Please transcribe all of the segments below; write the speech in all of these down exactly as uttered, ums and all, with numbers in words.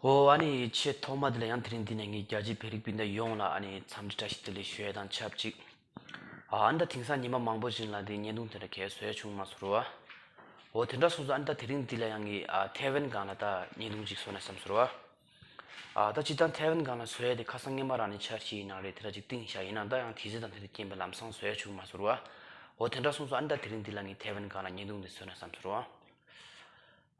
ཨོ་ཨ་ནི་ཆེས་ཐོག་མ་དེ་ལ་ཡང་དེ་རིང་འདི་ནས་ངས་རྒྱ་ཆེའི་བོད་རིགས་སྤུན་ཟླ་ཡོངས་ལ་ཨ་ནི་འཚམས་འདྲི་བཀྲ་ཤིས་བདེ་ལེགས་ཞུ་ཡས་དང་ཆབས་ཅིག་ཨ་ནི་ད་དེང་སང་ཉི་མ་མང་པོ་ཞིག་ལ་འདི་བརྙན་ཐུང་དེ་འདྲ་གས་བཟོ་ཡས་བྱུང་མ་སོང་རུ་བ། ཨོ་དེ་འདྲ་སོང་ཙང་ཨ་ནི་ད་དེ་རིང་འདི་ལ་ཡང་ངས་ཨ་ཐེ་ཝན་སྒང་ལ་ད་བརྙན་ཐུང་ཅིག་བཟོ་ན་བསམ་སོང་རུ་བ། ཨ་ད་སྤྱིར་བཏང་ཐེ་ཝན་སྒང་ལ་བཟོ་ཡས་དེ་ཁ་སང་སྔོན་མ་རང་ནས་འཆར་གཞི་ཡིན་ན་རེད། དེ་འདྲ་ཅིག་བཏིང་བཞག་ཡིན་ན་ད་ཡང་དུས་ཚོད་དང་དེ་དང་རྐྱེན་པས་ལམ་སང་བཟོ་ཡས་བྱུང་མ་སོང་རུ་བ། ཨོ་དེ་འདྲ་སོང་ཙང་ཨ་ནི་ད་དེ་རིང་འདི་ལ་ངས་ཐེ་ཝན་སྒང་ལ་བརྙན་ཐུང་འདི་བཟོ་ན་བསམ་སོང་རུ་བ།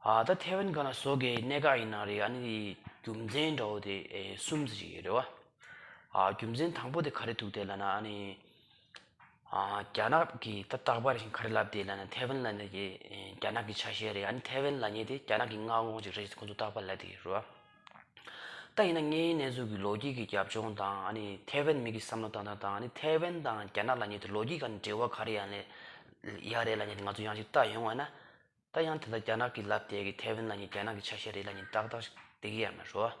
ཨ་ད་ཐེ་ཝན་སྒང་ལ་བཟོ་གི་གནད་འགག་ཡིན་ན་རེད། ཨ་ནི་རྒྱུ་མཚན་འདྲ་བོ་དེ་ཨེ་གསུམ་ཙམ་ཞིག་ཡོད་རེད་བ། ཨ་རྒྱུ་མཚན་དང་པོ་དེ་ག་རེ་འདུག་དེ་ལབ་ན་ཨ་ནི་ཨ་རྒྱ་ནག་གིས་ད་རྟག་པར་བཞིན་ག་རེ་ལབ་དེ་ལབ་ན་ཐེ་ཝན་ལབ་ནས་ཀྱི་ཨེ་རྒྱ་ནག་གི་ཆ་ཤས་རེད། ཨ་ནི་ཐེ་ཝན་ལབ་མཁན་དེ་རྒྱ་ནག་གི་མངའ་ཁོངས་ཅིག་རེད་ཁོ་ཚོ་རྟག་པར་ལབ་དེ་ཡོད་རེད་བ། ད་ཡིན་ན་དངོས་ཡོད་གནས་ཚུལ་གྱི་ལོ་རྒྱུས་ཀྱི་རྒྱབ་ལྗོངས་དང་ཨ་ནི་ཐེ་ཝན་མི་གི་བསམ་བློ་བཏང་སྟངས་དང་ཨ་ནི་ཐེ་ཝན་དང་རྒྱ་ནག་ལབ་མཁན་དེ་ལོ་རྒྱུས་སྒང་ནས་འབྲེལ་བ་ག་རེ་ཡང་ལས་ཡ་རེད་ལབ་མཁན་དེ་ང་ཚོ་ཡང་ཅིག་བལྟ་ཡོང་བ་ན། ད་ཡང་དེ་ལྟར་རྒྱ་ནག་གིས་ལབ་བསྡད་ཀྱི་ཐེ་ཝན་ལབ་མཁན་རྒྱ་ནག་གི་ཆ་ཤས་རེད་ལབ་མཁན་ཏག་ཏག་བསྡད་ཀྱི་ཡོད་མ་རེད་བ།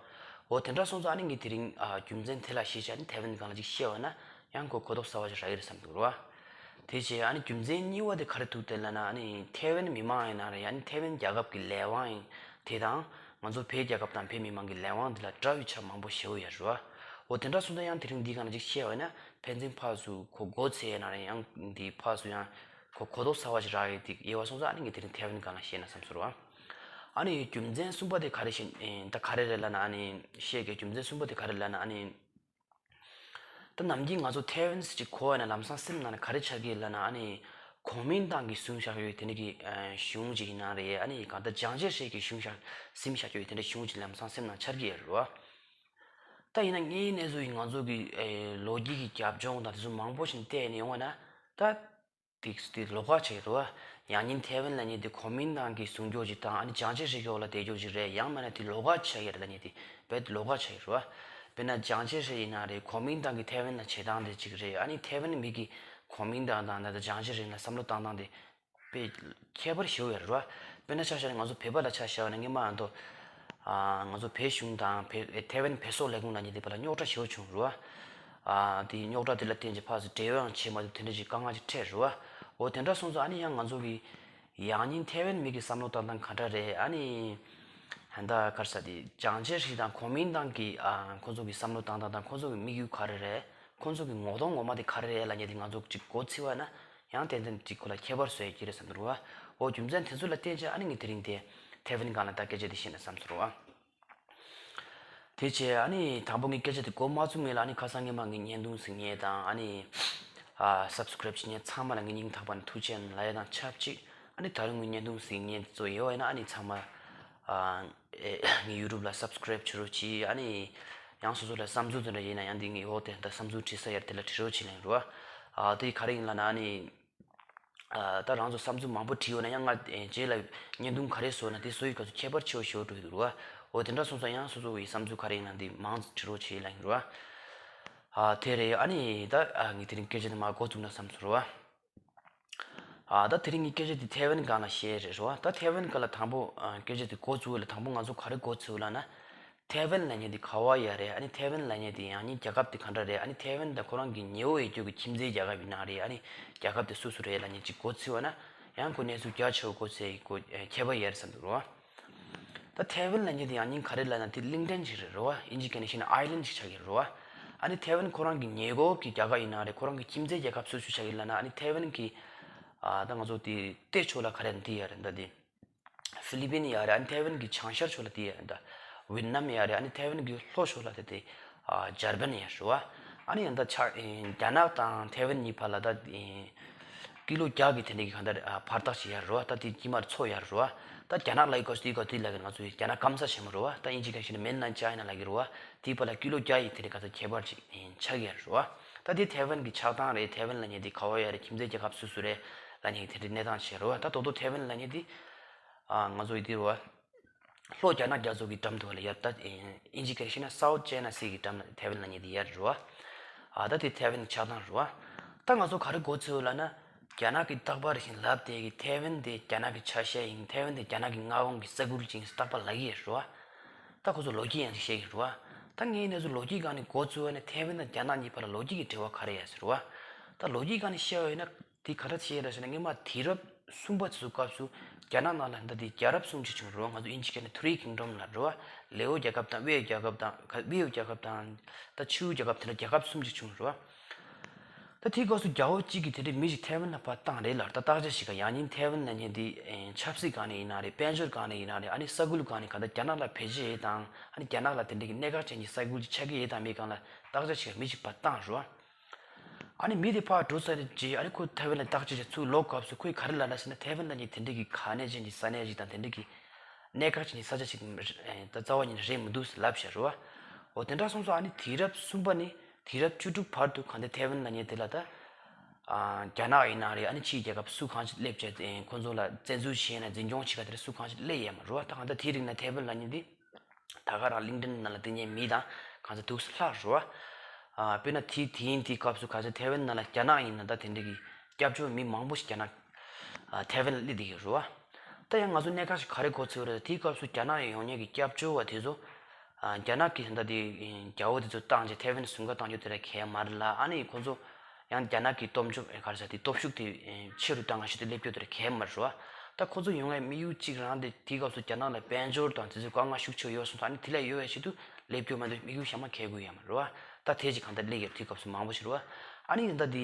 འོ་དེ་འདྲ་སོང་ཙང་ཨ་ནི་ངས་དེ་རིང་ཨ་རྒྱུ་མཚན་དེ་ལ་གཞི་བཞག་ནས་ཐེ་ཝན་སྒང་ལ་ཅིག་བཤད་པ་ན་ཡང་ཁོ་གོ་རྟོགས་གསར་པ་ཞིག་རག་གི་རེད་བསམ་འདུག་རེད་བ། དེ་བྱས་ཨ་ནི་རྒྱུ་མཚན་གཉིས་པ་དེ་ག་རེ་འདུག་དེ་ལབ་ན་ཨ་ནི་ཐེ་ཝན་མི་མང་ཡིན་ན་རེད། ཨ་ནི་ཐེ་ཝན་རྒྱལ་ཁབ་ཀྱི་ལས་དབང་ཡིན་དེ་དང་ང་ཚོ་བོད་རྒྱལ་ཁབ་དང་བོད་མི་མང་གི་ལས་དབང་དེ་ལ་འདྲ་བའི་ཆ་མང་པོ་ཞེ་པོ་ཡོད་རེད་བ། འོ་དེ་འདྲ་སོང་ཙང་ཡང་དེ་རིང་འདི་སྒང་ལ་ཅིག་བཤད་པ་ན་ཕན་ཚུན་ཕར་ཚུར་ཁོ་མགོ་ཚོས་ཡིན་ན་རེད། ཡང་འདི་ཕར་ཚུར་ཡང་ཁོ་གོ་རྟོགས་གསར་པ་ཞིག་རག་ཡོད་དེ་ཡོད་པ་སོང་ཙང་ཨ་ནི་ངས་དེ་རིང་ཐེ་ཝན་སྒང་ལ་བཤད་ན་བསམ་སོང་རེད་བ། ཨ་ནི་རྒྱུ་མཚན་གསུམ་པ་དེ་ག་རེ་ཞིག་ད་ག་རེ་རེད་ལབ་ན་ཨ་ནི་བཤད་ཀྱི་རྒྱུ་མཚན་གསུམ་པ་དེ་ག་རེ་ལབ་ན་ཨ་ནི། ད་ནམ་རྒྱུན་ང་ཚོ་ཐེ་ཝན་ཟེར་ཅིག་གོ་བ་ན་ལམ་སང་སེམས་ནང་ན་ག་རེ་ཆགས་ཀྱི་ལབ་ན་ཨ་ནི་གོ་མིན་ཏང་གིས་བཟུང་བཞག་ཡོད་དེ་འདྲ་གི་གཞུང་ཅིག་ཡིན་ན་རེད། ཨ་ནི་གང་ལྟར་ཅང་ཅེ་ཧྲེ་གིས་བཟུང་བཞག་ཟིན་བཞག་ཡོད་དེ་འདྲ་གཞུང་ཅིག་ལམ་སང་སེམས་ནང་འཆར་གྱི་ཡོད་རེད་བ། ད་ཡིན་ན་དངོས་ཡོད་གནས་ཚུལ་ཡིན་ང་ཚོ་གི་ལོ་རྒྱུས་ཀྱི་རྒྱབ་ལྗོངས་དང་དེ་ཚོ་མང་པོ་ཞིག་བལྟས་ནས་ཡོང་བ་ན་ད། དེ་དེ་ལོགས་ཀ་ཆགས་ཀྱི་རེད་བ། ཡང་སྙིང་ཐེ་ཝན་ལབ་མཁན་དེ་གོ་མིན་ཏང་གིས་བཟུང་རྒྱུ་ཅིག་དང་ཨ་ནི་ཅང་ཅེ་ཧྲེ་གི་འོག་ལ་བསྡད་རྒྱུ་ཅིག་རེད། ཡང་མིན་ན་དེ་ལོགས་ཀ་ཆགས་ཀྱི་རེད་ལབ་མཁན་དེ་རྦད་དེ་ལོགས་ཀ་ཆགས་ཀྱི་རེད་བ། དཔེར་ན་ཅང་ཅེ་ཧྲེ་ཡིན་ན་རེད། གོ་མིན་ཏང་གིས་ཐེ་ཝན་ལ་བྱེད་སྟངས་དེ་ཅིག་རེད། ཨ་ནི་ཐེ་ཝན་མི་གིས་གོ་མིན་ཏང་དང་ད་ཅང་ཅེ་ཧྲེ་ལ་བསམ་བློ་བཏང་སྟངས་དེ་དཔེ་ཁྱད་པར་ཞེ་པོ་ཡོད་རེད་བ། དཔེར་ན་ཆ་བཞག་ན་ང་ཚོ་བོད་པ་ལ་ཆ་བཞག་ན་སྔོན་མ་ཨ་མདོ། ཨ་ང་ཚོ་བོད་གཞུང་དང་བོད་ཐེ་ཝན་བོད་སོག་ལས་ཁུངས་ལབ་མཁན་དེ་བར་ལ་རྙོག་དྲ་ཞེ་པོ་བྱུང་རེད་བ། ཨ་དེ་རྙོག་དྲ་དེ་ལ་བརྟེན་ཅིག་ཕར་ཚུར་འབྲེལ་བའང་བྱེད་མ་ཐུབ་དེ་འདྲ་ཅིག་དཀའ་ངལ་ཅིག་འཕྲད་རེད་བ། འོ་དེ་འདྲ་སོང་ཙང་ཨ་ནི་ཡང་ང་ཚོ་གི་ཡང་སྙིང་ཐེ་ཝན་མི་གི་བསམ་བློ་བཏང་སྟངས་ག་འདྲ་རེད། ཨ་ནི་ཧན་ད་ག་རེ་ཟེར་དེ་ཅང་ཅེ་ཧྲེ་དང་གོ་མིན་ཏང་གི་ཨ་ཁོ་ཚོ་གི་བསམ་བློ་བཏང་སྟངས་དང་ཁོ་ཚོ་གི་དམིགས་ཡུལ་ག་རེ་རེད། ཁོ་ཚོ་གི་ངོ་གདོང་ངོ་མ་དེ་ག་རེ་རེད་ལབ་མཁན་དེ་ང་ཚོ་ཅིག་མགོ་ཚོས་པ་ན་ཡང་ཏན་ཏན་ཅིག་ཁོ་ལ་ཁྱད་པར་བཟོ་ཡ་ཅིག་རེད་བསམ་འདུག་བ། འོ་རྒྱུ་མཚན་དེ་ཚོ་ལ་བརྟེན་བྱས་ཨ་ནི་ངས་དེ་རིང་དེ་ཐེ་ཝན་སྒང་ལ་ད་སྐད་ཆ་དེ་བཤད་ན་བསམ་སོང་བ། དེ་བྱས་ཨ་ནི་དང་པོ་ངས་སྐད་ཆ་དེ་འགོ་མ་བཙུགས་སྔོན་ལ་ཨ་ནི་ཁ་སང་སྔོན་མ་ངས་བརྙན་ཐུང་གཟིགས་མཁན་དང་ཨ་ནི་ཨ་སབ་སི་ཀ་རེབ་བྱེད་མཁན་ཚང་མ་ལ་ངས་སྙིང་ཐག་པ་ནས་ཐུགས་རྗེ་ཆེ་ལབ་ཡ་དང་ཆབས་ཅིག་ཨ་ནི་ད་རུང་ངས་བརྙན་ཐུང་གཟིགས་མཁན་ཚོ་ཡོད་པ་ཡིན་ན་ཨ་ནི་ཚང་མ་ཨ་ཨེ་ངའི་ཡུ་ཊུབ་ལ་སབ་སི་ཀ་རེབ་བྱེད་རོགས་གྱིས། ཨ་ནི་ཡང་སོ་སོ་ལ་བསམ་ཚུལ་དེ་འདྲ་ཡིན་ན་ཡང་འདི་ངའི་འོག་དེ་ད་བསམ་ཚུལ་བྲིས་ས་ཡར་དེ་ལ་བྲིས་རོགས་གྱིས་ལབ་ཡིན་རོ། ཨ་དེ་ག་རེ་ཡིན་ལབ་ན་ཨ་ནི་ཨ་ད་རང་ཚོ་བསམ་ཚུལ་མང་པོ་བྲིས་ཡོད་ན་ཡང་ང་རྗེས་ལ་བརྙན་ཐུང་ག་རེ་བཟོ་ན་དེ་བཟོ་ཡི་སྐབས་སུ་ཁྱད་པར་ཆེ་བ་ཞེ་པོ་འགྲོ་གི་འདུག་རོ། འོ་དེ་འདྲ་སོང་ཙང་ཡང་སོ་སོ་གི་བསམ་ཚུལ་ག་རེ་ཡིན་ན་འདི་མང་ཙམ་བྲིས་རོགས་གྱིས་ལབ་ཡིན་རོ། ཨ་དེ་རེད། ཨ་ནི་ད་ཨ་ངས་དེ་རིང་སྐད་ཆ་དེ་མར་འགོ་བཙུགས་ན་བསམ་སོང་རོ། ཨ་ད་དེ་རིང་གི་སྐད་ཆ་དེ་ཐེ་ཝན་སྒང་ལ་བཤད་རེད་རོ། ད་ཐེ་ཝན་སྒང་ལ་དང་པོ་ཨ་སྐད་ཆ་དེ་འགོ་བཙུགས་ལ་དང་པོ་ང་ཚོ་ག་རེ་འགོ་ཚུགས་ལབ་ན། ཐེ་ཝན་ལབ་མཁན་དེ་ག་བ་ཡ་རེད། ཨ་ནི་ཐེ་ཝན་ལབ་མཁན་དེ་ཡང་སྙིང་རྒྱལ་ཁབ་དེ་ག་འདྲ་རེད། ཨ་ནི་ཐེ་ཝན་དང་ཁོ་རང་གི་ཉེ་བོ་ཡོད་རྒྱུ་གི་ཁྱིམ་མཚེས་རྒྱལ་ཁབ་ཡིན་ན་རེད། ཨ་ནི་རྒྱལ་ཁབ་དེ་སུ་སུ་རེད་ལབ་མཁན་ཅིག་འགོ་ཚུགས་པ་ན་ཡང་ཁོ་གནས་ཚུལ་རྒྱ་ཆེ་བོ་འགོ་ཚུགས་ཡི་གོ་ཁྱད་པར་ཡོད་རེད་བསམ་འདུག་རོ། ད་ཐེ་ཝན་ལབ་མཁན་དེ་ཡང་སྙིང་ག་རེ་ལབ་ན་དེ་གླིང་ཕྲན་ཞིག་རེད་རོ། ཨིན་ཇི་སྐད་ནས་བཤད་ན་ཨའི་ལན་ཞིག་ཆགས་ཀྱི་རེད་རོ། ཨ་ནི་ཐེ་ཝན་ཁོ་རང་གི་ཉེ་འཁོར་གྱི་རྒྱལ་ཁབ་ཡིན་ན་རེད། ཁོ་རང་གི་ཁྱིམ་མཚེས་རྒྱལ་ཁབ་སུ་སུ་ཆགས་ཀྱི་ལབ་ན་ཨ་ནི་ཐེ་ཝན་གྱི་ཨ་ད་ང་ཚོ་དེ་ལྟེ་ཕྱོགས་ལ་ག་རེ་འདི་ཡ་རེད་ད་དེ། ཧྥི་ལི་པིན་ཡ་རེད། ཨ་ནི་ཐེ་ཝན་གྱི་བྱང་ཤར་ཕྱོགས་ལ་དེ་ཡ་རེད་ད། ཝེད་ནམ་ཡ་རེད། ཨ་ནི་ཐེ་ཝན་གྱི་ལྷོ་ཕྱོགས་ལ་དེ་དེ་ཨ་འཇར་པན་ཡ་རེད་བ། ཨ་ནི་ཡང་ད་ཆ་ཨེ་རྒྱ་ནག་དང་ཐེ་ཝན་གཉིས་བར་ལ་ད་ཨེ་ཀི་ལོ་བརྒྱ་གི་དེ་འདྲ་གི་གང་ལྟར་ཨ་བར་ཐག་ཅིག་ཡ་རེད་བ། ད་དེ་དཀྱིལ་མར་མཚོ་ཡ་རེད་བ། ད་རྒྱ་ནག་ལ་ཡི་གོ་དེ་གོ་དེ་ལ་གི་ང་ཚོ་རྒྱ་ནག་སྐམ་ས་ཆེན་མོ་རེད་བ། ད་ཨིན་ཇི་སྐད་བཤད་ན་མེན་ནན་ཅའི་ན་ལ་གི་རེད་བ། དེའི་བར་ལ་ཀི་ལོ་བརྒྱ་ཡི་དེ་འདྲ་གང་ལྟར་ཁྱད་པར་ཅིག་ཨེ་ཆགས་ཡ་རེད་བ། ད་དེ་ཐེ་ཝན་གྱི་ཆགས་སྟངས་རེད། ཐེ་ཝན་ལབ་མཁན་དེ་ག་བ་ཡ་རེད། ཁྱིམ་མཚེས་རྒྱལ་ཁབ་སུ་སུ་རེད་ལབ་མཁན་དེ་འདྲའི་གནས་སྟངས་ཅིག་རེད་བ། ད་དོ་དོ་ཐེ་ཝན་ལབ་མཁན་དེ་ཨ་ང་ཚོ་ཡི་དེ་རེད་བ། ལྷོ་རྒྱ་ནག་རྒྱ་མཚོ་གི་འགྲམ་དུ་ལ་ཡར་ད་ཨིན་ཇི་སྐད་བཤད་ན་སའུ་ཐ་ཅའི་ན་སི་གི་འགྲམ་ལ་ཐེ་ཝན་ལབ་མཁན་དེ་ཡར་རེད་བ། ཨ་ད་དེ་ཐེ་ཝན་གྱི་ཆགས་སྟངས་རེད་བ། ད་ང་ཚོ་ག་རེ་མགོ་ཚོས་ལབ་ན། རྒྱ་ནག་གིས་རྟག་པར་བཞིན་ལབ་བསྡད་ཀྱི་ཐེ་ཝན་དེ་རྒྱ་ནག་གི་ཆ་ཤས་ཡིན། ཐེ་ཝན་དེ་རྒྱ་ནག་གི་མངའ་ཁོངས་ཀྱི་ས་ཁུལ་ཅིག་ཡིན་ཟེར་རྟག་པར་ལབ་ཀྱི་ཡོད་རེད་བ། ད་ཁོ་ཚོ་ལོ་རྒྱུས་ཡང་ཅིག་བཤད་ཀྱི་རེད་བ། ད་ངས་ནས་ཚོ་ལོ་རྒྱུས་སྒང་ནས་མགོ་ཚོས་ན་ཐེ་ཝན་དང་རྒྱ་ནག་གཉིས་བར་ལ་ལོ་རྒྱུས་ཀྱི་འབྲེལ་བ་ག་རེ་ཡོད་ཟེར་བ། ད་ལོ་རྒྱུས་སྒང་ནས་བཤད་པ་ཡིན་ན། དེ་ག་འདྲ་བྱས་རེད་ཟེར་ན་སྔོན་མ་དུས་རབས་གསུམ་པ་དེ་ཚོ་སྐབས་སུ་ རྒྱ་ནག་ནང་ལ་ད་དེ་རྒྱལ་རབས་གསུམ་ཅིག་བྱུང་རེད་བ། ང་ཚོ་དབྱིན་ཇི་སྐད་ནས་Three Kingdom་ལབ་རེད་བ། ལེའོ་རྒྱལ་ཁབ་དང་ཝེའུ་རྒྱལ་ཁབ་དང་ཁ་ཝེའུ་རྒྱལ་ཁབ་དང་ད་ཆིའུ་རྒྱལ་ཁབ་དེ་འདྲ་རྒྱལ་ཁབ་གསུམ་ཅིག་བྱུང་རེད་བ། ད་དེའི་སྐབས་སུ་རྒྱལ་པོ་གཅིག་གིས་དེ་འདྲའི་མི་ཞིག་ཐའེ་ཝན་ལ་ཕར་བཏང་རེད་ལ། ད་བརྟག་དཔྱད་ཞིག་ག་ཡང་སྙིང་ཐའེ་ཝན་ལབ་མཁན་དེ་ཆབ་སྲིད་སྒང་ནས་ཡིན་ན་རེད། དཔལ་འབྱོར་སྒང་ནས་ཡིན་ན་རེད། ཨ་ནི་ས་ཁུལ་སྒང་ནས་གང་ལྟར་རྒྱ་ནག་ལ་བེད་སྤྱོད་བྱེད་དང་། ཨ་ནི་རྒྱ་ནག་ལ་དེ་འདྲའི་གི་གནད་འགག་ཅན་གྱི་ས་ཁུལ་ཅིག་ཆགས་ཀྱི་ཡོད་དམ་མེད་སྒང་ལ་བརྟག་དཔྱད་ཞིག་ག་མི་ཞིག་ཕར་བཏང་རེད་བ། ཨ་ནི་མི་དེ་ཕར་འགྲོ་ཚར་རྗེས། ཨ་ནི་ཁོ་ཐའེ་ཝན་ལ་བརྟག་དཔྱད་བྱེད་ཚུར་ལོག་སྐབས་སུ་ཁོས་ག་རེ་ལབ་ན་ཟེར་ན། ཐའེ་ཝན་ལབ་མཁན་དེ་འདྲའི་གི་གལ་གནད་ཅན་གྱི་ས་གནས་ཤིག་དང་། དེ་འདྲའི་གི་གནད་འགག་ཅན་གྱི་ས་ཆ་ཞིག་ད་རྩ་བ་ཉིད་ནས་རེད་མི་འདུག་ལབ་བཞག་རེད་བ། འོ་དེ་འདྲ་སོང་ཙང་ཨ་ནི་དུས་རབས་གསུམ་པ་ནས་དུས་རབས་བཅུ་དྲུག་བར་དུ་གང་ལྟར་ཐའེ་ཝན་ལབ་མཁན་དེ་ལ་ད་རྒྱ་ནག་ཡིན་ན་རེད། ཨ་ནི་ཕྱིའི་རྒྱལ་ཁབ་སུ་གང་ཞིག་སླེབས་བྱས་ཁོ་ཚོ་ལ་བཙན་འཛུལ་བྱས་ནས་འཛིན་སྐྱོང་བྱེད་ག་དེ་འདྲ་སུ་གང་ཞིག་སླེབས་ཡོད་མ་རེད་བ། ད་གང་ལྟར་དེའི་རིང་ལ་ཐའེ་ཝན་ལབ་མཁན་དེ་ད་ག་རང་ལིང་ཏིན་ནང་ལ་བསྡད་མཁན་མི་དང་གང་ཚ་འདུག་སེ་ལྷག་རེད་བ། དཔེར་ན་དེ་དེ་ཡིན་དེའི་སྐབས་སུ་གང་ཚ་ཐའེ་ཝན་ནང་ལ་རྒྱ་ནག་ཡིན་ན་ད་དེ་འདྲ་གི་སྐྱབས་བཅོལ་མི་མང་པོ་ཞིག་རྒྱ་ནག་ཐའེ་ཝན་ལ་སླེབས་བསྡད་ཀྱི་རེད་བ། ད་ཡང་ང་ཚོ་གནད་འགག་ཞིག་ག་རེ་གོ་ཚོད་རེད། དེའི་སྐབས་སུ་རྒྱ་ནག་ཡོང་མཁན་གྱི་སྐྱབས་བཅོལ་བ་དེ་ཚོ་རྒྱ་ནག་གིས་ད་དེ་རྒྱལ་པོ་དེ་ཚོ་བཏང་རྗེས་ཐའེ་ཝན་ཟུང་ཁ་བཏང་རྒྱུ་དེ་ར་གལ་མ་རེད་ལ། ཨ་ནི་ཁོ་ཚོ་ཡང་རྒྱ་ནག་གི་སྟོབས་འབྱོར་ག་རེ་ཟེར་དེ་སྟོབས་ཤུགས་དེ་ཆེ་རུ་བཏང་ག་ཞིག་ཏུ་སླེབས་རྒྱུ་དེ་ར་གལ་མ་རེད་བ། ད་ཁོ་ཚོ་ཡོང་བའི་དམིགས་ཡུལ་གཅིག་རང་དེ་དེའི་སྐབས་སུ་རྒྱ་ནག་ལ་དཔལ་འབྱོར་དང་དེ་ཚོའི་དཀའ་ངལ་ཤུགས་ཆེ་ཡོད་སོང་ཙང་། ཨ་ནི་དེ་ལས་ཡོལ་བའི་ཆེད་དུ་སླེབས་རྒྱུ་མ་གཏོགས་དམིགས་ཡུལ་གཞན་མ་གལ་དགོས་ཡོད་མ་རེད་བ། ད་དེ་ཅིག་གང་ལྟར་སླེབས་ཡོད་དུས་སྐབས་སུ་མང་པོ་ཞིག་རེད་བ། ཨ་ནི་ད་དེ་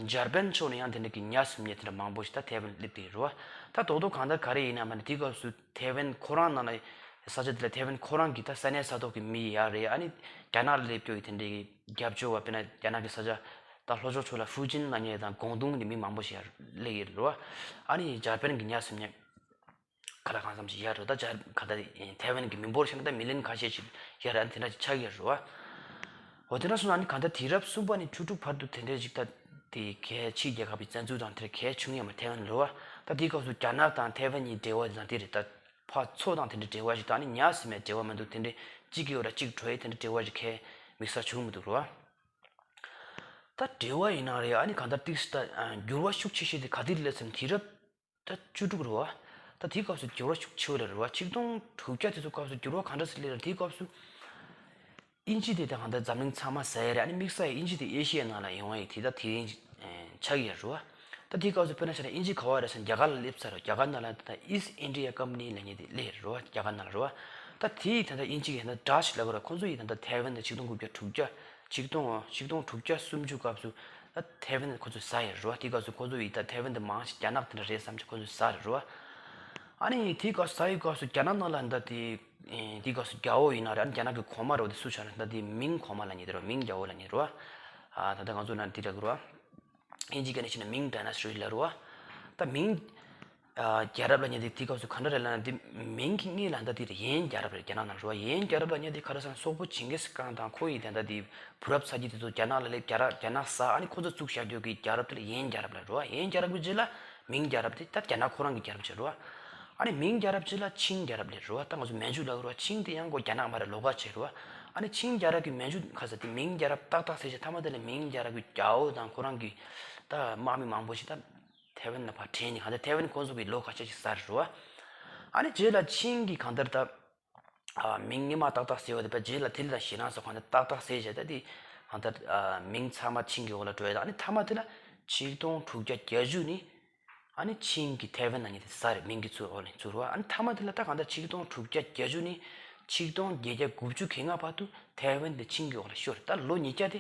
འཇར་པན་ཕྱོགས་ནས་ཡང་དེ་འདྲ་གི་ཉ་གསོད་མཁན་དེ་འདྲ་མང་པོ་ཞིག་ད་ཐའེ་ཝན་སླེབས་བསྡད་ཡོད་རེད་བ། ད་རྡོག་རྡོག་གང་ལྟར་ག་རེ་ཡིན་ན་མ་ནི་དེའི་སྐབས་སུ་ཐའེ་ཝན་ཁོ་རང་ནང་ལ་ས་ཆ་དེ་ལ་ཐའེ་ཝན་ཁོ་རང་གི་ད་ས་གནས་ས་ཐོག་གི་མི་ཡ་རེད། ཨ་ནི་རྒྱ་ནག་ལ་སླེབས་རྒྱུ་ཡི་དེ་འདྲ་གི་རྒྱབ་སྐྱོར་བ། དཔེར་ན་རྒྱ་ནག་གི་ས་ཆ་ད་ལྷོ་ཕྱོགས་ཕྱོགས་ལ་ཧྥུ་ཅན་ལབ་མཁན་དང་ཀོང་ཏུང་གི་མི་མང་པོ་ཞིག་ཡར་སླེབས་ཡོད་རེད་བ། ཨ་ནི་འཇར་པན་གྱི་ཉ་གསོད་མཁན་ག་ལ་གང་འཚམ་ཞིག་ཡར་རེད། ད་འཇར་ག་ད་ཐའེ་ཝན་གྱི་མི་འབོར་བཤད་ན་ད་མི་ལི་ཡོན་ཁ་ཤས་ཤིག་ཡར་ཨ་ནི་དེ་འདྲ་ཞིག་ཆགས་ཡོད་རེད་བ། འོ་དེ་འདྲ་སོང་ན་ཨ་ནི་གང་ལྟར་དུས་རབས་གསུམ་པ་ནས་བཅུ་དྲུག་བར་དུ་དེ་འདྲའི་ཞིག་ད་དེ་གལ་ཕྱིའི་རྒྱལ་ཁབ་ཀྱི་བཙན་འཛུལ་དང་དེ་འདྲ་གལ་བྱུང་ཡོད་མ་རེད། ཐའེ་ཝན་རེད་བ། ད་དེའི་སྐབས་སུ་རྒྱ་ནག་དང་ཐའེ་ཝན་གཉིས་འབྲེལ་བ་དེ་དང་དེ་རེད། ད་ཕར་མཚོ་དང་དེ་འདྲའི་འབྲེལ་བ་ཞིག་དང་། ཨ་ནི་ཉ་གསོད་མའི་འབྲེལ་བ་མི་འདུག་དེ་འདྲའི་གཅིག་གི་འོག་ལ་གཅིག་འགྲོ་ཡས་དེ་འདྲའི་འབྲེལ་བ་ཞིག་གལ་དམིགས་བསལ་བྱུང་མི་འདུག་རེད་བ། ད་འབྲེལ་བ་ཡིན་ན་རེད། ཨ་ནི་གང་ལྟར་ཏིག་ཙམ་ད་འགྱུར་བ་ཤུགས་ཆེ་ཤོས་དེ་ག་དུས་སླེབས་ཟེར་ན་དུས་རབས་ད་བཅུ་དྲུག་རེད་བ། ད་དེའི་སྐབས་སུ་འགྱུར་བ་ཤུགས་ཆེ་བ་རེད་རེད་བ། ཆིག་སྟོང་དྲུག་བརྒྱ་དེ་ཚོ་སྐབས་སུ་འགྱུར་བ་ག་འདྲ་ཞིག་སླེབས་རེད། དེའི་སྐབས་སུ་དབྱིན་ཇི་དེ་ད་གང་ལྟར་འཛམ་གླིང་ཚང་མ་ཟ་ཡ་རེད། ཨ་ནི་དམིགས་བསལ་དབྱིན་ཇི་དེ་ཨེ་ཤི་ཡའི་ནང་ལ་ཡོང་བ་ཡི་དེ་ད་དེ་རིང་ཆགས་ཡོད་རེད་བ། ད་དེའི་སྐབས་སུ་དཔེར་ན་ཆ་ན་དབྱིན་ཇི་ག་བ་རེད་ཟེར་ན་རྒྱ་གར་ལ་སླེབས་ཚར་རེད། རྒྱ་གར་ནང་ལ་ད་East India Company་ལབ་མཁན་དེ་སླེབས་རེད་བ། རྒྱ་གར་ནང་ལ་རེད་བ། ད་དེ་ཡི་ད་ལྟ་དབྱིན་ཇི་གི་ད་ལྟ་ཌ་ཆི་ལབ་དགོས་རེད། ཁོང་ཚོ་ཡི་ད་ལྟ་ཐའེ་ཝན་དེ་ཆིག་སྟོང་དགུ་བརྒྱ་དྲུག་བརྒྱ་ཆིག་སྟོང་ཆིག་སྟོང་དྲུག་བརྒྱ་སུམ་ཅུ་སྐབས་སུ་ད་ཐའེ་ཝན་ཁོ་ཚོས་ཟ་ཡོད་རེད་བ། དེའི་སྐབས་སུ་ཁོ་ཚོ་ཡིས་ད་ཐའེ་ཝན་དེ་མང་ཞིག་རྒྱ་ནག་དེ་འདྲ་རེད་བསམ་བྱས་ཁོ་ཚོས་ཟ་རེད་བ། ཨ་ནི་དེའི་སྐབས་སུ་ཟ་ཡི་སྐབས་སུ་རྒྱ་ནག་ནང་ལ་ད་དེ་དེའི་སྐབས་སུ་རྒྱལ་པོ་ཡིན་ན་རེད། ཨ་ནི་རྒྱ་ནག་གི་གོང་མ་རེད་བ། དེ་སུ་ཆགས་རེད། ད་དེ་མིང་གོང་མ་ལབ་མཁན་དེ་རེད་བ། མིང་རྒྱལ་པོ་ལབ་མཁན་རེད་བ། ཨ་ད་ལྟ་ང་ཚོ་ནང་དེ་འདྲ་གི་རེད་བ། དབྱིན་ཇི་སྐད་ནས་བཤད་ན་མིང་ཌའི་ནེ་སི་ཊི་ལབ་རེད་བ། ད་མིང་ཨ་རྒྱལ་རབས་ལབ་མཁན་དེ་དེའི་སྐབས་སུ་ག་འདྲ་རེད་ལབ་ན། དེ་མིང་གི་དངོས་ལ་ད་དེ་ཡན་རྒྱལ་རབས་རེད། རྒྱ་ནག་ནང་རེད་བ། ཡན་རྒྱལ་རབས་ལབ་མཁན་དེ་ག་རེ་ཟེར་ན་སོག་པོ་ཇིང་གིས་ཁཱན་དང་ཁོ་ཡི་དེ་ད་དེ་བུ་རབས་ཚ་རྒྱུད་དེ་ཚོ་རྒྱ་ནག་ལ་སླེབས། རྒྱ་ར་རྒྱ་ནག་ཟ། ཨ་ནི་ཁོ་ཚོ་བཙུགས་བཞག་རྒྱུ་གི་རྒྱལ་རབས་དེ་ལ་ཡན་རྒྱལ་རབས་ལབ་རེད་བ། ཡན་རྒྱལ་རབས་ཀྱི་རྗེས་ལ་མིང་རྒྱལ་རབས་དེ་ད་རྒྱ་ནག་ཁོ་རང་གི་རྒྱལ་རབས་ཅིག་རེད་བ། ཨ་ནི་མིང་རྒྱལ་རབས་རྗེས་ལ་ཆིང་རྒྱལ་རབས་སླེབས་རེད་བ། ད་ང་ཚོ་མན་ཇུ་ལབ་རེད་བ། ཆིང་དེ་ཡང་ཁོ་རྒྱ་ནག་མ་རེད། ལོགས་ཀ་བྱས་རེད་བ། ཨ་ནི་ཆིང་རྒྱལ་རབས་ཀྱི་མན་ཇུ་ག་ས་དེ་མིང་རྒྱལ་རབས་ཏག་ཏག་ཟེར་བྱས། མཐའ་མ་དེ་ལ་མིང་རྒྱལ་རབས་ཀྱི་རྒྱལ་པོ་དང་ཁོ་རང་གི་ད་དམག་མི་མང་པོ་ཞིག་ད་ཐའེ་ཝན་ལ་ཕར་དྲན་ནས་གང་ལྟར་ཐའེ་ཝན་ཁོང་ཚོ་གིས་ལོ་ཁ་ཤས་ཤིག་ཟ་རེད་བ། ཨ་ནི་རྗེས་ལ་ཆིང་གི་གང་ལྟར་ད་ཨ་མིང་སྔོན་མ་ཏག་ཏག་ཟེར་བ་དེ་ཕར་རྗེས་ལ་དེ་ལ་ཞེད་སྣང་ཟ། གང་ལྟར་ཏག་ཏག་ཟེར་བྱས་ད་དེ་གང་ལྟར་ཨ་མིང་ཚང་མ་ཆིང་གི་འོག་ལ་འགྲོ་ཡ་ད། ཨ་ནི་མཐའ་མ་དེ་ལ་ཆིག་སྟོང་དྲུག་བརྒྱ་བརྒྱད་ཅུ་ནས་ཨ་ནི་ཆིང་གི་ཐའེ་ཝན་ལབ་མཁན་དེ་ཟ་རེད། མིང་གི་ཚུར་འོག་ལ་ཚུར་བ། ཨ་ནི་མཐའ་མ་དེ་ལ་ད་གང་ལྟར་ཆིག་སྟོང་དྲུག་བརྒྱ་བརྒྱད་ཅུ་ནས་ཆིག་སྟོང་བརྒྱད་བརྒྱ་དགུ་བཅུ་གོ་ལྔ་བར་དུ་ཐའེ་ཝན་དེ་ཆིང་གི་འོག་ལ་ཤོར། ད་ལོ་ཉིས་བརྒྱ་དེ་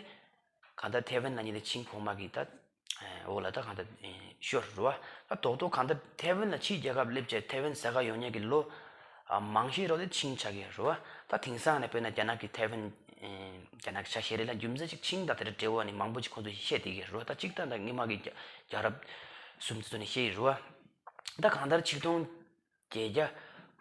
གང་ལྟར་ཐའེ་ཝན་ལབ་མཁན་དེ་ཆིང་གོང་མ་གི་ད་འོག་ལ་ད་གང་ལྟར་ཤོར་རེད་བ། ད་རྡོག་རྡོག་གང་ལྟར་ཐའེ་ཝན་ལ་ཕྱིའི་རྒྱལ་ཁབ་སླེབས་བྱས་ཐའེ་ཝན་ཟ་ག་ཡོང་མཁན་གྱི་ལོ་མང་ཤོས་རོགས་དེ་ཆིང་ཆགས་ཀྱི་རེད་བ། ད་དེང་སང་ནས་དཔེར་ན་རྒྱ་ནག་གི་ཐའེ་ཝན་རྒྱ་ནག་གི་ཆ་ཤས་རེད་ལ། རྒྱུ་མཚན་ཅིག་ཆིང་དང་དེ་འདྲ་འབྲེལ་བ་ནི་མང་པོ་ཅིག་ཁོང་ཚོས་བཤད་བསྡད་ཀྱི་རེད་བ། ད་གཅིག་ད་ད་སྔོན་མ་གི་རྒྱལ་རྒྱལ་རབས་གསུམ་དེ་ཚོ་ནས་བཤད་ཀྱི་རེད་བ། ད་གང་ལྟར་ཆིག་སྟོང་བརྒྱད་བརྒྱ་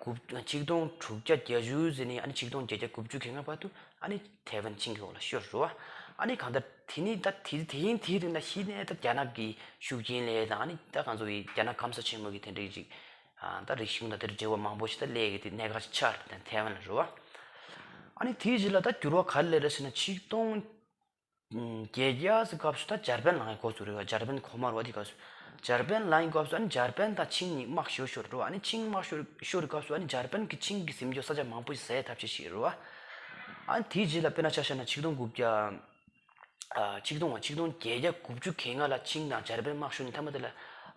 དགུ་ཆིག་སྟོང་དྲུག་བརྒྱ་བརྒྱད་ཅུ་ཟེར་ནས་ཨ་ནི་ཆིག་སྟོང་བརྒྱད་བརྒྱ་དགུ་བཅུ་གོ་ལྔ་བར་དུ་ཨ་ནི་ཐའེ་ཝན་ཆིང་གི་འོག་ལ་ཤོར་རེད་བ། ཨ་ནི་གང་ལྟར་དེ་ནི་ད་དེ་དེ་ཡིན་དེའི་རིང་ལ་གཞི་ནས་ད་རྒྱ་ནག་གི་ཤུགས་རྐྱེན་ལས་དང་། ཨ་ནི་ད་གང་ཚོ་ཡི་རྒྱ་ནག་སྐམ་ས་ཆེན་མོ་གི་དེ་འདྲའི་ཅིག་ཨ་ད་རིག་གཞུང་དང་དེ་འདྲ་འབྲེལ་བ་མང་པོ་ཞིག་ད་སླེབས་ཀྱི་དེ་གནད་འགག་ཅིག་ཆགས་རེད། ད་ཐའེ་ཝན་ལ་རེད་བ། ཨ་ནི་དེའི་རྗེས་ལ་ད་འགྱུར་བ་ག་རེ་སླེབས་རེད་ཟེར་ན་ཆིག་སྟོང་བརྒྱད་བརྒྱ་ཟེར་སྐབས་སུ་ད་འཇར་པན་ལངས་ཡ་འགོ་བཙུགས་རེད་བ། འཇར་པན་གོང་མ་རེད་བ། དེ་སྐབས་སུ་འཇར་པན་ལངས་ཡི་སྐབས་སུ་ཨ་ནི་འཇར་པན་དང་ཆིང་གཉིས་དམག་ཤོར་ཤོར་རེད་བ། ཨ་ནི་ཆིང་དམག་ཤོར་ཤོར་རེ་སྐབས་སུ་ཨ་ནི་འཇར་པན་གྱིས་ཆིང་གི་ཟིན་རྒྱུ་ས་ཆ་མང་པོ་ཞིག་ཟ་ཡ་ཐབས་ཤེས་བྱས་རེད་བ། ཨ་ནི་དེའི་རྗེས་ལ་དཔེར་ན་ཆ་བཞག་ན་ཆིག་སྟོང་དགུ་བརྒྱ་ཨ་ཆིག་སྟོང་ཆིག་སྟོང་བརྒྱད་བརྒྱ་དགུ་བཅུ་གོ་ལྔ་ལ་ཆིང་དང་འཇར་པན་དམག་ཤོར་ནས་མཐའ་མ་དེ་ལ་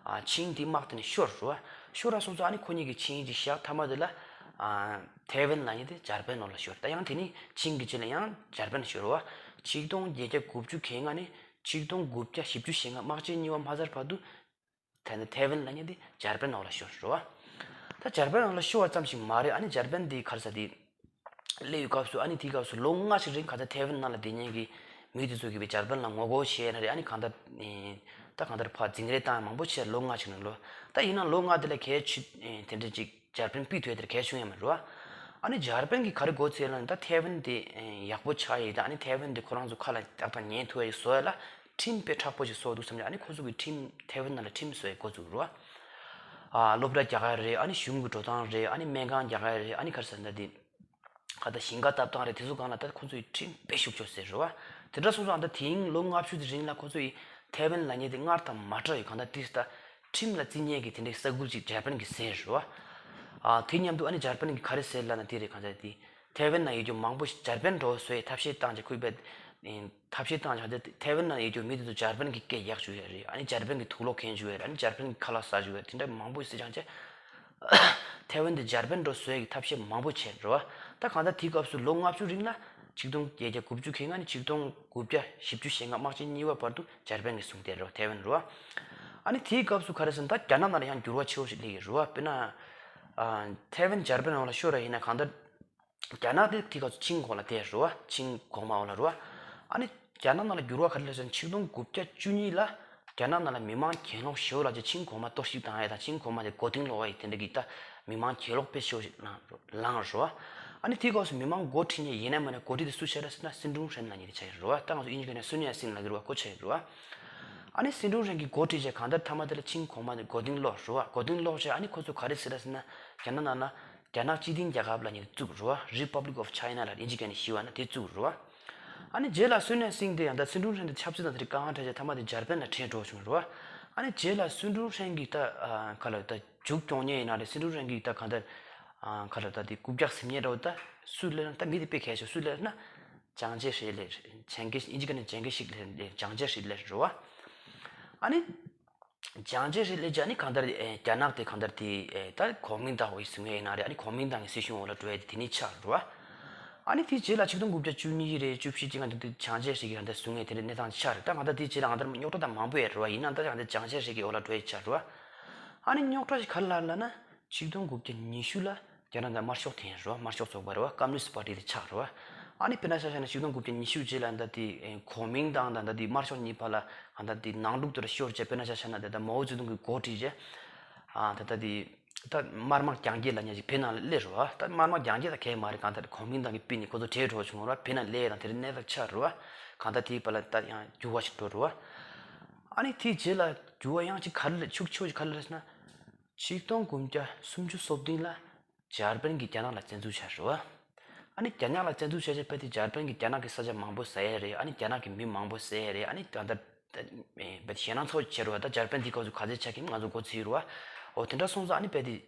ཨ་ཆིང་དེ་དམག་དེ་ནས་ཤོར་རེད་བ། ཤོར་ར་སོང་ཙང་ཨ་ནི་ཁོ་གཉིས་ཀྱིས་ཆིང་ཅིག་བཞག་མཐའ་མ་དེ་ལ་ཨ་ཐའེ་ཝན་ལབ་མཁན་དེ་འཇར་པན་ནང་ལ་ཤོར། ད་ཡང་དེ་ནས་ཆིང་གི་རྗེས་ལ་ཡང་འཇར་པན་ཤོར་བ། ཆིག་སྟོང་བརྒྱད་བརྒྱ་དགུ་བཅུ་གྱ་ལྔ་ནས་ཆིག་སྟོང་དགུ་བརྒྱ་བཞི་བཅུ་ཞེ་ལྔ་དམག་ཆེན་གཉིས་པ་མ་ཚར་བར་དུ། ད་ནི་ཐའེ་ཝན་ལབ་མཁན་དེ་འཇར་པན་འོག་ལ་ཤོར་རེད་བ། ད་འཇར་པན་འོག་ལ་ཤོར་བ་ཙམ་ཞིག་མ་རེད། ཨ་ནི་འཇར་པན་དེ་ག་རེ་ཟེར་དེ་སླེབས་ཡོད་སྐབས་སུ། ཨ་ནི་དེའི་སྐབས་སུ་ལོ་ལྔ་ཞིག་རིང་ག་ཚོད་ཐའེ་ཝན་ནང་ལ་བསྡད་མཁན་གྱི་མི་དེ་ཚོ་གིས་བས་འཇར་པན་ལ་ངོ་རྒོལ་བྱས་ན་རེད། ཨ་ནི་གང་ལྟར་ཨེ་ད་གང་ལྟར་ཕར་འཛིང་རེས་བཏང་མང་པོ་བྱས། ལོ་ལྔ་ཞིག་རིང་ལོ། ད་ཡིན་ན་ལོ་ལྔ་དེ་ལ་གལ་ཆེ་ཨེ་དེ་འདྲ་ཅིག་འཇར་པན་ཕུད་ཐུབ་ཡ་དེར་གལ་བྱུང་ཡ་མ་རེད་བ། ཨ་ནི་འཇར་པན་གྱིས་ག་རེ་འགོ་ཚུགས་ལབ་ན། ད་ཐའེ་ཝན་དེ་ཡག་པོ་ཆགས་ཡོད། ད་ཨ་ནི་ཐའེ་ཝན་དེ་ཁོ་རང་ཚོ་ཁ་ལ་ཏག་ཏག་ཉན་ཐུབ་ཡ་བཟོ་ཡ་ལ་ཁྲིམས་དཔེ་མཁྲེགས་པོ་ཞིག་བཟོ་འདུག་བསམ་ནས། ཨ་ནི་ཁོ་ཚོ་གིས་ཁྲིམས་ཐའེ་ཝན་ནང་ལ་ཁྲིམས་བཟོ་ཡ་འགོ་བཙུགས་རེད་བ། ཨ་སློབ་གྲྭ་རྒྱག་ཡ་རེད། ཨ་ནི་གཞུང་གི་འགྲོ་སྟངས་རེད། ཨ་ནི་སྨན་ཁང་རྒྱག་ཡ་རེད། ཨ་ནི་ག་རེ་ཟེར་ན་དེ་ག་ད་ཞིང་ཁ་བཏབ་སྟངས་རེད། དེ་ཚོ་སྒང་ལ་ད་ཁོ་ཚོ་ཡིས་ཁྲིམས་དཔེ་ཤུགས་ཆེ་བཟོས་རེད་བ། དེ་འདྲ་སོང་ཙང་ད་དེ་རིང་ལོ་ལྔ་བཅུ་དེ་རིང་ལ་ཁོ་ཚོ་ཡིས་ཐའེ་ཝན་ལབ་མཁན་དེ་སྔར་དང་མ་འདྲ་བའི་གང་ལྟར་ཏིས་ད་ཁྲིམས་ལ་བརྩི་མཁན་གྱི་དེ་འདྲའི་ས་ཁུལ་ཅིག་འཇར་པན་གྱིས་བཟོས་རེད་བ། ཨ་དེ་མཉམ་དུ་ཨ་ནི་འཇར་པན་གྱིས་ག་རེ་ཟེར་ལབ་ན་དེ་རེད། གང་ཟེར་དེ་ཐའེ་ཝན་ན་ཡོད་རྒྱུ་མང་པོ་ཞིག་འཇར་པན་འདྲ་བོ་བཟོ་ཡའི་ཐབས་ཤེས་བཏང་བྱས། ཁོས་བས་ཐབས་ཤེས་བཏང་བྱས། ཐའེ་ཝན་ན་ཡོད་རྒྱུ་མི་དེ་ཚོ་འཇར་པན་གྱི་སྐད་རྒྱག་བཅུག་ཡ་རེད། ཨ་ནི་འཇར་པན་གྱི་དུག་ལོག་གྱོན་བཅུག་ཡ་རེད། ཨ་ནི་འཇར་པན་གྱི་ཁ་ལག་ཟ་བཅུག་ཡ་རེད། དེ་འདྲ་མང་པོ་ཞིག་བྱས་བྱས། ཐའེ་ཝན་དེ་འཇར་པན་འདྲ་བཟོ་ཡ་གི་ཐབས་ཤེས་མང་པོ་བྱས་རེད་བ། ད་གང་ལྟར་དེའི་སྐབས་སུ་ལོ་ལྔ་བཅུ་རིང་ལ་ཆིག་སྟོང་བརྒྱད་བརྒྱ་དགུ་བཅུ་གྱ་ལྔ་ནས་ཆིག་སྟོང་དགུ་བརྒྱ་བཞི་བཅུ་ཞེ་ལྔ་དམག་ཆེན་གཉིས་པ་བར་དུ་འཇར་པན་གྱིས་བཟུང་བསྡད་རེད་བ། ཐའེ་ཝན་རེད་བ། ཨ་ནི་དེའི་སྐབས་སུ་ག་རེ་ཟེར་ན། ད་རྒྱ་ནག་ནང་ལ་ཡང་འགྱུར་བ་ཆེ་བོ་ཞིག་སླེབས་ཀྱི་རེད་བ། དཔེར་ན་ཨ་ཐའེ་ཝན་འཇར་པན་འོག་ལ་ཤོར་བ་ཡིན་ན། གང་ལྟར་རྒྱ་ནག་དེ་དེའི་སྐབས་སུ་ཆིང་འོག་ལ་བསྡད་རེད་བ། ཆིང་གོང་མ་འོག་ལ་རེད་བ། ཨ་ནི་རྒྱ་ནག་ནང་ལ་འགྱུར་བ་ག་རེ་སླེབས་ཟེར་ན། ཆིག་སྟོང་དགུ་བརྒྱ་བཅུ་གཉིས་ལ་རྒྱ་ནག་ནང་ལ་མི་མང་གྱེན་ལོག་ཞེ་པོ་ལངས་བྱས། ཆིང་གོང་མ་གཏོར་བཤིག་བཏང་ཡ་དང་། ཆིང་གོང་མ་དེ་མགོ་རྟིང་སློག་པ་ཡི་དེ་འདྲ་གི་ད་མི་མང་གྱེན་ལོག་དཔེ་ཆེ་བོ་ཞིག་ལངས་ལངས་རེད་བ། ཨ་ནི་དེའི་སྐབས་སུ་མི་མང་འགོ་ཁྲིད་མཁན་ཡིན་ན་མིན་ན་འགོ་ཁྲིད་དེ་སུ་བྱས་རེད་ཟེར་ན། སིན་ཀྲུང་ཧྲེན་ལབ་མཁན་དེ་བྱས་ཡོད་རེད་བ། ད་ང་ཚོ་དབྱིན་ཇི་སྐད་ནས་སུན་ཡ་སིན་ལབ་ཀྱི་རེད་བ། ཁོ་བྱས་ཡོད་རེད་བ། ཨ་ནི་སིན་ཀྲུང་ཧྲེན་གྱིས་འགོ་ཁྲིད་བྱས། གང་ལྟར་མཐའ་མ་དེ་ལ་ཆིང་གོང་མ་དེ་མགོ་རྟིང་སློག་རེད་བ། མགོ་རྟིང་སློག་བྱས། ཨ་ནི་ཁོ་ཚོ་ག་རེ་ཟེར་རེད་ཟེར་ན། རྒྱ་ནག་ནང་ན་རྒྱ་ནག་སྤྱི་མཐུན་རྒྱལ་ཁབ་ལབ་མཁན་དེ་བཙུགས་རེད་བ། Republic of China ལབ་དབྱིན་ཇི་སྐད་ནས་ཞུས་པ་ན་དེ་བཙུགས་རེད་བ། ཨ་ནི་རྗེས་ལ་སུན་ཡ་སིན་དེ་ཡང་ད་སིན་ཀྲུང་ཧྲེན་དེ་ཆབ་སྲིད་དང་དེ་རིགས་དཀའ་ངལ་འཕྲད་བྱས། མཐའ་མ་དེ་འཇར་པན་ལ་བྲོས་འགྲོ་བྱུང་རེད་བ། ཨ་ནི་རྗེས་ལ་སིན་ཀྲུང་ཧྲེན་གྱིས་ད་ཨ་ག་ལ་ད་རྒྱུགས་རྒྱོག་མཁན་ཡིན་ན་རེད། སིན་ཀྲུང་ཧྲེན་གྱིས་ད་གང་ལྟར་ཨ་ག་ལ་ད་དེ་རྐུབ་བཀྱག་ཟིན་མཁན་འདྲ་བོ། ད་སུ་སླེབས་ན། ད་མི་དེ་དཔེ་གལ་ཆེ། སུ་སླེབས་ན་ཅང་ཅེ་ཧྲེ་སླེབས། ཅང་ཀེ་དབྱིན་ཇི་སྐད་ནས་ཅང་ཀེ་ཤིག་སླེབས། ཅང་ཅེ་ཧྲེ་སླེབས་རེད་བ། ཨ་ནི་ཅང་ཅེ་ཧྲེ་སླེབས་རྗེས་ཨ་ནི་གང་ལྟར་ཨེ་རྒྱ་ནག་དེ་གང་ལྟར་དེ་ཨེ་ད་གོ་མིན་ཏང་འོག་ཟིན་མཁན་ཡིན་ན་རེད། ཨ་ནི་གོ་མིན་ཏང་གི་སྲིད་གཞུང་འོག་ལ་འགྲོ་ཡ་དེ་དེ་ནས་ཆགས་རེད་བ། ཨ་ནི་དེའི་རྗེས་ལ་ཆིག་སྟོང་དགུ་བརྒྱ་བཅུ་གཉིས་རེད། བཅུ་བཞི་ཅིག་སྒང་དེ་དུས་ཅང་ཅེ་ཧྲེ་གིས་གང་ལྟར་བཟུང་ངེས་དེ་འདྲའི་གནས་སྟངས་ཆགས་རེད། ད་གང་ལྟར་དེའི་རྗེས་ལ་གང་ལྟར་རྙོག་དྲ་དང་མང་པོ་ཡོད་རེད་བ། ཡིན་ནའང་ད་གང་ལྟར་ཅང་ཅེ་ཧྲེ་གི་འོག་ལ་འགྲོ་ཡ་ཆགས་རེད་བ། ཨ་ནི་རྙོག་དྲ་ཞིག་ག་རེ་ལབ་ན། ཆིག་སྟོང་དགུ་བརྒྱ་ཉི་ཤུ་ལ་རྒྱ་ནག་དང་དམར་ཤོག་དེ་རེད་བ། དམར་ཤོག་ཚོགས་པ་རེད་བ། ཀམ་མུ་ནིསྟ་པར་ཊི་དེ་ཆགས་རེད་བ། ཨ་ནི་དཔེར་ན་ཆ་བཞག་ན་ཆིག་སྟོང་དགུ་བརྒྱ་ཉི་ཤུ་རྗེས་ལ་ད་དེ་གོ་མིན་ཏང་དང་ད་དེ་དམར་ཤོག་གཉིས་བར་ལ་གང་ལྟར་དེ་ནང་འཁྲུག་དེ་ར་ཤོར་བྱས། དཔེར་ན་ཆ་བཞག་ན་ད་ད་མའོ་ཙེ་ཏུང་གིས་འགོ་ཁྲིད་བྱས། ཨ་ད་ད་དེ་ད་དམར་དམག་རྒྱང་རྒྱས་ལབ་མཁན་ཞིག་བོད་ནང་ལ་སླེབས་རེད་བ། ད་དམར་དམག་རྒྱང་རྒྱས་ད་གས་མ་རེད། གང་ལྟར་གོ་མིན་ཏང་གིས་ཕུད་ནས་ཁོ་ཚོ་བྲོས་འགྲོ་བྱུང་རེད་བ། བོད་ནང་སླེབས་དང་དེ་རིང་གནས་སྟངས་ཆགས་རེད་བ། གང་ལྟར་དེའི་བར་ལ་ད་ཡང་འགྱུར་བ་ཞིག་འགྲོ་རེད་བ། ཨ་ནི་དེའི་རྗེས་ལ་འགྱུར་བ་ཡང་ཅིག་ག་རེ་ལ་ཤུགས་ཆེ་བོ་ཞིག་ག་རེ་ལ་ཟེར་ན། ཆིག་སྟོང་དགུ་བརྒྱ་སུམ་ཅུ་སོ་བདུན་ལ་འཇར་པན་གྱིས་རྒྱ་ནག་ལ་བཙན་འཛུལ་བྱས་རེད་བ། ཨ་ནི་རྒྱ་ནག་ལ་བཙན་འཛུལ་བྱས་བྱས་བྱས་དེ་འཇར་པན་གྱིས་རྒྱ་ནག་གི་ས་ཆ་མང་པོ་ཟ་ཡས་རེད། ཨ་ནི་རྒྱ་ནག་གི་མི་མང་པོ་བསད་ཡས་རེད། ཨ་ནི་ད་ལྟ་བྱས་ན་ཚོགས་བྱས་རེད་བ། ད་འཇར་པན་དེའི་སྐབས་སུ་ག་ཚོད་ཆགས་ཀྱི་ང་ཚོ་མགོ་ཚོས་རེད་བ། འོ་དེ་འདྲ་སོང་ཙང་ཨ་ནི་རྦད་དེ་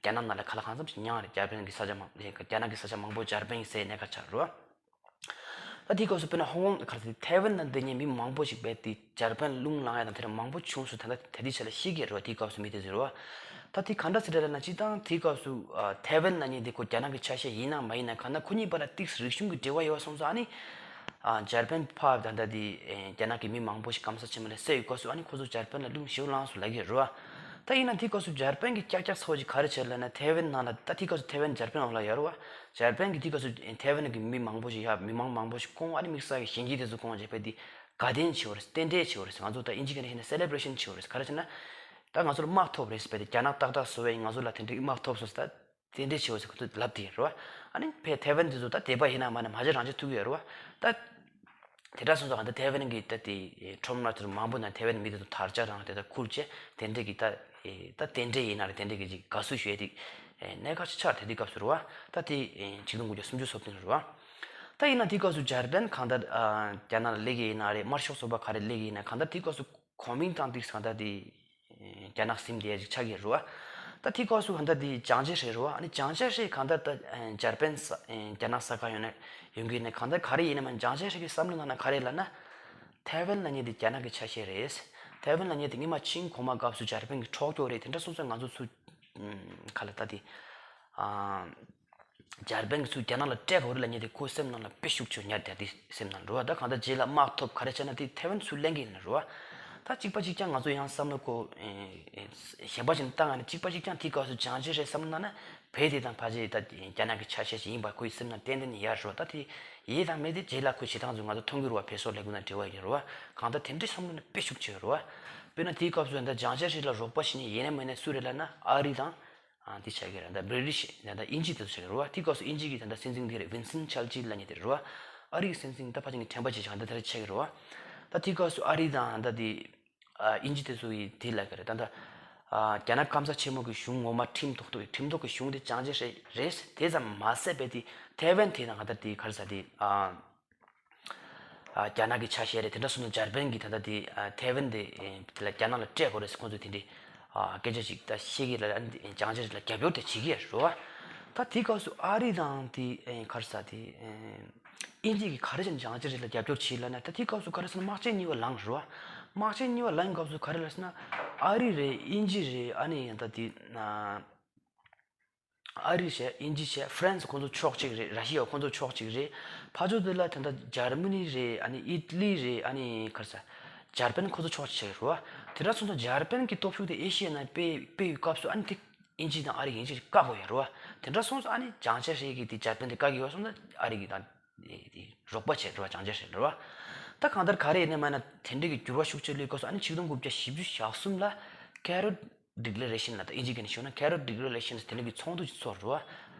རྒྱ་ནག་ནང་ལ་ག་ལ་གང་འཚམ་ཞིག་མྱངས་རེད། འཇར་པན་གྱི་ས་ཆ་མང་རྒྱ་ནག་གི་ས་ཆ་མང་པོ་འཇར་པན་གྱིས་བསད་གནས་ཁ་ཆགས་རེད་བ། ད་དེའི་སྐབས་སུ་དཔེར་ན་ཧོང་ཀོང་ག་རེ་ཟེར། ཐའེ་ཝན་ནང་བསྡད་མཁན་མི་མང་པོ་ཞིག་རྦད་དེ་འཇར་པན་རླུང་ལངས་ཡ་དང་དེ་འདྲ་མང་པོ་བྱུང་སོང་། ད་ལྟ་ད་ལྟའི་ཆ་ལ་ཤི་གི་རེད་བ། དེའི་སྐབས་སུ་མི་དེ་ཚོ་རེད་བ། ད་དེ་ག་འདྲ་ཟེར་རེད་ལབ་ན། སྤྱིར་བཏང་དེའི་སྐབས་སུ་ཨ་ཐའེ་ཝན་ལབ་མཁན་དེ་ཁོ་རྒྱ་ནག་གི་ཆ་ཤས་ཡིན་ནམ་མ་ཡིན་ན། གང་ལྟར་ཁོ་གཉིས་བར་ལ་ཏིག་རིག་གཞུང་གི་འབྲེལ་བ་ཡོད་པ་སོང་ཙང་། ཨ་ནི་ཨ་འཇར་པན་ཕར་ད་ལྟ་དེ་ཨེ་རྒྱ་ནག་གི་མི་མང་པོ་ཞིག་སྐམ་ས་ཆེན་མོ་ལ་བསད་ཡོད་སྐབས་སུ། ཨ་ནི་ཁོ་ཚོ་འཇར་པན་ལ་རླུང་ཞེ་པོ་ལངས་སོང་ལབ་ཀྱི་རེད་བ། ད་ཡིན་ན་དེའི་སྐབས་སུ་འཇར་པན་གྱིས་ཀྱག་ཀྱག་ཚ་བོ་ཞིག་ག་རེ་བྱས་ལབ་ན། ཐའེ་ཝན་ནང་ལ། ད་དེའི་སྐབས་སུ་ཐའེ་ཝན་འཇར་པན་འོག་ལ་ཡོད་རེད་བ། འཇར་པན་གྱིས་དེའི་སྐབས་སུ་ཐའེ་ཝན་གྱི་མི་མང་པོ་ཞིག་ཡར་མི་མང་མང་པོ་ཞིག་བསྐོངས། ཨ་ནི་དམིགས་བསལ་གྱི་གཞོན་སྐྱེས་དེ་ཚོ་བསྐོངས་བྱས་རྦད་དེ་དགའ་སྟོན་བྱས་པ་རེད། རྟེན་འབྲེལ་བྱས་པ་རེད། ང་ཚོ་ད་དབྱིན་ཇི་སྐད་ནས་བཤད་ན་སེ་ལེ་བྷི་རེ་ཤན་བྱས་པ་རེད། ག་རེ་བྱས་ན། ད་ང་ཚོར་དམག་ཐོབ་རེད་ཟེར། རྦད་དེ་རྒྱ་ནག་ཏག་ཏག་བཟོ་བས་ང་ཚོ་ལ་དེ་འདྲའི་དམག་ཐོབ་སོང་ཟེར། ད་རྟེན་འབྲེལ་བྱས་པ་ཟེར་ཁོ་ཚོས་ལབ་བསྡད་ཡོད་རེད་བ། ཨ་ནི་ཕར་ཐའེ་ཝན་དེ་ཚོ་ད་དད་པ་ཡིན་ན་མ་ན་མ་བྱས་རང་བྱས་ཐུབ་ཀྱི་ཡོད་རེད་བ། ད་དེ་འདྲ་སོང་ཙང་ད་ཐའེ་ཝན་གྱི་ད་དེ་ཁྲོམ་ར་དེ་ཚོ་མང་པོ་ནང་ཐའེ་ཝན་མི་དེ་ཚོ་དར་ཆ་རང་དེ་ད་ཁུར་བྱས། དེ་འདྲའི་གི་ད་ད་རྟེན་འབྲེལ་ཡིན་ན་རེད། དེ་འདྲའི་གི་ཅིག་དགའ་བསུ་ཞུ་ཡས་དེ་གནད་འགག་ཅིག་ཆགས། དེ་དུས་སྐབས་སུ་རེད་བ། ད་དེ་ཆིག་སྟོང་དགུ་བརྒྱ་སུམ་ཅུ་སོ་བདུན་རེད་བ། ད་ཡིན་ན་དེའི་སྐབས་སུ་འཇར་པན་གང་ལྟར་ཨ་རྒྱ་ནག་ལ་སླེབས་ཀྱི་ཡིན་ན་རེད། དམར་ཤོག་ཚོགས་པ་ག་རེ་སླེབས་ཀྱི་ཡིན་ན། གང་ལྟར་དེའི་སྐབས་སུ་གོ་མིན་ཏང་དེ་གང་ལྟར་དེ་རྒྱ་ནག་ཟིན་བསྡད་ཡ་ཅིག་ཆགས་ཀྱི་རེད་བ། ད་དེའི་སྐབས་སུ་གང་ལྟར་དེ་ཅང་ཅེ་ཧྲེ་རེད་བ། ཨ་ནི་ཅང་ཅེ་ཧྲེ་གང་ལྟར་ད་འཇར་པན་ས་རྒྱ་ནག་ས་ཁ་ཡོང་ན་ཡོང་གི་ཡིན་ན། གང་ལྟར་ག་རེ་ཡིན་ན་མ། ཅང་ཅེ་ཧྲེ་གི་བསམ་བློ་ནང་ན་ག་རེ་ལབ་ན། ཐའེ་ཝན་ལབ་མཁན་དེ་རྒྱ་ནག་གི་ཆ་ཤས་རེད། ཐའེ་ཝན་ལབ་མཁན་དེ་སྔོན་མ་ཆིང་གོང་མ་སྐབས་སུ་འཇར་པན་གྱི་འཕྲོག་རྒྱུ་རེད། དེ་འདྲ་སོང་ཙང་ང་ཚོ་ཚུར་ག་ལ་ད་དེ་འཇར་པན་གྱི་ཚུར་རྒྱ་ནག་ལ་སྤྲད་དགོས་རེད་ལབ་མཁན་དེ་ཁོའི་སེམས་ནང་ལ་དཔེ་ཤུགས་ཆེ་ཉར་བསྡད་དེ་སེམས་ནང་རེད་བ། ད་གང་ལྟར་རྗེས་ལ་དམག་ཐོབ་ག་རེ་བྱས་ན་དེ་ཐའེ་ཝན་ཚུར་ལེན་གྱི་ཡིན་རེད་བ། ད་གཅིག་པ་གཅིག་རྐྱང་ང་ཚོ་ཡང་བསམ་བློ་ཁོ་གཞན་པ་ཞིག་བཏང་ཡང་ནི་གཅིག་པ་གཅིག་རྐྱང་དེའི་སྐབས་སུ་བྱང་ཆ་རེད་བསམ་ན་ན། བོད་དེ་དང་ཕལ་ཆེར་ད་རྒྱ་ནག་གི་ཆ་ཤས་ཤིག་ཡིན་པ་ཁོའི་སེམས་ནང་ཏན་ཏན་ཡོད་རེད་བ། ད་དེ་ཡོད་དང་མེད་དེ་རྗེས་ལ་ཁོའི་བྱེད་སྟངས་ཚོ་ང་ཚོ་མཐོང་གི་རེད་བ། བོད་སོག་ལས་ཁུངས་དང་འབྲེལ་བ་ཡོད་རེད་བ། གང་ལྟར་དེ་འདྲའི་བསམ་བློ་ནི་དཔེ་ཤུགས་ཆེ་ཡོད་རེད་བ། དཔེར་ན་དེའི་སྐབས་སུ་ད་བྱང་ཤར་ཤིག་ལ་རོགས་པ་བྱེད་མཁན་ཡིན་ན་མིན་ན་སུ་རེད་ལབ་ན་ཨ་རི་དང་། ཨ་དེ་ཆགས་ཀྱི་རེད། ད་བྷི་རི་ཊིཤ་ད་ད་དབྱིན་ཇི་དེ་ཚོ་ཆགས་ཀྱི་རེད་བ། དེའི་སྐབས་སུ་དབྱིན་ཇི་གི་ད་ད་སྲིད་འཛིན་དེ་རེད། ཝིན་སྟན་ཆར་ཅིལ་ལབ་མཁན་དེ་རེད་བ། ཨ་རི་གི་སྲིད་འཛིན་ད་ཕལ་ཆེར་ངའི་དྲན་པ་བརྗེད་ཆགས་ད་དེ་རེད་ཆགས་ཀྱི་རེད་བ། ད་དེའི་སྐབས་སུ་ཨ་རི་དང་ད་དེ། ཨ་དབྱིན་ཇི་དེ་ཚོ་ཡིས་དེ་ལབ་ཀྱི་རེད། ད་ལྟ་ཨ་རྒྱ་ནག་སྐམ་ས་ཆེན་མོ་གི་གཞུང་ངོ་མ་ཁྲིམས་ཐོག་ཏུ་ཁྲིམས་ཐོག་གི་གཞུང་དེ་བྱང་ཆ་རེད། རེད་དེ་ཙམ་མ་ཟད་པའི་དེ་ཐའེ་ཝན་དེ་དང་ག་ད་དེ་ག་རེ་ཟེར་དེ་ཨ་ཨ་རྒྱ་ནག་གི་ཆ་ཤས་རེད། དེ་འདྲ་སོང་ན་འཇར་པན་གྱི་ད་ལྟ་དེ་ཨ་ཐའེ་ཝན་དེ་ཨེ་དེ་ལ་རྒྱ་ནག་ལ་སྤྲད་དགོས་རེད་ཟེར་ཁོང་ཚོས་དེ་འདྲའི་ཨ་སྐད་ཆ་ཞིག་ད་བཤད་ཀྱི་རེད། ཨ་ནི་བྱང་ཆ་རེད་ལ་རྒྱབ་སྐྱོར་དེ་བྱེད་ཀྱི་ཡོད་རེད་བ། ད་དེ་སྐབས་སུ་ཨ་རི་དང་དེ་ཨེ་ག་རེ་ཟེར་དེ་ཨེ། དབྱིན་ཇི་གིས་ག་རེ་བྱས་ནས་བྱང་ཆ་རེད་ལ་རྒྱབ་སྐྱོར་བྱེད་ལབ་ན། ད་དེའི་སྐབས་སུ་ག་རེ་ཟེར་ན་དམག་ཆེན་གཉིས་པ་ལངས་རེད་བ། དམག་ཆེན་གཉིས་པ་ལངས་སྐབས་སུ་ག་རེ་ལབ་ཟེར་ན། ཨ་རི་རེད། དབྱིན་ཇི་རེད། ཨ་ནི་ཡང་ད་དེ་ན་ཨ་རི་བྱས། དབྱིན་ཇི་བྱས། ཧྥ་རན་སི་ཁོང་ཚོ་ཕྱོགས་གཅིག་རེད། ར་ཤི་ཡ་ཁོང་ཚོ་ཕྱོགས་གཅིག་རེད། ཕར་ཕྱོགས་དེ་ལ་ད་ལྟ་འཇར་མ་ནི་རེད། ཨ་ནི་ཨི་ཊ་ལི་རེད། ཨ་ནི་ག་རེ་ཟེར། འཇར་པན་ཁོང་ཚོ་ཕྱོགས་གཅིག་རེད་བ། དེ་འདྲ་སོང་ཙང་འཇར་པན་གྱི་སྟོབས་ཤུགས་དེ་ཨེ་ཤི་ཡའི་ནང་སྤེལ་སྤེལ་བའི་སྐབས་སུ་ཨ་ནི་དེ་དབྱིན་ཇི་དང་ཨ་རི་གིས་ཡིན་གཅིག་བཀག་དགོས་ཡོད་རེད་བ། དེ་འདྲ་སོང་ཙང་ཨ་ནི་བྱང་ཆ་ཧྲེ་གིས་དེ་འཇར་པན་དེ་བཀག་གི་ཡོད་སོང་ཙང་ཨ་རི་གིས་ད་དེ་རོགས་པ་བྱས་རེད་བ། བྱང་ཆ་ཧྲེ་རེད་བ། ད་གང་ལྟར་ག་རེ་ཡིན་ནའི་མིན་ནའི་དེ་འདྲ་གི་འགྱུར་བ་ཤུགས་ཆེ་སླེབས་སྐབས་སུ་ཨ་ནི་ཆིག་སྟོང་དགུ་བརྒྱ་བཞི་བཅུ་ཞེ་གསུམ་ལ་Carrot Declaration ལབ། ད་དབྱིན་ཇི་སྐད་ནས་ཞུས་ན་Carrot Declaration དེ་འདྲ་གི་ཚོགས་འདུ་ཞིག་ཚོགས་རེད་བ།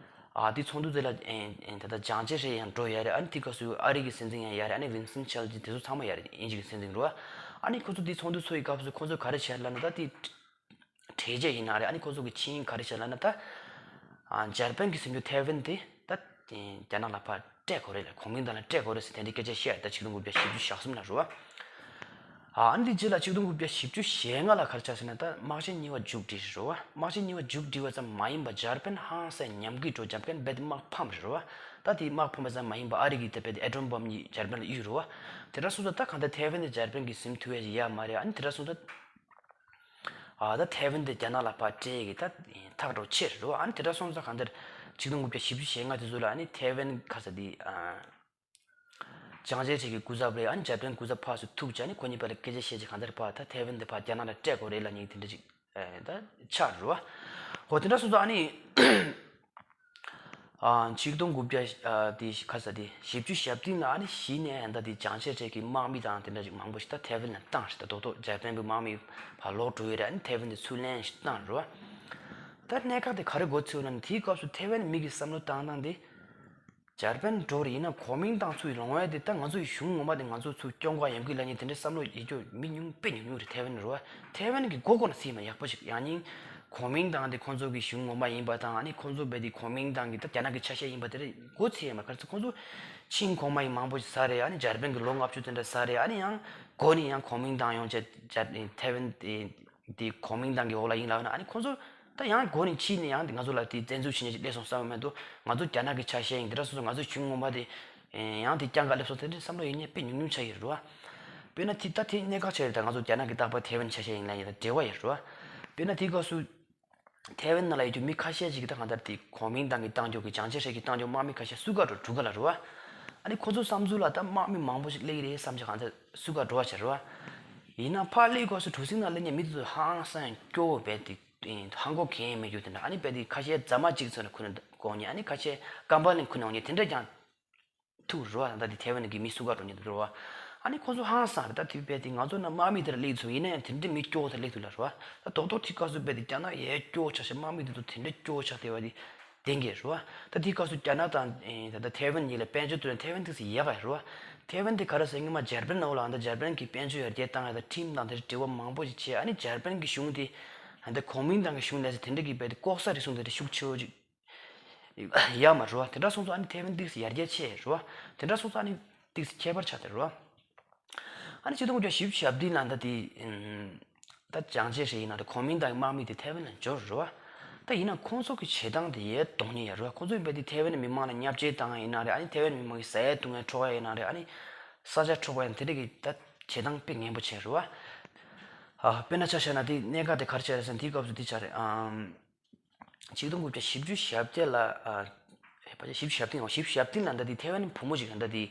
ཨ་དེ་ཚོགས་འདུ་དེ་ལ་ཨེ་ཨེ་ད་ལྟ་བྱང་ཆ་ཧྲེ་ཡང་འགྲོ་ཡ་རེད། ཨ་ནི་དེ་སྐབས་སུ་ཨ་རི་གི་སྲིད་འཛིན་ཡང་ཡོད་རེད། ཨ་ནི་ཝིན་སྟན་ཆར་ཅིལ་དེ་ཚོ་ཚང་མ་ཡོད་རེད། དབྱིན་ཇི་གི་སྲིད་འཛིན་རེད་བ། ཨ་ནི་ཁོ་ཚོ་དེ་ཚོགས་འདུ་ཚོགས་ཡི་སྐབས་སུ་ཁོ་ཚོས་ག་རེ་བྱས་ལབ་ན། ད་དེ་གྲོས་ཆོད་ཡིན་ན་རེད། ཨ་ནི་ཁོ་ཚོ་གི་ཆིངས་ཡིག་ག་རེ་བྱས་ལབ་ན། ད་ཨ་འཇར་པན་གྱིས་ཟེར་རྒྱུ་ཐའེ་ཝན་དེ་ད་རྒྱ་ནག་ལ་ཕར་སྤྲད་དགོས་རེད་ལ། གོ་མིན་ཏང་ལ་སྤྲད་དགོས་རེད་ཟེར་དེ་འདྲའི་སྐད་ཆ་བཤད། ད་ཆིག་སྟོང་དགུ་བརྒྱ་བཞི་བཅུ་ཞེ་གསུམ་ལ་རེད་བ། ཨ་ནི་དེ་རྗེས་ལ་ཆིག་སྟོང་དགུ་བརྒྱ་བཞི་བཅུ་ཞེ་ལྔ་ལ་ག་རེ་ཆགས་ཟེར་ན། ད་དམག་ཆེན་གཉིས་པ་མཇུག་སྒྲིལ་རེད་བ། དམག་ཆེན་གཉིས་པ་མཇུག་སྒྲིལ་བ་ཙམ་མ་ཡིན་པ་འཇར་པན་ཧང་སང་ཉམས་རྒུད་འགྲོ། འཇར་པན་རྦད་དེ་དམག་ཕམ་རེད་བ། ད་དེ་དམག་ཕམ་པ་ཙམ་མ་ཡིན་པ་ཨ་རི་གིས་དེ་རྦད་དེ་ཨེ་ཊོམ་བོམ་གཉིས་འཇར་པན་ལ་གཡུགས་རེད་བ། དེ་འདྲ་སོང་ཙང་ད་གང་ལྟར་ཐའེ་ཝན་དེ་འཇར་པན་གྱིས་ཟིན་ཐུབ་ཡ་ཞིག་ཡོད་མ་རེད། ཨ་ནི་དེ་འདྲ་སོང་ཙང་ཨ་ད་ཐའེ་ཝན་དེ་རྒྱ་ནག་ལ་ཕར་སྤྲད་ཀྱི་ད་ཐག་འགྲོ་ཆེ་རེད་བ། ཨ་ནི་དེ་འདྲ་སོང་ཙང་གང་ལྟར་ཆིག་སྟོང་དགུ་བརྒྱ་བཞི་བཅུ་ཞེ་ལྔ་དེ་ཚོ་ལ་ཨ་ནི་ཐའེ་ཝན་ག་རེ་ཟེར་དེ་ཨ་བྱང་ཆ་ཧྲེ་གི་སྐུ་ཚབ་རེད། ཨ་ནི་འཇར་པན་སྐུ་ཚབ་ཕར་ཚུར་ཐུག་བྱས། ཨ་ནི་ཁོ་གཉིས་བར་ལ་སྐད་ཆ་བཤད་བྱས། གང་ལྟར་ཕར་ད་ཐའེ་ཝན་དེ་ཕར་རྒྱ་ནག་ལ་སྤྲད་དགོས་རེད་ལབ་མཁན་དེ་འདྲ་ཅིག་ཨེ་ད་ཆགས་རེད་བ། འོ་དེ་འདྲ་སོང་ཙང་ཨ་ནི་ཨ་ཆིག་སྟོང་དགུ་བརྒྱ་ཨ་དེ་ག་རེ་ཟེར་དེ་བཞི་བཅུ་ཞེ་བདུན་ལ་ཨ་ནི་གཞི་ནས་ཨ་ད་དེ་བྱང་ཆ་ཧྲེ་གི་དམག་མི་དང་དེ་འདྲ་ཅིག་མང་པོ་ཞིག་ད་ཐའེ་ཝན་ལ་བཏང་ཞིག་ད་རྡོག་རྡོག་འཇར་པན་པའི་དམག་མི་ཕར་ལོག་འགྲོ་ཡི་རེད། ཨ་ནི་ཐའེ་ཝན་དེ་ཚུར་ལེན་ཞིག་བཏང་རེད་བ། ད་གནད་འགག་དེ་ག་རེ་འགོ་ཚུགས་ན། དེའི་སྐབས་སུ་ཐའེ་ཝན་མི་གི་བསམ་བློ་བཏང་སྟངས་དེ། འཇར་པན་འགྲོ་རེད། ཡིན་ན་གོ་མིང་ཏང་ཚུར་ལོང་ཡ་དེ་ད་ང་ཚོའི་གཞུང་ངོ་མ་དེ་ང་ཚོ་ཚུར་སྐྱོང་ག་ཡོང་གི་ལབ་མཁན་དེ་འདྲའི་བསམ་བློ་ཡོད་རྒྱུ་མི་ཉུང་། དཔེ་ཉུང་ཉུང་རེད། ཐའེ་ཝན་རེད་བ། ཐའེ་ཝན་གྱི་མགོ་སྐོར་ན་སྲིད་མ་ཡག་པོ་ཞིག་ཡང་སྙིང་གོ་མིང་ཏང་དེ་ཁོང་ཚོ་གི་གཞུང་ངོ་མ་ཡིན་པ་དང་། ཨ་ནི་ཁོང་ཚོ་རྦད་དེ་གོ་མིང་ཏང་གི་ད་རྒྱ་ནག་གི་ཆ་ཤས་ཡིན་པ་དེ་རེད། མགོ་ཚོས་ཡ་མ། ག་རེ་ཟེར་ཁོང་ཚོ་ཆིང་གོང་མ་ཡིན་མང་པོ་ཞིག་ཟ་རེད། ཨ་ནི་འཇར་པན་གྱི་ལོ་ལྔ་བཅུ་དེ་འདྲ་ཟ་རེད། ཨ་ནི་ཡང་མགོ་ནས་ཡང་གོ་མིང་ཏང་ཡོང་བྱས་འཇར་ཐའེ་ཝན་དེ། དེ་གོ་མིང་ཏང་གི་འོག་ལ་ཡིན་ལབ་ན། ཨ་ནི་ཁོང་ཚོ་ད་ཡང་མགོ་ནས་ཕྱིས་ནས་ཡང་དེ་ང་ཚོ་ལ་དེ་བཙན་འཛུལ་བྱེད་མཁན་ཅིག་སླེབས་སོང་བསམ་པ་མ་གཏོགས། ང་ཚོ་རྒྱ་ནག་གི་ཆ་ཤས་ཡིན། དེ་འདྲ་སོང་ཙང་ང་ཚོའི་གཞུང་ངོ་མ་དེ་ཡང་དེ་རྐྱང་ག་སླེབས་སོང་། དེ་འདྲའི་བསམ་བློ་ཡོད་མཁན་དཔེ་ཉུང་ཉུང་ཆགས་ཡོད་རེད་བ། དཔེར་ན་དེ་ད་དེ་གནད་འགག་ཆགས་ཡོད་རེད། ད་ང་ཚོ་རྒྱ་ནག་གི་རྟག་པར་ཐའེ་ཝན་ཆ་ཤས་ཡིན་ལབ་ཡ་དང་འབྲེལ་བ་ཡོད་རེད་བ། དཔེར་ན་དེའི་སྐབས་སུ་ཐའེ་ཝན་ནང་ལ་ཡོད་རྒྱུ་མི་ཁ་ཤས་ཤིག་གིས་ད་གང་ལྟར་དེ་གོ་མིང་ཏང་གིས་བཏང་རྒྱུ་གི་བྱང་ཆ་ཧྲེ་གིས་བཏང་རྒྱུ་དམག་མི་ཁ་ཤས་བསུ་ག་འགྲོ་གྲུ་ཁ་ལ་རེད་བ། ཨ་ནི་ཁོ་ཚོ་བསམ་ཚུལ་ལ་ད་དམག་མི་མང་པོ་ཞིག་སླེབས་ཀྱི་རེད་བསམ་བྱས་གང་ལྟར་བསུ་ག་འགྲོ་བ་བྱས་རེད་བ། ཡིན་ན་ཕར་སླེབས་སྐབས་སུ་གྲུ་གཟིངས་ནང་སླེབས་མཁན་མི་དེ་ཚོ་ཧང་སང་སྐྱོ་བོ་རྦད་དེ་ཧང་གོ་གེ་མེད་རྒྱུ་དེ་འདྲ། ཨ་ནི་རྦད་དེ་ཁ་ཤས་རྫ་མ་གཅིག་ཚོ་ནས་ཁུར་ནས་འགོ་མཁན། ཨ་ནི་ཁ་ཤས་ཀམ་པ་ལིང་ཁུར་ནས་འོང་མཁན་དེ་འདྲ་ཀྱང་ཐུག་རེད་བ། ད་དེ་ཐའེ་ཝན་གྱི་མི་བསུ་ག་འགྲོ་མཁན་དེ་རེད་བ། ཨ་ནི་ཁོ་ཚོ་ཧང་སང་རེད། ད་དེ་རྦད་དེ་ང་ཚོ་ནང་དམག་མི་དེ་འདྲ་སླེབས་ཚོ་ཡིན་ན་ཡང་དེ་འདྲ་མི་སྐྱོ་བོ་དེ་སླེབས་ཐུབ་ལ་རེད་བ། ད་རྡོག་རྡོག་དེའི་སྐབས་སུ་རྦད་དེ་རྒྱ་ནག་ཡས་སྐྱོ་བོ་ཆགས་ཤག་དམག་མི་དེ་ཚོ་དེ་འདྲ་སྐྱོ་བོ་ཆགས་བསྡད་པ་དེ་བདེན་གྱི་རེད་བ། ད་དེའི་སྐབས་སུ་རྒྱ་ནག་དང་ཨེ་ད་ལྟ་ཐའེ་ཝན་གཉིས་ལ་དཔལ་འབྱོར་ཐོག་ནས་ཐའེ་ཝན་དེ་ཚོ་ཡག་ག་རེད་བ། ཐའེ་ཝན་དེ་ག་རེ་ཟེར། སྔོན་མ་འཇར་པན་ནང་ལ་ད་འཇར་པན་གྱིས་དཔལ་འབྱོར་ཡར་རྒྱས་བཏང་ཡ་དང་ཁྲིམས་དང་དེ་འབྲེལ་བ་མང་པོ་ཞིག་བྱས། ཨ་ནི་འཇར་པན་གྱི་གཞུང་དེ་ད་གོ་མིང་ཏང་གི་གཞུང་ལས་ཟེར་དེ་འདྲ་གི་རྦད་དེ་ལྐོག་ཟ་རུལ་སུངས་དེ་འདྲ་ཤུགས་ཆེ་བོ་ཅིག་ཡོད་མ་རེད་བ། དེ་འདྲ་སོང་ཙང་ཨ་ནི་ཐའེ་ཝན་ཏིག་སི་ཡར་རྒྱས་ཆེ་རེད་བ། དེ་འདྲ་སོང་ཙང་ཨ་ནི་ཏིག་སི་ཁྱད་པར་ཆགས་བསྡད་རེད་བ། ཨ་ནི་ཆིག་སྟོང་དགུ་བརྒྱ་བཞི་བཅུ་ཞེ་བདུན་ལ་ད་དེ་ད་བྱང་ཆ་ཧྲེ་ཡིན་ན་ད་གོ་མིང་ཏང་གི་དམག་མི་དེ་ཐའེ་ཝན་ལ་འབྱོར་རེད་བ། ད་ཡིན་ན་ཁོང་ཚོ་གི་བྱེད་སྟངས་དེ་ཡས་སྟོང་ཉིད་ཡོད་རེད་བ། ཁོང་ཚོ་ཡིན་པ་དེ་ཐའེ་ཝན་མི་མང་ལ་བརྙས་བཅོས་བཏང་ཡ་ཡིན་ན་རེད། ཨ་ནི་ཐའེ་ཝན་མི་མང་གི་ཟ་ཡ་བཏུང་ཡ་འཕྲོག་ཡ་ཡིན་ན་རེད། ཨ་ནི་ས་ཆ་འཕྲོག་པ་ཡང་དེ་འདྲ་གི་ད་བྱེད་སྟངས་དཔེ་ངན་པོ་བྱས་རེད་བ། ཨ། དཔེར་ན་ཆ་བཞག་ན་དེ་གནད་འགག་དེ་ག་རེ་བྱས་རེད་ཟེར་ན། དེའི་སྐབས་སུ་དེ་ཆགས་རེད། ཨམ། ཆིག་སྟོང་དགུ་བརྒྱ་བཞི་བཅུ་ཞེ་བརྒྱད་ལ། ཨ། ཕལ་ཆེར་བཞི་བཅུ་ཞེ་བདུན། འོ། བཞི་བཅུ་ཞེ་བདུན་ལ་ད་དེ་ཐའེ་ཝན་བུ་མོ་ཅིག་ད་དེ་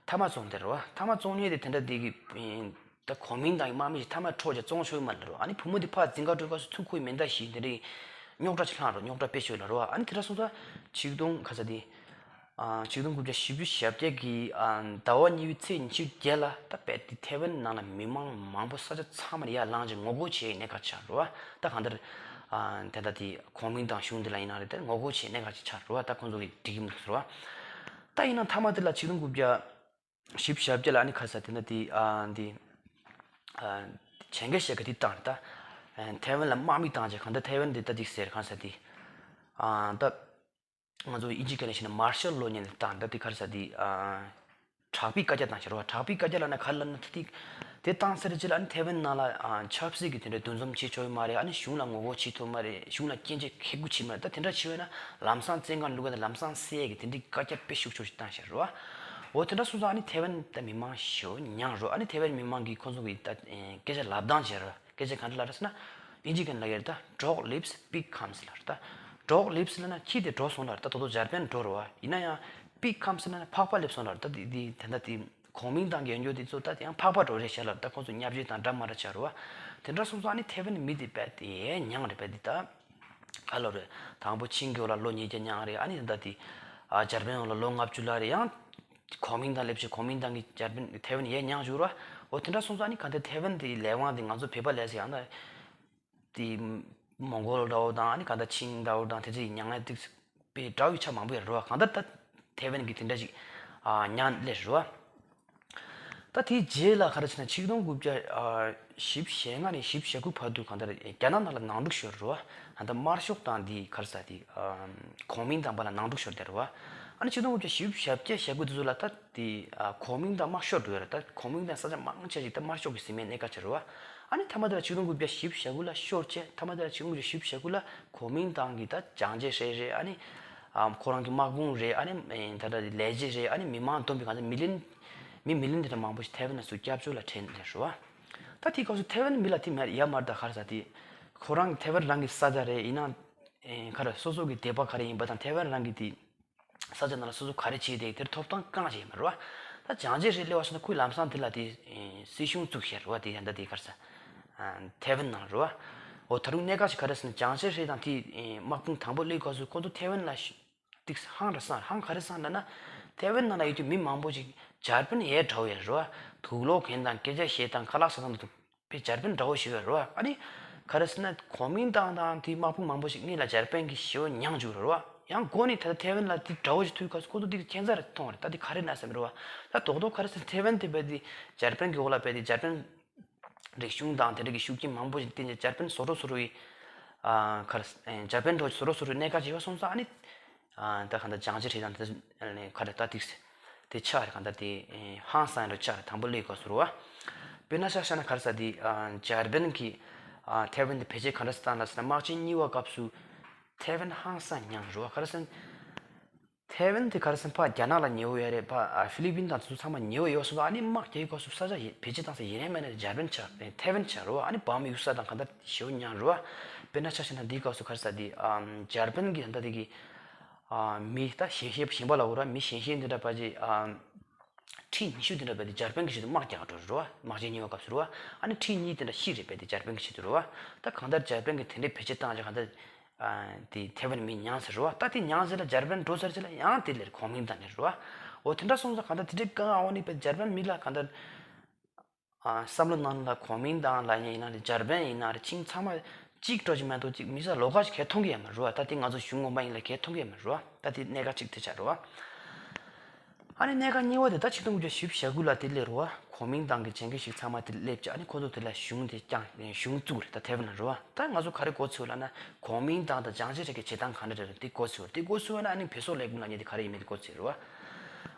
ཐ་མག་བཙོང་དེ་རེད་བ། ཐ་མག་བཙོང་མཁན་དེ་དེ་འདྲ་དེ་གི་ད་གོ་མིང་ཏང་གི་དམག་མི་ཞིག་ཐ་མག་འཕྲོག་བྱས་བཙོང་ཆོག་གི་མ་རེད་རོ། ཨ་ནི་བུ་མོ་དེ་ཕར་འཛིན་གྲྭ་འགྲོ་སྐབས་སུ་ཚུར་ཁོའི་མེ་མདའ་བཞིན་དེ་འདྲའི་རྙོག་དྲ་ཅིག་བསླངས་རོ། རྙོག་དྲ་དཔེ་ཤོད་ལ་རོ། ཨ་ནི་དེ་འདྲ་སོང་ཙང་ཆིག་སྟོང་ག་ས་དེ། ཨ། ཆིག་སྟོང་དགུ་བརྒྱ་བཞི་བཅུ་ཞེ་བརྒྱད་ཀྱི། ཨ། ཟླ་བ་གཉིས་པའི་ཚེས་ཉི་ཤུ་བརྒྱད་ལ་ད་རྦད་དེ་ཐའེ་ཝན་ནང་ལ་མི་མང་མང་པོ་ས་ཆ་ཚང་མར་ཡར་ལངས་བྱས་ངོ་རྒོལ་བྱེད་གནད་འགག་ཆགས་རོ། ད་གང་ལྟར། ཨ། དེ་ད་དེ་གོ་མིང་ཏང་གཞུང་འདི་ལ་ཡིན་ན་རེད། དེ་ངོ་རྒོལ་བྱེད་གནད་འགག་ཅིག་ཆགས་རོ། ད་ཁོང་ཚོ་གི་སྒྲིག་གི་མི་འདུག་ཟེར་བ། ད་ཡིན་ན་མཐའ་མ་དེ་ལ་ཆིག་སྟོང་དགུ་བརྒྱ་བཞི་བཅུ་ཞེ་བརྒྱད་ལ་ཨ་ནི་ག་ས་དེ་ན་དེ། ཨ། འདི། ཨ། བྱེད་འགེལ་བྱེད་གི་དེ་བཏང་རེད་ད། ཨ། ཐའེ་ཝན་ལ་དམག་མི་བཏང་བྱས་གང་ལྟར་ཐའེ་ཝན་དེ་ད་དེ་ཟེར་གང་ས་དེ། ཨ། ད། ང་ཚོ་དབྱིན་ཇི་སྐད་ནས་བཤད་ན་མར་ཤལ་ལོ་ཉིན་ལ་བཏང་། ད་དེ་ག་རེ་ཟེར་དེ། ཨ། དྲག་པོའི་བཀའ་རྒྱ་བཏང་ཟེར་བ། དྲག་པོའི་བཀའ་རྒྱ་ལབ་ན་ག་རེ་ལབ་ན། ད་དེ་དེ་བཏང་ཚར་རྗེས་ལ་ཨ་ནི་ཐའེ་ཝན་ནང་ལ། ཨ། ཆབ་སྲིད་ཀྱི་དེ་འདྲའི་འདུ་འཛོམས་བྱེད་ཆོག་གི་མ་རེད། ཨ་ནི་གཞུང་ལ་ངོ་རྒོལ་བྱེད་ཐུབ་མ་རེད། གཞུང་ལ་སྐྱོན་བརྗོད་ཁེ་གུ་བྱེད་མ་རེད། ད་དེ་འདྲ་བྱས་པ་ན་ལམ་སང་བཙོན་ཁང་འགྲོ་གི། ད་ལམ་སང་བསད་ཀྱི་དེ་འདྲའི་བཀའ་རྒྱ་དཔེ་ཤུགས་ཆེ་ཞིག་བཏང་ཟེར་བ། འོ། དེ་འདྲ་སོང་ཙང་ཨ་ནི་ཐའེ་ཝན་ད་མི་མང་ཞེ་པོ་མྱངས་རོ། ཨ་ནི་ཐའེ་ཝན་མི་མང་གིས་ཁོ་ཚོ་གི་ད་སྐད་ཆ་ལབ་སྟངས་བྱས་རོ། སྐད་ཆ་ག་འདྲ་ལབ་རེད་ཟེར་ན། དབྱིན་ཇི་སྐད་ལ་ཡར་ད་ཌོག་ལིབས་པིག་ཁམས་ལབ་རེད་ད། ཌོག་ལིབས་ལབ་ན་ཁྱི་དེ་འགྲོ་སོང་ལབ་རེད་ད། ད་དུང་འཇར་པན་འགྲོ་རེད་བ། ཡིན་ན་ཡང་པིག་ཁམས་ལབ་ན་ཕག་པ་སླེབས་སོང་ལབ་རེད་ད། དེ་དེ་ད་ལྟ་དེ་གོ་མིང་ཏང་གི་ཡོན་ཇོ་དེ་ཚོ་ད་དེ་ཡང་ཕག་པ་འགྲོ་རེད་ཤག་ལབ་རེད་ད། ཁོང་ཚོ་བརྙས་བཅོས་དང་འདྲ་མ་འདྲ་བྱས་རེད་བ། དེ་འདྲ་སོང་ཙང་ཨ་ནི་ཐའེ་ཝན་མི་དེ་རྦད་དེ་ཡས་མྱངས་རེད། རྦད་དེ་ད་ག་ལོ་རེད། དང་པོ་ཆིང་གི་འོག་ལ་ལོ་ཉིས་བརྒྱ་མྱངས་རེད། ཨ་ནི་ད་དེ། ཨ། འཇར་པན་འོག་ལ་ལོ་ལྔ་བཅུ་ལ་རེད། ཡང་གོ་མིང་ཏང་སླེབས་བྱས་གོ་མིང་ཏང་གིས་འཇར་པན་ཐའེ་ཝན་ཡས་མྱངས་བཅུག་ར། འོ། དེ་འདྲ་སོང་ཙང་ཨ་ནི་ག་འདྲ་ཐའེ་ཝན་དེའི་ལས་དབང་དེ་ང་ཚོ་བོད་པ་ལས་ཟེར་ཡང་ན་དེ་མོང་གོལ་འདྲ་བོ་དང་། ཨ་ནི་ག་འདྲ་ཆིང་འདྲ་བོ་དང་། དེ་ཚོའི་མྱངས་ཡ་དེ་དཔེ་འདྲ་བོའི་ཆ་མང་པོ་ཡོད་རེད་བ། གང་ལྟར་ད་ཐའེ་ཝན་གྱིས་དེ་འདྲ་ཞིག་ཨ། མྱངས་སླེབས་རེད་བ། ད་དེའི་རྗེས་ལ་ག་རེ་བྱས་ན་ཆིག་སྟོང་དགུ་བརྒྱ་ཨ། བཞི་བཅུ་ཞེ་ལྔ་ནས་བཞི་བཅུ་ཞེ་དགུ་བར་དུ་གང་ལྟར་རྒྱ་ནག་ནང་ལ་ནང་འཁྲུག་ཤོར་རེད་བ། ད་ལྟ་དམར་ཤོག་དང་དེ་ག་རེ་ཟེར་དེ། ཨ། གོ་མིང་ཏང་བར་ལ་ནང་འཁྲུག་ཤོར་བསྡད་རེད་བ། ཨ་ནི་ཆིག་སྟོང་དགུ་བརྒྱ་བཞི་བཅུ་ཞེ་བརྒྱད་ཞེ་དགུ་དེ་ཚོ་ལ་ད་དེ། ཨ། གོ་མིང་ཏང་དམག་ཤོར་འགྲོ་ཡ་རེད། ད་གོ་མིང་ཏང་ས་ཆ་མང་ཆེ་ཞིག་ད་དམར་ཤོག་གིས་ཟིན་པའི་གནད་འགག་ཆགས་རེད་བ། ཨ་ནི་མཐའ་མ་དེ་ལ་ཆིག་སྟོང་དགུ་བརྒྱ་བཞི་བཅུ་ཞེ་དགུ་ལ་ཤོར་བྱས། མཐའ་མ་དེ་ལ་ཆིག་སྟོང་དགུ་བརྒྱ་བཞི་བཅུ་ཞེ་དགུ་ལ་གོ་མིང་ཏང་གིས་ད་ཅང་ཅེ་ཧྲེ་རེད། ཨ་ནི། ཨ། ཁོ་རང་གི་དམག་དཔུང་རེད། ཨ་ནི་ད་ལྟ་ལས་བྱེད་རེད། ཨ་ནི་མི་མང་བསྡོམས་པའི་གང་ལྟར་མི་ལིན། མི་མི་ལིན་དེ་འདྲ་མང་པོ་ཞིག་ཐའེ་ཝན་ལ་ཚུར་སྐྱབས་བཅོལ་ལ་ཐོན་ནས་རེད་བ། ད་དེའི་སྐབས་སུ་ཐའེ་ཝན་མི་ལ་དེ་མེད་ཡ་མ་རེད། ད་ག་རེ་ཟེར་དེ། ཁོ་རང་གི་ཐའེ་ཝན་རང་གི་ས་ཆ་རེད། ཡིན་ནའང་། ཨེ། ག་རེ། སོ་སོ་གི་དད་པ་ག་རེ་ཡིན་པ་དང་ཐའེ་ཝན་རང་གི་དེ་ས་ཆ་ནང་ལ་སོ་སོ་ག་རེ་བྱས་དེ་དེར་ཐོབ་ཐང་རྐང་བྱས་མ་རེད་བ། ད་ཅང་ཅེ་ཧྲེ་སླེབས་པ་སོང་ན་ཁོས་ལམ་སང་དེ་ལ་དེ། ཨེ། སྲིད་གཞུང་བཙུགས་བཞག་རེད་བ། དེ་ཡང་ད་དེ་ག་རེ་ཟེར། ཨ། ཐའེ་ཝན་ནང་རེད་བ། འོ། ད་རུང་གནད་འགག་ཅིག་ག་རེ་ཟེར་ན། ཅང་ཅེ་ཧྲེ་དང་དེའི། ཨེ། དམག་དཔུང་དང་པོ་སླེབས་སྐབས་སུ་ཁོ་ཚོ་ཐའེ་ཝན་ལ་ཤི། ཏིག་ཧང་ར་སང་། ཧང་ག་རེ་སང་ལབ་ན། ཐའེ་ཝན་ནང་ལ་ཡོད་དུས་མི་མང་པོ་ཞིག་འཇར་པན་ཡས་འདྲ་བོ་ཡོད་རེད་བ། དུག་ལོག་གྱོན་དང་སྐད་ཆ་བཤད་སྟངས་ཁ་ལག་ཟ་སྟངས་དང་དཔེ་འཇར་པན་འདྲ་བོ་ཞིག་ཡོད་རེད་བ། ཨ་ནི་ག་རེ་ཟེར་ན། གོ་མིང་ཏང་དང་དེའི་དམག་དཔུང་མང་པོ་ཞིག་སྔོན་ལ་འཇར་པན་གྱིས་ཞེ་པོ་མྱངས་བཅུག་རེད་བ། ཡང་འགོ་ནས་ད་ལྟ་ཐའེ་ཝན་ལ་དེ་འདྲ་བོ་ཞིག་ཐུག་སྐབས་སུ་ཁོ་ཚོ་དེ་ཁྱད་མཚར་རེ་མཐོང་བ་རེད། ད་དེ་ག་རེ་ན་བསམ་རེད་བ། ད་རྡོག་རྡོག་ག་རེ་ཟེར་ན། ཐའེ་ཝན་དེ་རྦད་དེ་འཇར་པན་གྱི་འོག་ལ། རྦད་དེ་འཇར་པན་རིག་གཞུང་དང་དེ་འདྲ་གི་ཤུགས་རྐྱེན་མང་པོ་ཞིག་བརྟེན་ནས་འཇར་པན་བཟོ་འདྲ་བཟོ་འདྲ་ཡི། ཨ། ག་རེ། ཨེ། འཇར་པན་འདྲ་བོ་བཟོ་འདྲ་བཟོ་འདྲ་གནད་འགག་ཅིག་ཡོད་པ་སོང་ཙང་། ཨ་ནི། ཨ། ད་གང་ལྟར་ཅང་ཅེ་ཧྲེ་དང་དེ་ཚོ་ནས་ག་རེ་ད་ཏིག་སེ་དེ་ཆགས་རེད། གང་ལྟར་དེ། ཨེ། ཧང་སང་འདྲ་ཆགས་རེད། དང་པོ་སླེབས་སྐབས་སུ་རེད་བ། དཔེར་ན་ཆ་བཞག་ན་ག་རེ་ཟེར་དེ། ཨ། འཇར་པན་གྱིས། ཨ། ཐའེ་ཝན་དེ་བེད་སྤྱོད་ག་འདྲ་བཏང་ལབ་ཟེར་ན། དམག་ཆེན་གཉིས་པའི་སྐབས་སུ་ཐའེ་ཝན་ཧང་སང་མྱངས་རེད་བ། ག་རེ་ཟེར་ན། ཐའེ་ཝན་དེ་ག་རེ་ཟེར་ན་ཕར་རྒྱ་ནག་ལ་ཉེ་བོ་ཡོད་རེད། ཕར། ཨ། ཧྥི་ལི་པིན་དང་དེ་ཚོ་ཚང་མ་ཉེ་བོ་ཡོད་སོང་ཙང་། ཨ་ནི་དམག་རྒྱག་སྐབས་སུ་ས་ཆ་ཡི་བེད་སྤྱོད་བཏང་ས་ཡིན་ནའི་མིན་ནའི་འཇར་པན་ཆགས། ཐའེ་ཝན་ཆགས་རེད་བ། ཨ་ནི་བག་མེད་གཡུག་ས་དང་གང་ལྟར་ཞེ་པོ་མྱངས་རེད་བ། དཔེར་ན་ཆ་བཞག་ན་འདིའི་སྐབས་སུ་ག་རེ་ཟེར་དེ། ཨམ། འཇར་པན་གྱི་ད་ལྟ་དེ་གི། ཨ། མི་ད་གཞན་ཤེས་གཞན་པ་ལ་འོ་ར། མི་གཞན་ཤེས་འདི་འདྲ་ཕལ་ཆེར། ཨམ། ཁྲི་ཉི་ཤུ་འདི་འདྲ་རྦད་དེ་འཇར་པན་གྱི་ཆེད་དུ་དམག་རྒྱག་འགྲོ་རེད་བ། དམག་ཆེན་གཉིས་པའི་སྐབས་སུ་རེད་བ། ཨ་ནི་ཁྲི་གཉིས་དེ་འདྲ་ཤི་རེད། རྦད་དེ་འཇར་པན་གྱི་ཆེད་དུ་རེད་བ། ད་གང་ལྟར་འཇར་པན་གྱིས་དེ་འདྲའི་བེད་སྤྱོད་བཏང་བྱས་གང་ལྟར། ཨ། དེ་ཐའེ་ཝན་མི་མྱངས་ཟེར་རེད་བ། ད་དེ་མྱངས་ཟེར་ལ་འཇར་པན་འགྲོ་ཚར་རྗེས་ལ་ཡང་དེ་ལས་གོ་མིང་ཏང་ནས་རེད་བ། འོ། དེ་འདྲ་སོང་ཙང་གང་ལྟར་དེ་འདྲའི་དཀའ་ངལ་འོག་ནས་རྦད་འཇར་པན་མི་ལ་གང་ལྟར། ཨ། བསམ་བློ་ནང་ལ་གོ་མིང་ཏང་ལབ་མཁན་ཡིན་ན་རེད། འཇར་པན་ཡིན་ན་རེད། ཆིང་ཚང་མ་གཅིག་འདྲ་ཅིག་མ་གཏོགས་གཅིག་མི་ས་ལོགས་ཀ་ཞིག་གང་ཡང་མཐོང་གི་ཡོད་མ་རེད་བ། ད་དེ་ང་ཚོ་གཞུང་ངོ་མ་ཡིན་ལ་གང་མཐོང་གི་ཡོད་མ་རེད་བ། ད་དེ་གནད་འགག་གཅིག་དེ་ཆགས་རེད་བ། ཨ་ནི་གནད་འགག་གཉིས་པ་དེ་ད་ཆིག་སྟོང་དགུ་བརྒྱ་བཞི་བཅུ་ཞེ་དགུ་ལ་དེ་སླེབས་རེད་བ། གོ་མིང་ཏང་གི་བྱེད་མཁན་ཞིག་ཚང་མ་དེ་སླེབས་བྱས། ཨ་ནི་ཁོ་ཚོ་དེ་ལ་གཞུང་དེ་བསྐྱངས། གཞུང་བཙུགས་རེད། ད་ཐའེ་ཝན་ལ་རེད་བ། ད་ང་ཚོ་ག་རེ་གོ་ཚོད་ལབ་ན། གོ་མིང་ཏང་དང་ཅང་ཅེ་ཧྲེ་གི་བྱེད་སྟངས་ག་འདྲ་རེད་རེད། དེ་གོ་ཚོད་རེད། དེ་གོ་ཚོད་ན་ཨ་ནི་བོད་སོག་ལས་ཁུངས་ལབ་མཁན་དེ་ག་རེ་ཡིན་མིན་དེ་གོ་ཚོད་རེད་བ།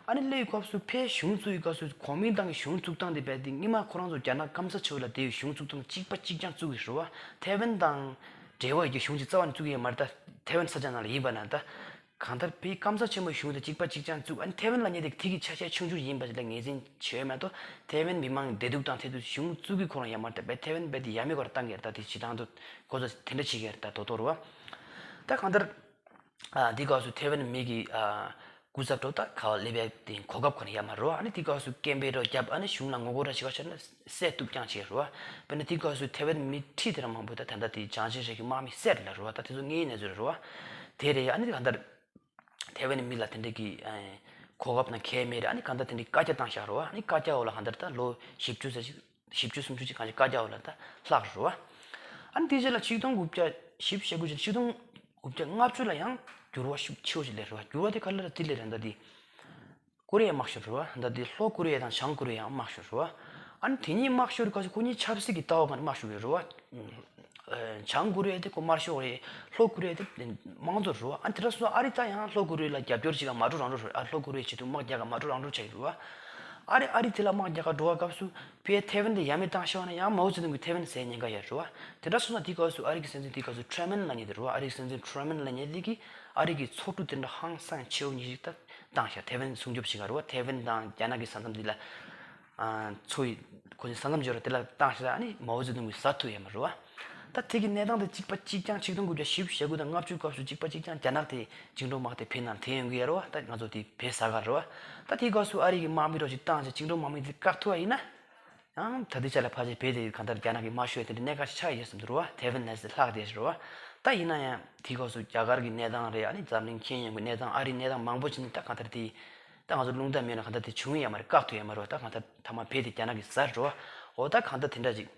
ཨ་ནི་སླེབས་སྐབས་སུ་ཕར་གཞུང་བཙུགས་ཡི་སྐབས་སུ་གོ་མིང་ཏང་གི་གཞུང་བཙུགས་སྟངས་དེ་རྦད་དེ་སྔོན་མ་ཁོ་རང་ཚོ་རྒྱ་ནག་སྐམ་ས་ཆེ་བ་ལ་དེའི་གཞུང་བཙུགས་སྟངས་གཅིག་པ་གཅིག་རྐྱང་བཙུགས་ཡོད་རེད་བ། ཐའེ་ཝན་དང་འབྲེལ་བ་ཡོད་རྒྱུ་གཞུང་ཅིག་རྩ་བ་ནས་བཙུགས་ཡོད་མ་རེད། ད་ཐའེ་ཝན་ས་ཆ་ནང་ལ་ཡིན་པ་ན་ད། གང་ལྟར་བོད་སྐམ་ས་ཆེན་མོའི་གཞུང་དེ་གཅིག་པ་གཅིག་རྐྱང་བཙུགས། ཨ་ནི་ཐེ་ཝན་ལབ་མཁན་དེ་ཐེ་གི་ཆ་ཤས་ཆུང་ཆུང་ཡིན་པ་ཞིག་ལ་ངོས་འཛིན་བྱས་ཡོད་མ་གཏོགས། ཐེ་ཝན་མི་མང་བདེ་སྡུག་དང་ཐེ་གཏུག་གཞུང་བཙུགས་ཀྱི་ཁོ་རང་ཡོད་མ་རེད། ད་བོད་ཐེ་ཝན་རྦད་དེ་ཡ་མེད་སྐོར་བཏང་གི་རེད། ད་དེ་བྱེད་སྟངས་དེ་ཁོ་ཚོ་དེ་འདྲ་བྱེད་ཀྱི་རེད། ད་དོ་དོ་རུ་བ། ད་གང་ལྟར། ཨ་དེའི་སྐབས་སུ་ཐེ་ཝན་མི་གི་ཨ་སྐུ་ཚབ་འགྲོ་ད་ག་བ་སླེབས་ཡ་དེ་གོ་སྐབས་ཁོ་ན་ཡོད་མ་རེད་བ། ཨ་ནི་དེའི་སྐབས་སུ་སྐད་འབོད་རོགས་རྒྱབ། ཨ་ནི་གཞུང་ལ་ངོ་རྒོལ་ར་བྱེད་ག་བྱས་ན་བསད་གཏུབ་རྐྱང་བྱེད་རེད་བ། དཔེར་ན་དེའི་སྐབས་སུ་ཐེ་ཝན་མི་ཁྲི་དེ་རང་མང་པོ་ད་ད་ལྟ་དེ་ཅང་ཅེ་ཧྲེ་གི་དམག་མི་བསད་རེད་ལ་རེད་བ། ད་དེ་ཚོ་དངོས་ཡོད་གནས་ཚུལ་རེད་བ། དེ་རེད། ཨ་ནི་གང་ལྟར་ཐེ་ཝན་མི་ལ་དེ་འདྲ་གི་ཨ་གོ་སྐབས་ན་ཁེལ་མེད་རེད། ཨ་ནི་གང་ལྟར་དེ་འདྲའི་བཀའ་རྒྱ་བཏང་བཞག་རེད་བ། ཨ་ནི་བཀའ་རྒྱ་འོག་ལ་གང་ལྟར་ད་ལོ་བཞི་བཅུ་ཙམ་ཞིག་བཞི་བཅུ་སུམ་ཅུ་ཅིག་གང་ཅི་བཀའ་རྒྱ་འོག་ལ་ད་ལྷག་རེད་བ། ཨ་ནི་དེའི་རྗེས་ལ་ཆིག་སྟོང་དགུ་བརྒྱ་བཞི་བཅུ་ཞེ་དགུ་ཅིག་ཆིག་སྟོང་དགུ་བརྒྱ་ལྔ་བཅུ་ལ་ཡང་འགྱུར་བ་ཤུགས་ཆེ་བོ་ཞིག་སླེབས་རེད་བ། འགྱུར་བ་དེ་ག་རེ་ལ་དེ་སླེབས་རེད། ད་དེ་ཀོ་རི་ཡའི་དམག་ཤོར་རེད་བ། ད་དེ་ལྷོ་ཀོ་རི་ཡ་དང་བྱང་ཀོ་རི་ཡའི་དམག་ཤོར་རེད་བ། ཨ་ནི་དེ་གཉིས་དམག་ཤོར་སྐབས་སུ་ཁོ་གཉིས་ཆབ་སྲིད་ཀྱི་ལྟ་བ་ངང་དམག་ཤོར་བའི་རེད་བ། ཨ་བྱང་ཀོ་རི་ཡ་དེ་ཁོ་དམར་ཤོག་རེད། ལྷོ་ཀོ་རི་ཡ་དེ་དམངས་གཙོ་རེད་བ། ཨ་ནི་དེ་འདྲ་སོང་ཙང་ཨ་རི་ད་ཡང་ལྷོ་ཀོ་རི་ཡ་ལ་རྒྱབ་སྐྱོར་བྱེད་ག་མ་འགྲོ་རང་འགྲོ་རེད། ཨ་ལྷོ་ཀོ་རི་ཡའི་ཆེད་དུ་དམག་རྒྱག་ག་མ་འགྲོ་རང་འགྲོ་བྱ་གི་རེད་བ། ཨ་རི་ཨ་རི་དེ་ལ་དམག་རྒྱག་ག་འགྲོ་བ་སྐབས་སུ་བོད་ཐེ་ཝན་དེ་ཡ་མེད་བཏང་ཤོར་ན་ཡང་མའོ་ཙེ་ཏུང་གིས་ཐེ་ཝན་ཟས་ཉེན་ཁ་ཡོད་རེད་བ། དེ་འདྲ་སོང་ཙང་དེའི་སྐབས་སུ་ཨ་རི་གི་སྲིད་འཛིན་དེའི་སྐབས་སུ་ཁྲོ་མན་ལབ་མཁན་དེ་རེད་བ། ཨ་རི་གི་སྲིད་འཛིན་ཁྲོ་མན་ལབ་མཁན་དེ་གིས་ཨ་རི་གི་ཚོགས་དྲུག་དེ་འདྲ་ཧང་སང་ཆེ་བོ་གཉིས་ཤིག་ད་བཏང་བཞག་ཐེ་ཝན་སྲུང་སྐྱོབ་བྱེད་ག་རེད་བ། ཐེ་ཝན་དང་རྒྱ་ནག་གི་ས་མཚམས་འདི་ལ་ཨ་མཚོ་ཡི་ཁོ་ཚོའི་ས་མཚམས་སྦྱོར་བ་དེ་ལ་བཏང་བཞག་ཨ་ནི་མའོ་ཙེ་ཏུང་གིས་ཟ་ཐུབ་ཡོད་མ་རེད་བ། ད་དེ་གི་གནས་སྟངས་དེ་གཅིག་པ་གཅིག་རྐྱང་ཆིག་སྟོང་དགུ་བརྒྱ་བཞི་བཅུ་ཞེ་དགུ་དང་ལྔ་བཅུ་སྐབས་སུ་གཅིག་པ་གཅིག་རྐྱང་རྒྱ་ནག་དེ་བཅིངས་འགྲོལ་དམག་དེ་བོད་ནང་ཐོན་ཡོང་གི་ཡོད་རེད་བ། ད་ང་ཚོ་དེ་བོད་ཟ་ག་རེད་བ། ད་དེའི་སྐབས་སུ་ཨ་རི་གི་དམག་མི་རོགས་ཅིག་བཏང་བྱས་བཅིངས་འགྲོལ་དམག་མི་དེ་བཀག་ཐུབ་པ་ཡིན་ན། ཡང་ད་ལྟའི་ཆ་ལ་ཕལ་ཆེར་བོད་དེ་གང་ལྟར་རྒྱ་ནག་གིས་དམར་ཤོག་དེ་འདྲའི་གནད་འགག་ཅིག་ཆགས་ཡོད་བསམ་འདུག་རེད་བ། ཐེ་ཝན་ནས་ལྷག་བསྡད་རེད་བ། ད་ཡིན་ན་ཡང་དེའི་སྐབས་སུ་རྒྱ་གར་གྱི་གནས་སྟངས་རེད། ཨ་ནི་འཛམ་གླིང་ཁྱོན་ཡོངས་ཀྱི་གནས་སྟངས་ཨ་རིའི་གནས་སྟངས་མང་པོ་ཅིག་ནི་ད་གང་ལྟར་དེ་ད་ང་ཚོ་རླུང་རྟ་མེད་ན་གང་ལྟར་དེ་བྱུང་ཡོད་མ་རེད། བཀག་ཐུབ་ཡོད་མ་རེད་བ། ད་གང་ལྟར་མཐའ་མ་བོད་དེ་རྒྱ་ནག་གིས་ཟ་རེད་བ། འོ་ད་གང་ལྟར་དེ་འདྲ་ཅིག་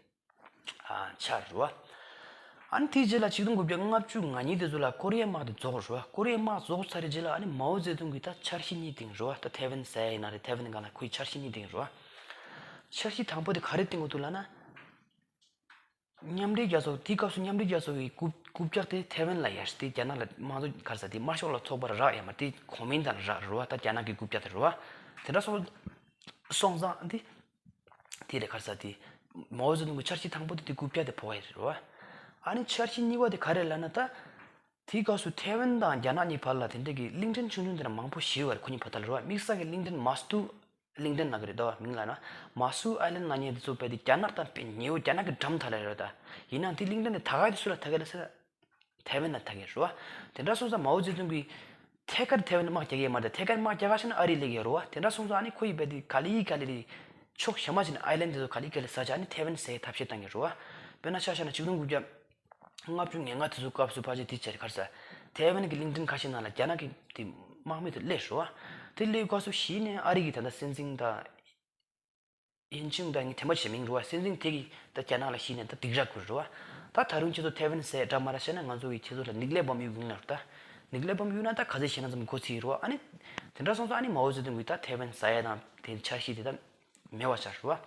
ཨ་ཆགས་རེད་བ། ཨ་ནི་དེའི་རྗེས་ལ་ཆིག་སྟོང་དགུ་བརྒྱ་ལྔ་བཅུ་ང་གཉིས་དེ་ཚོ་ལ་ཀོ་རི་ཡའི་དམག་དེ་རྫོགས་རེད་བ། ཀོ་རི་ཡའི་དམག་རྫོགས་ཚར་བའི་རྗེས་ལ་ཨ་ནི་མའོ་ཙེ་ཏུང་གིས་ད་འཆར་གཞི་གཉིས་བཏིང་རེད་བ། ད་ཐེ་ཝན་ཟ་ཡ་ཡིན་ན་རེད། ཐེ་ཝན་སྒང་ལ་ཁོའི་འཆར་གཞི་གཉིས་བཏིང་རེད་བ། འཆར་གཞི་དང་པོ་དེ་ག་རེ་བཏིང་དགོས་འདུག་ལབ་ན། མཉམ་འབྲེལ་རྒྱལ་ཚོགས་དེའི་སྐབས་སུ་མཉམ་འབྲེལ་རྒྱལ་ཚོགས་ཀྱི་རྐུབ་རྐུབ་བཀྱག་དེ་ཐེ་ཝན་ལ་ཡར་དེ་རྒྱ་ནག་ལ་དམངས་གཙོ་ག་རེ་ཟེར་དེ་དམར་ཤོག་ལ་ཚོགས་པར་རག་ཡོད་མ་རེད། དེ་གོ་མིན་ཏང་ལ་རག་རེད་བ། ད་རྒྱ་ནག་གི་རྐུབ་བཀྱག་དེ་རེད་བ། དེ་འདྲ་སོང་སོང་ཙང་དེ་དེ་རེད་ག་རེ་ཟེར་དེ་མའོ་ཙེ་ཏུང་གི་འཆར་གཞི་དང་པོ་དེ་དེ་རྐུབ་བཀྱག་དེ་ཕོག་ཡ་རེད་བ། ཨ་ནི་འཆར་གཞི་གཉིས་པ་དེ་ག་རེ་ལབ་ན། ད་དེའི་སྐབས་སུ་ཐེ་ཝན་དང་རྒྱ་ནག་གཉིས་བར་ལ་དེ་འདྲ་གི་གླིང་ཕྲན་ཆུང་ཆུང་དེ་འདྲ་མང་པོ་བཞེས་པ་རེད། ཁོ་གཉིས་བར་དག་ལ་རེད་བ། དམིགས་བསལ་གྱི་གླིང་ཕྲན་མ་སུ་གླིང་ཕྲན་ལབ་ཀྱི་རེད་ད་བ། མིང་ལབ་ན་མ་སུ་ཨའི་ལན་ལབ་མཁན་དེ་ཚོ་རྦད་དེ་རྒྱ་ནག་དང་དཔེ་ཉེ་བོ། རྒྱ་ནག་གི་འགྲམ་དེ་ལ་རེད་ད། ཡིན་ནའང་དེ་གླིང་ཕྲན་དེ་ད་ག་དེ་སུ་ལ་ད་ག་ལ་ཟེར་ན་ཐེ་ཝན་ལ་ད་ག་རེད་བ། དེ་འདྲ་སོང་ཙང་མའོ་ཙེ་ཏུང་གིས་ཐད་ཀར་ཐེ་ཝན་དམག་རྒྱག་གི་མ་རེད། ཐད་ཀར་དམག་རྒྱག་ག་ཤེས་ན་ཨ་རི་སླེབས་ཀྱི་རེད་བ། དེ་འདྲ་སོང་ཙང་ཨ་ནི་ཁོ་ཡིས་རྦད་དེ་ག་ལེ་ག་ལེ་རེད། ཕྱོགས་གཞན་མ་ཞིག་ནས་ཨའི་ལན་དེ་ཚོ་ག་ལེ་ག་ལེ་ཟ་བྱས་ཨ་ནི་ཐེ་ཝན་ཟ་ཡའི་ཐབས་ཤེས་བཏང་གི་རེད་བ། དཔེར་ན་ཆ་བཞག་ན་ཆིག་སྟོང་དགུ་བརྒྱ་ལྔ་བཅུ་ང་ལྔ་དེ་ཚོའི་སྐབས་སུ་ཕལ་ཆེར་དེ་ཆ་རེད་ག་རེ་ཟེར། ཐེ་ཝན་གྱི་གླིང་ཕྲན་ཁ་ཤས་ནང་ལ་རྒྱ་ནག་གི་དེ་དམག་མི་དེ་སླེབས་རེད་བ། དེ་སླེབས་སྐབས་སུ་གཞི་ནས་ཨ་རི་གི་ད་ལྟ་སྲིད་འཛིན་དང་ཡིན་ཅིང་དང་ངའི་དྲན་པ་བྱེད་མིང་རེད་བ། སྲིད་འཛིན་དེ་གིས་ད་རྒྱ་ནག་ལ་གཞི་ནས་ད་སྡིགས་ར་བསྐུལ་རེད་བ། ད་ད་རུང་ཁྱེད་ཚོ་ཐེ་ཝན་ཟ་ཡ་འདྲ་མ་འདྲ་བྱས་ན་ང་ཚོ་གིས་ཁྱེད་ཚོ་ལ་ནིག་ལེ་བོམ་གཡུག་གི་ཡིན་ལབ། ད་ནིག་ལེ་བོམ་གཡུག་ན་ད་ག་ཚོད་ཞེད་སྣང་ཙམ་འགོ་ཚུགས་ཀྱི་རེད་བ། ཨ་ནི་དེ་འདྲ་སོང་ཙང་ཨ་ནི་མའོ་ཙེ་ཏུང་གིས་ད་ཐེ་ཝན་ཟ་ཡ་དང་དེ་འཆར་གཞི་དེ་ད་མེད་པ་ཆགས་རེད་བ།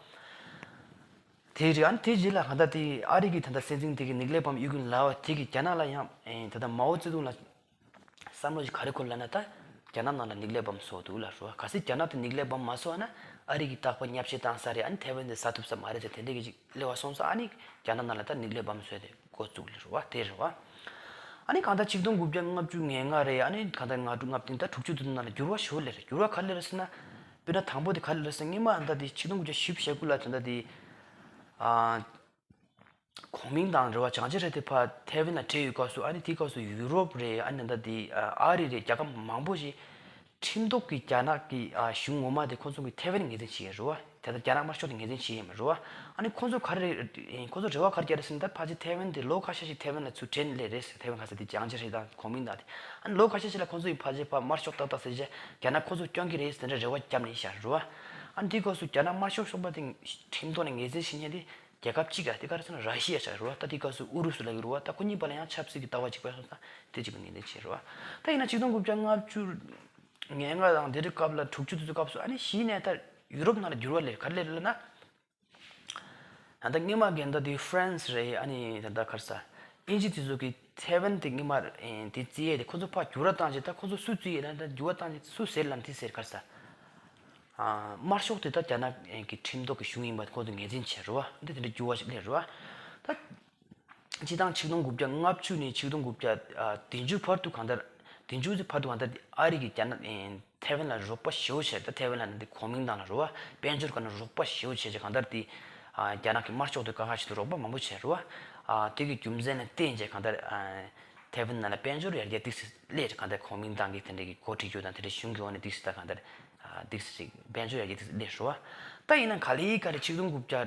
དེ་རེད། ཨ་ནི་དེ་རྗེས་ལ་གང་ལྟར་དེ་ཨ་རི་གི་ད་ལྟ་སྲིད་འཛིན་དེ་གིས་ནིག་ལེ་བོམ་གཡུག་གི་ཡིན་ལབ་པ་དེ་གིས་རྒྱ་ནག་ལ་ཡང་ཨེ་ད་ལྟ་མའོ་ཙེ་ཏུང་ལ་བསམ་བློ་ཞིག་ག་རེ་འཁོར་ལབ་ན། ད་རྒྱ་ནག་ནང་ལ་ནིག་ལེ་བོམ་བཟོ་འདུག་ལབ་རེད་བ། གལ་སྲིད་རྒྱ་ནག་དེ་ནིག་ལེ་བོམ་མ་བཟོ་བ་ན་ཨ་རི་གིས་རྟག་པར་བརྙས་བཅོས་བཏང་ས་རེད། ཨ་ནི་ཐེ་ཝན་དེ་ཟ་ཐུབ་ས་མ་རེད་ཟེར་དེ་འདྲ་གི་ཅིག་སླེབས་པ་སོང་ཙང་ཨ་ནི་རྒྱ་ནག་ནང་ལ་ད་ནིག་ལེ་བོམ་བཟོས་ཏེ་འགོ་བཙུགས་ལེ་རེད་བ། དེ་རེད་བ། ཨ་ནི་གང་ལྟར་ཆིག་སྟོང་དགུ་བརྒྱ་ལྔ་བཅུ་ང་ལྔ་རེད། ཨ་ནི་གང་ལྟར་ལྔ་དྲུག་ལྔ་བདུན་ད་དྲུག་ཅུ་དེ་ཚོ་ནང་ལ་འགྱུར་བ་ཞེ་པོ་སླེབས་རེད། འགྱུར་བ་ག་རེ་སླེབས་རེད་ཟེར་ན། དཔེར་ན་དང་པོ་དེ་ག་རེ་སླེབས་རེད་ཟེར་ན། སྔོན་མ་ད་དེ་ཆིག་སྟོང་དགུ་བརྒྱ་བཞི་བཅུ་ཞེ་དགུ་ལ་ད་ལྟ་དེ་ཨ། གོང་མིང་དང་རེད་བ། ཅང་ཅེ་ཧྲེ་དེ་ཕར་ཐེ་ཝན་ལ་བྲོས་ཡོད་སྐབས་སུ། ཨ་ནི་དེའི་སྐབས་སུ་ཡུ་རོབ་རེད། ཨ་ནི་ད་དེ་ཨ་རི་རེད། རྒྱལ་ཁབ་མང་པོ་ཞིག་ཁྲིམས་ཐོག་གི་རྒྱ་ནག་གི་ཨ་གཞུང་ངོ་མ་དེ་ཁོ་ཚོ་གིས་ཐེ་ཝན་ངོས་འཛིན་བྱེད་ཀྱི་རེད་བ། དེ་ལྟར་རྒྱ་ནག་དམར་ཤོག་དེ་ངོས་འཛིན་བྱེད་ཀྱི་མ་རེད་བ། ཨ་ནི་ཁོ་ཚོ་ག་རེ་རེད། ཁོ་ཚོ་རེ་བ་ག་རེ་བརྒྱབ་རེད་ཟེར་ན། ད་ཕལ་ཆེར་ཐེ་ཝན་དེ་ལོ་ཁ་ཤས་ཤིག་ཐེ་ཝན་ལ་ཚུར་དྲན་སླེབས་རེད་ཟེར། ཐེ་ཝན་ག་ས་དེ་ཅང་ཅེ་ཧྲེ་དང་གོང་མིང་དང་དེ། ཨ་ནི་ལོ་ཁ་ཤས་ཤིག་ལ་ཁོ་ཚོ་ཡིས་ཕལ་ཆེར་ཕར་དམར་ཤོག་ཏག་ཏག་ཟེར་བྱས་རྒྱ་ནག་ཁོ་ཚོ་སྐྱོང་གི་རེད་ཟེར་འདྲ་རེ་བ་བརྒྱབ་ནས་བཞག་རེད་བ། ཨ་ནི་དེའི་སྐབས་སུ་རྒྱ་ནག་དམར་ཤོག་ཤོག་པ་དེ་ཁྲིམས་ཐོག་ནས་ངོས་འཛིན་བྱེད་མཁན་དེ་རྒྱལ་ཁབ་གཅིག་ག་དེ་ག་རེ་ཟེར་ན་ར་ཤི་ཡ་ཆགས་རེད་བ། ད་དེའི་སྐབས་སུ་ཨུ་རུ་སུ་ལབ་ཀྱི་རེད་བ། ད་ཁོ་གཉིས་བར་ལ་ཡང་ཆབ་སྲིད་ཀྱི་ལྟ་བ་གཅིག་པ་སོང་ཙང་དེ་གཅིག་པ་ངོས་འཛིན་བྱས་རེད་བ། ད་ཡིན་ན་ཆིག་སྟོང་དགུ་བརྒྱ་ལྔ་བཅུ་ང་ལྔ་དང་དེ་འདྲའི་སྐབས་ལ་དྲུག་ཅུ་དེ་ཚོའི་སྐབས་སུ་ཨ་ནི་གཞི་ནས་ད་ཡུ་རོབ་ནང་ལ་འགྱུར་བ་སླེབས། ག་རེ་སླེབས་ལབ་ན། ད་ལྟ་སྔོན་མ་གི་ད་དེ་ཧྥ་རན་སི་རེད། ཨ་ནི་ད་ལྟ་ག་རེ་ཟེར། དབྱིན་ཇི་དེ་ཚོ་གིས་ཐེ་ཝན་དེ་སྔོན་མ་ཨེ་དེ་རྩིས་ཡས་དེ་ཁོ་ཚོ་ཕར་འགྱུར་བ་བཏང་བྱས། ད་ཁོ་ཚོ་སུ་རྩིས་ཡས་ན་ད་འགྱུར་བ་བཏང་བྱས་སུ་ཟེར་ལབ་ན་དེ་ཟེར་ག་རེ་ཟེར། ཨ་དམར་ཤོག་དེ་ད་རྒྱ་ནག་གི་ཁྲིམས་ཐོག་གི་གཞུང་ཡིན་པ་ཁོ་ཚོ་ངོས་འཛིན་བྱས་རེད་བ། འདི་དེ་འདྲ་འགྱུར་བ་ཞིག་སླེབས་རེད་བ། ད་སྤྱིར་བཏང་ཆིག་སྟོང་དགུ་བརྒྱ་ལྔ་བཅུ་ནས་ཆིག་སྟོང་དགུ་བརྒྱ་བདུན་ཅུ་བར་དུ་གང་ལྟར་ དེ་མཇུག་ཏུ་བར་དུ་གང་ལྟར་ཨ་རི་གིས་རྒྱ་ནག་ཨེ་ཐའེ་ཝན་ལ་རོགས་པ་ཞེ་པོ་བྱས། ད་ཐའེ་ཝན་ལ་ནི་འདི་གོ་མིང་ཏང་ལ་རེད་བ། དཔལ་འབྱོར་སྒང་ནས་རོགས་པ་ཞེ་པོ་བྱས་བྱས། གང་ལྟར་དེ་ཨ་རྒྱ་ནག་གི་དམར་ཤོག་དེ་དཀའ་ཁག་ཆེད་དུ་རོགས་པ་མང་པོ་བྱས་རེད་བ། ཨ་དེ་གི་རྒྱུ་མཚན་ལ་བརྟེན་བྱས་གང་ལྟར་ཨ་ཐའེ་ཝན་ནང་ལ་དཔལ་འབྱོར་ཡར་རྒྱས་ཏོག་ཙམ་སླེབས། གང་ལྟར་གོ་མིང་ཏང་གི་དེ་འདྲ་གི་འགོ་ཁྲིད་རྒྱུ་དང་དེ་འདྲ་གཞུང་གི་འོག་ནས་ཏོག་ཙམ་ད་གང་ལྟར་ཨ་ཏོག་ཙམ་ཅིག་དཔལ་འབྱོར་ཡར་རྒྱས་ཏོག་ཙམ་སླེབས་རེད་བ། ད་ཡིན་ན་ག་ལེ་ག་ལེ་ཆིག་སྟོང་དགུ་བརྒྱ་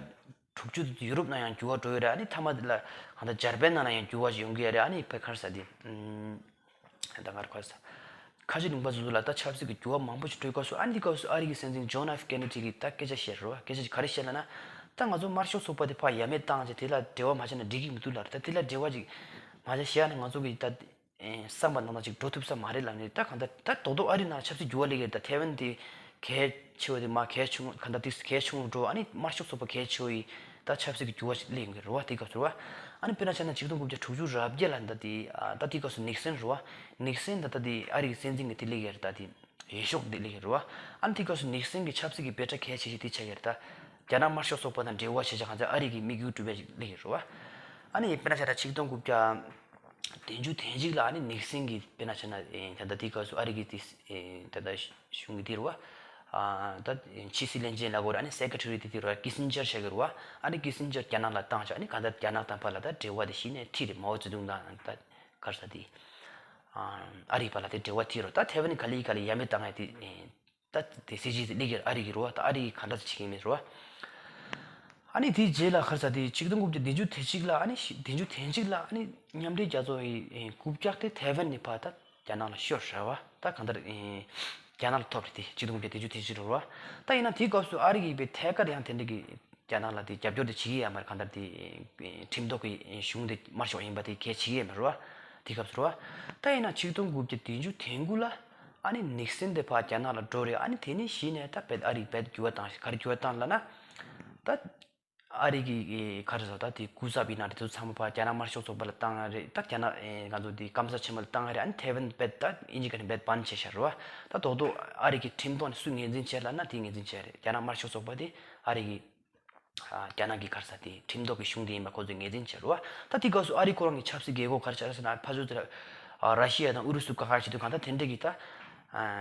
དྲུག་ཅུ་དེ་ཡུ་རོབ་ནང་ཡང་འགྱུར་བ་འགྲོ་ཡོད་རེད། ཨ་ནི་མཐའ་མ་དེ་ལ་གང་ལྟར་འཇར་པན་ནང་ལ་ཡང་འགྱུར་བ་ཞིག་ཡོང་གི་ཡོད་རེད། ཨ་ནི་ཕ་གི་ག་རེ་ཟེར་དེ་ཨུམ། ད་ག་རེ་ག་རེ་ཟེར། ཁ་ཆེ་ལུང་པ་སོ་སོ་ལ་ད་ཆབ་སྲིད་ཀྱི་འགྱུར་བ་མང་པོ་ཞིག་འགྲོ་སྐབས་སུ། ཨ་ནི་དེ་སྐབས་སུ་ཨ་རི་གི་སྲིད་འཛིན་ཇོན་ཨེཕ་ཀེ་ནེ་ཌི་གིས་ད་སྐད་ཆ་བཤད་རེད་བ། སྐད་ཆ་ག་རེ་བཤད་ལབ་ན། ད་ང་ཚོ་དམར་ཤོག་ཚོགས་པ་དེ་ཕར་ཡ་མེད་བཏང་བྱས་དེ་ལ་འབྲེལ་བ་མ་བྱས་ན་འགྲིག་གི་མི་འདུག་ལབ་རེད། ད་དེ་ལ་འབྲེལ་བ་ཅིག་མ་བྱས་བྱས་ཨ་ནི་ང་ཚོ་གི་ད་ཨེ་བསམ་པ་ནང་ནང་ཅིག་འགྲོ་ཐུབ་ས་མ་རེད་ལབ་ནས། ད་གང་ལྟར་ད་རྡོག་རྡོག་ཨ་རི་ནང་ཆབ་སྲིད་འགྱུར་བ་སླེབས་ཀྱི་རེད། ད་ཐའེ་ཝན་དེ་གལ་ཆེ་བ་དེ་མར་གལ་ཆུང་། གང་ལྟར་དེ་གལ་ཆུང་རུ་འགྲོ། ཨ་ནི་དམར་ཤོག་ཚོགས་པ་གལ་ཆེ་བ་ཡི་ད་ཆབ་སྲིད་ཀྱི་འགྱུར་བ་ཞིག་སླེབས་ཡོང་གི་རེད་བ། དེ་སྐབས་སུ་རེད་བ། ཨ་ནི་དཔེར་ན་ཆ་ན་ཆིག་སྟོང་དགུ་བརྒྱ་དྲུག་ཅུ་རེ་བརྒྱད་ལ་ད་དེ་ཨ་ད་དེ་སྐབས་སུ་ནིག་སན་རེད་བ། ནིག་སན་ད་ད་དེ་ཨ་རི་གི་སྲིད་འཛིན་གྱི་དེ་སླེབས་ཀྱི་རེད། ད་དེ་འོས་ཤོག་དེ་སླེབས་ཀྱི་རེད་བ། ཨ་ནི་དེ་སྐབས་སུ་ནིག་སན་གྱི་ཆབ་སྲིད་ཀྱི་དཔེ་ཁྲ་གལ་ཆེ་ཤོས་དེ་ཆགས་ཀྱི་རེད། ད་རྒྱ་ནག་དམར་ཤོག་ཚོགས་པ་དང་འབྲེལ་བ་བྱས་བྱས་གང་ལྟར་ཨ་རི་གི་དམིགས་ཡུལ་འགྲུབ་པ་ཞིག་སླེབས་ཀྱི་རེད་བ། ཨ་ནི་དཔེར་ན་ཆ་ད་ཆིག་སྟོང་དགུ་བརྒྱ་བདུན་ཅུ་དོན་གཅིག་ལ་ཨ་ནི་ནིག་སན་གྱིས་དཔེར་ན་ཆ་ན་ཨེ་ད་ལྟ་དེ་སྐབས་སུ་ཨ་རི་གི་དེ་ཨེ་ད་ལྟ་གཞུང་གི་དེ་རེད་བ། ཨ་ད་ཕྱི་སྲིད་བློན་ཆེན་ལབ་དགོས་རེད། ཨ་ནི་སེ་ཀེ་ཊ་རི་དེ་དེ་རེད་བ། ཀི་སིན་ཇར་ཆགས་ཀྱི་རེད་བ། ཨ་ནི་ཀི་སིན་ཇར་རྒྱ་ནག་ལ་བཏང་བྱས། ཨ་ནི་གང་ལྟར་རྒྱ་ནག་དང་བར་ལ་ད་འབྲེལ་བ་དེ་གཞི་ནས་མཐིལ་རེད། མའོ་ཙེ་ཏུང་དང་ད་ག་རེ་ཟེར་དེ་ཨ་རིའི་བར་ལ་དེ་འབྲེལ་བ་མཐིལ་རེད། ད་ཐའེ་ཝན་ག་ལེ་ག་ལེ་ཡ་མེད་བཏང་ཡ་དེ་ད་དེ་སྲིད་ཇུས་དེ་སླེབས་ཀྱི་རེད། ཨ་རི་གི་རེད་བ། ད་ཨ་རི་གིས་ག་འདྲ་ཞིག་བྱེད་ཀྱི་ཡིན་མིན་རེད་བ། ཨ་ནི་དེའི་རྗེས་ལ་ག་རེ་ཟེར་དེ་ཆིག་སྟོང་དགུ་བརྒྱ་བདུན་ཅུ་དོན་གཅིག་ལ། ཨ་ནི་བདུན་ཅུ་དོན་གཅིག་ལ་ཨ་ནི་མཉམ་འབྲེལ་རྒྱལ་ཚོགས་ཀྱི་དགུ་བརྒྱ་དེ་ཐའེ་ཝན་ནས་ཕར་ད་རྒྱ་ནག་ལ་ཤོར་རེད་བ། ད་གང་ལྟར་རྒྱ་ནག་ལ་ཐོབ་རེད། དེ་ཆིག་སྟོང་དགུ་བརྒྱ་བདུན་ཅུ་དོན་གཅིག་རེད་བ། ད་ཡིན་ན་དེའི་སྐབས་སུ་ཨ་རི་གིས་དཔེ་ཐད་ཀར་ཡང་དེ་འདྲ་གི་རྒྱ་ནག་ལ་དེ་རྒྱབ་སྐྱོར་དེ་བྱེད་ཀྱི་ཡོད་མ་རེད། གང་ལྟར་དེ་ཁྲིམས་ཐོག་གི་གཞུང་དེ་དམར་ཤོག་ཡིན་པ་དེ་གལ་ཆེ་གི་ཡོད་མ་རེད་བ། དེ་སྐབས་སུ་རེད་བ། ད་ཡིན་ན་ཆིག་སྟོང་དགུ་བརྒྱ་བདུན་ཅུ་དོན་དགུ་ལ་ཨ་ནི་ནིག་སན་དེ་ཕར་རྒྱ་ནག་ལ་འགྲོ་རེད། ཨ་ནི་དེ་ནས་གཞི་ནས་ད་རྦད་ཨ་རི་རྦད་འགྱུར་བ་བཏང་། ག་རེ་འགྱུར་བ་བཏང་ལབ་ན། ད་ཨ་རི་གི་ག་རེ་ཟེར། ད་དེ་སྐུ་ཚབ་ཡིན་ན་དེ་ཚོ་ཚང་མ་ཕར་རྒྱ་ནག་དམར་ཤོག་ཚོགས་པ་ལ་བཏང་ཡ་རེད། ད་རྒྱ་ནག་ཨེ་ང་ཚོ་དེ་སྐམ་ས་ཆེན་མོ་ལ་བཏང་ཡ་རེད། ཨ་ནི་ཐའེ་ཝན་རྦད་ད་ཨིན་ཇི་སྐད་ནས་རྦད་བན་བྱས་བཞག་རེད་བ། ད་རྡོག་རྡོག་ཨ་རི་གི་ཁྲིམས་ཐོག་ནས་སུ་ངོས་འཛིན་བྱས་ལབ་ན་དེ་ངོས་འཛིན་བྱས་རེད། རྒྱ་ནག་དམར་ཤོག་ཚོགས་པ་དེ་ཨ་རི་གི་ཨ་རྒྱ་ནག་གི་ག་རེ་ཟེར་དེ་ཁྲིམས་ཐོག་གི་གཞུང་དེ་ཡིན་པ་ཁོ་ཚོས་ངོས་འཛིན་བྱས་རེད་བ། ད་དེ་སྐབས་སུ་ཨ་རི་ཁོ་རང་གི་ཆབ་སྲིད་རྒྱལ་ཁབ་ག་རེ་ཆགས་རེད་ཟེར་ན། ཕར་ཚུར་དེ་ལ་ཨ་ར་ཤི་ཡ་དང་ཨུ་རུ་སུ་དཀའ་ཁག་བྱེད་དུས་གང་ལྟར་དེ་འདྲ་གི་ད་ཨ་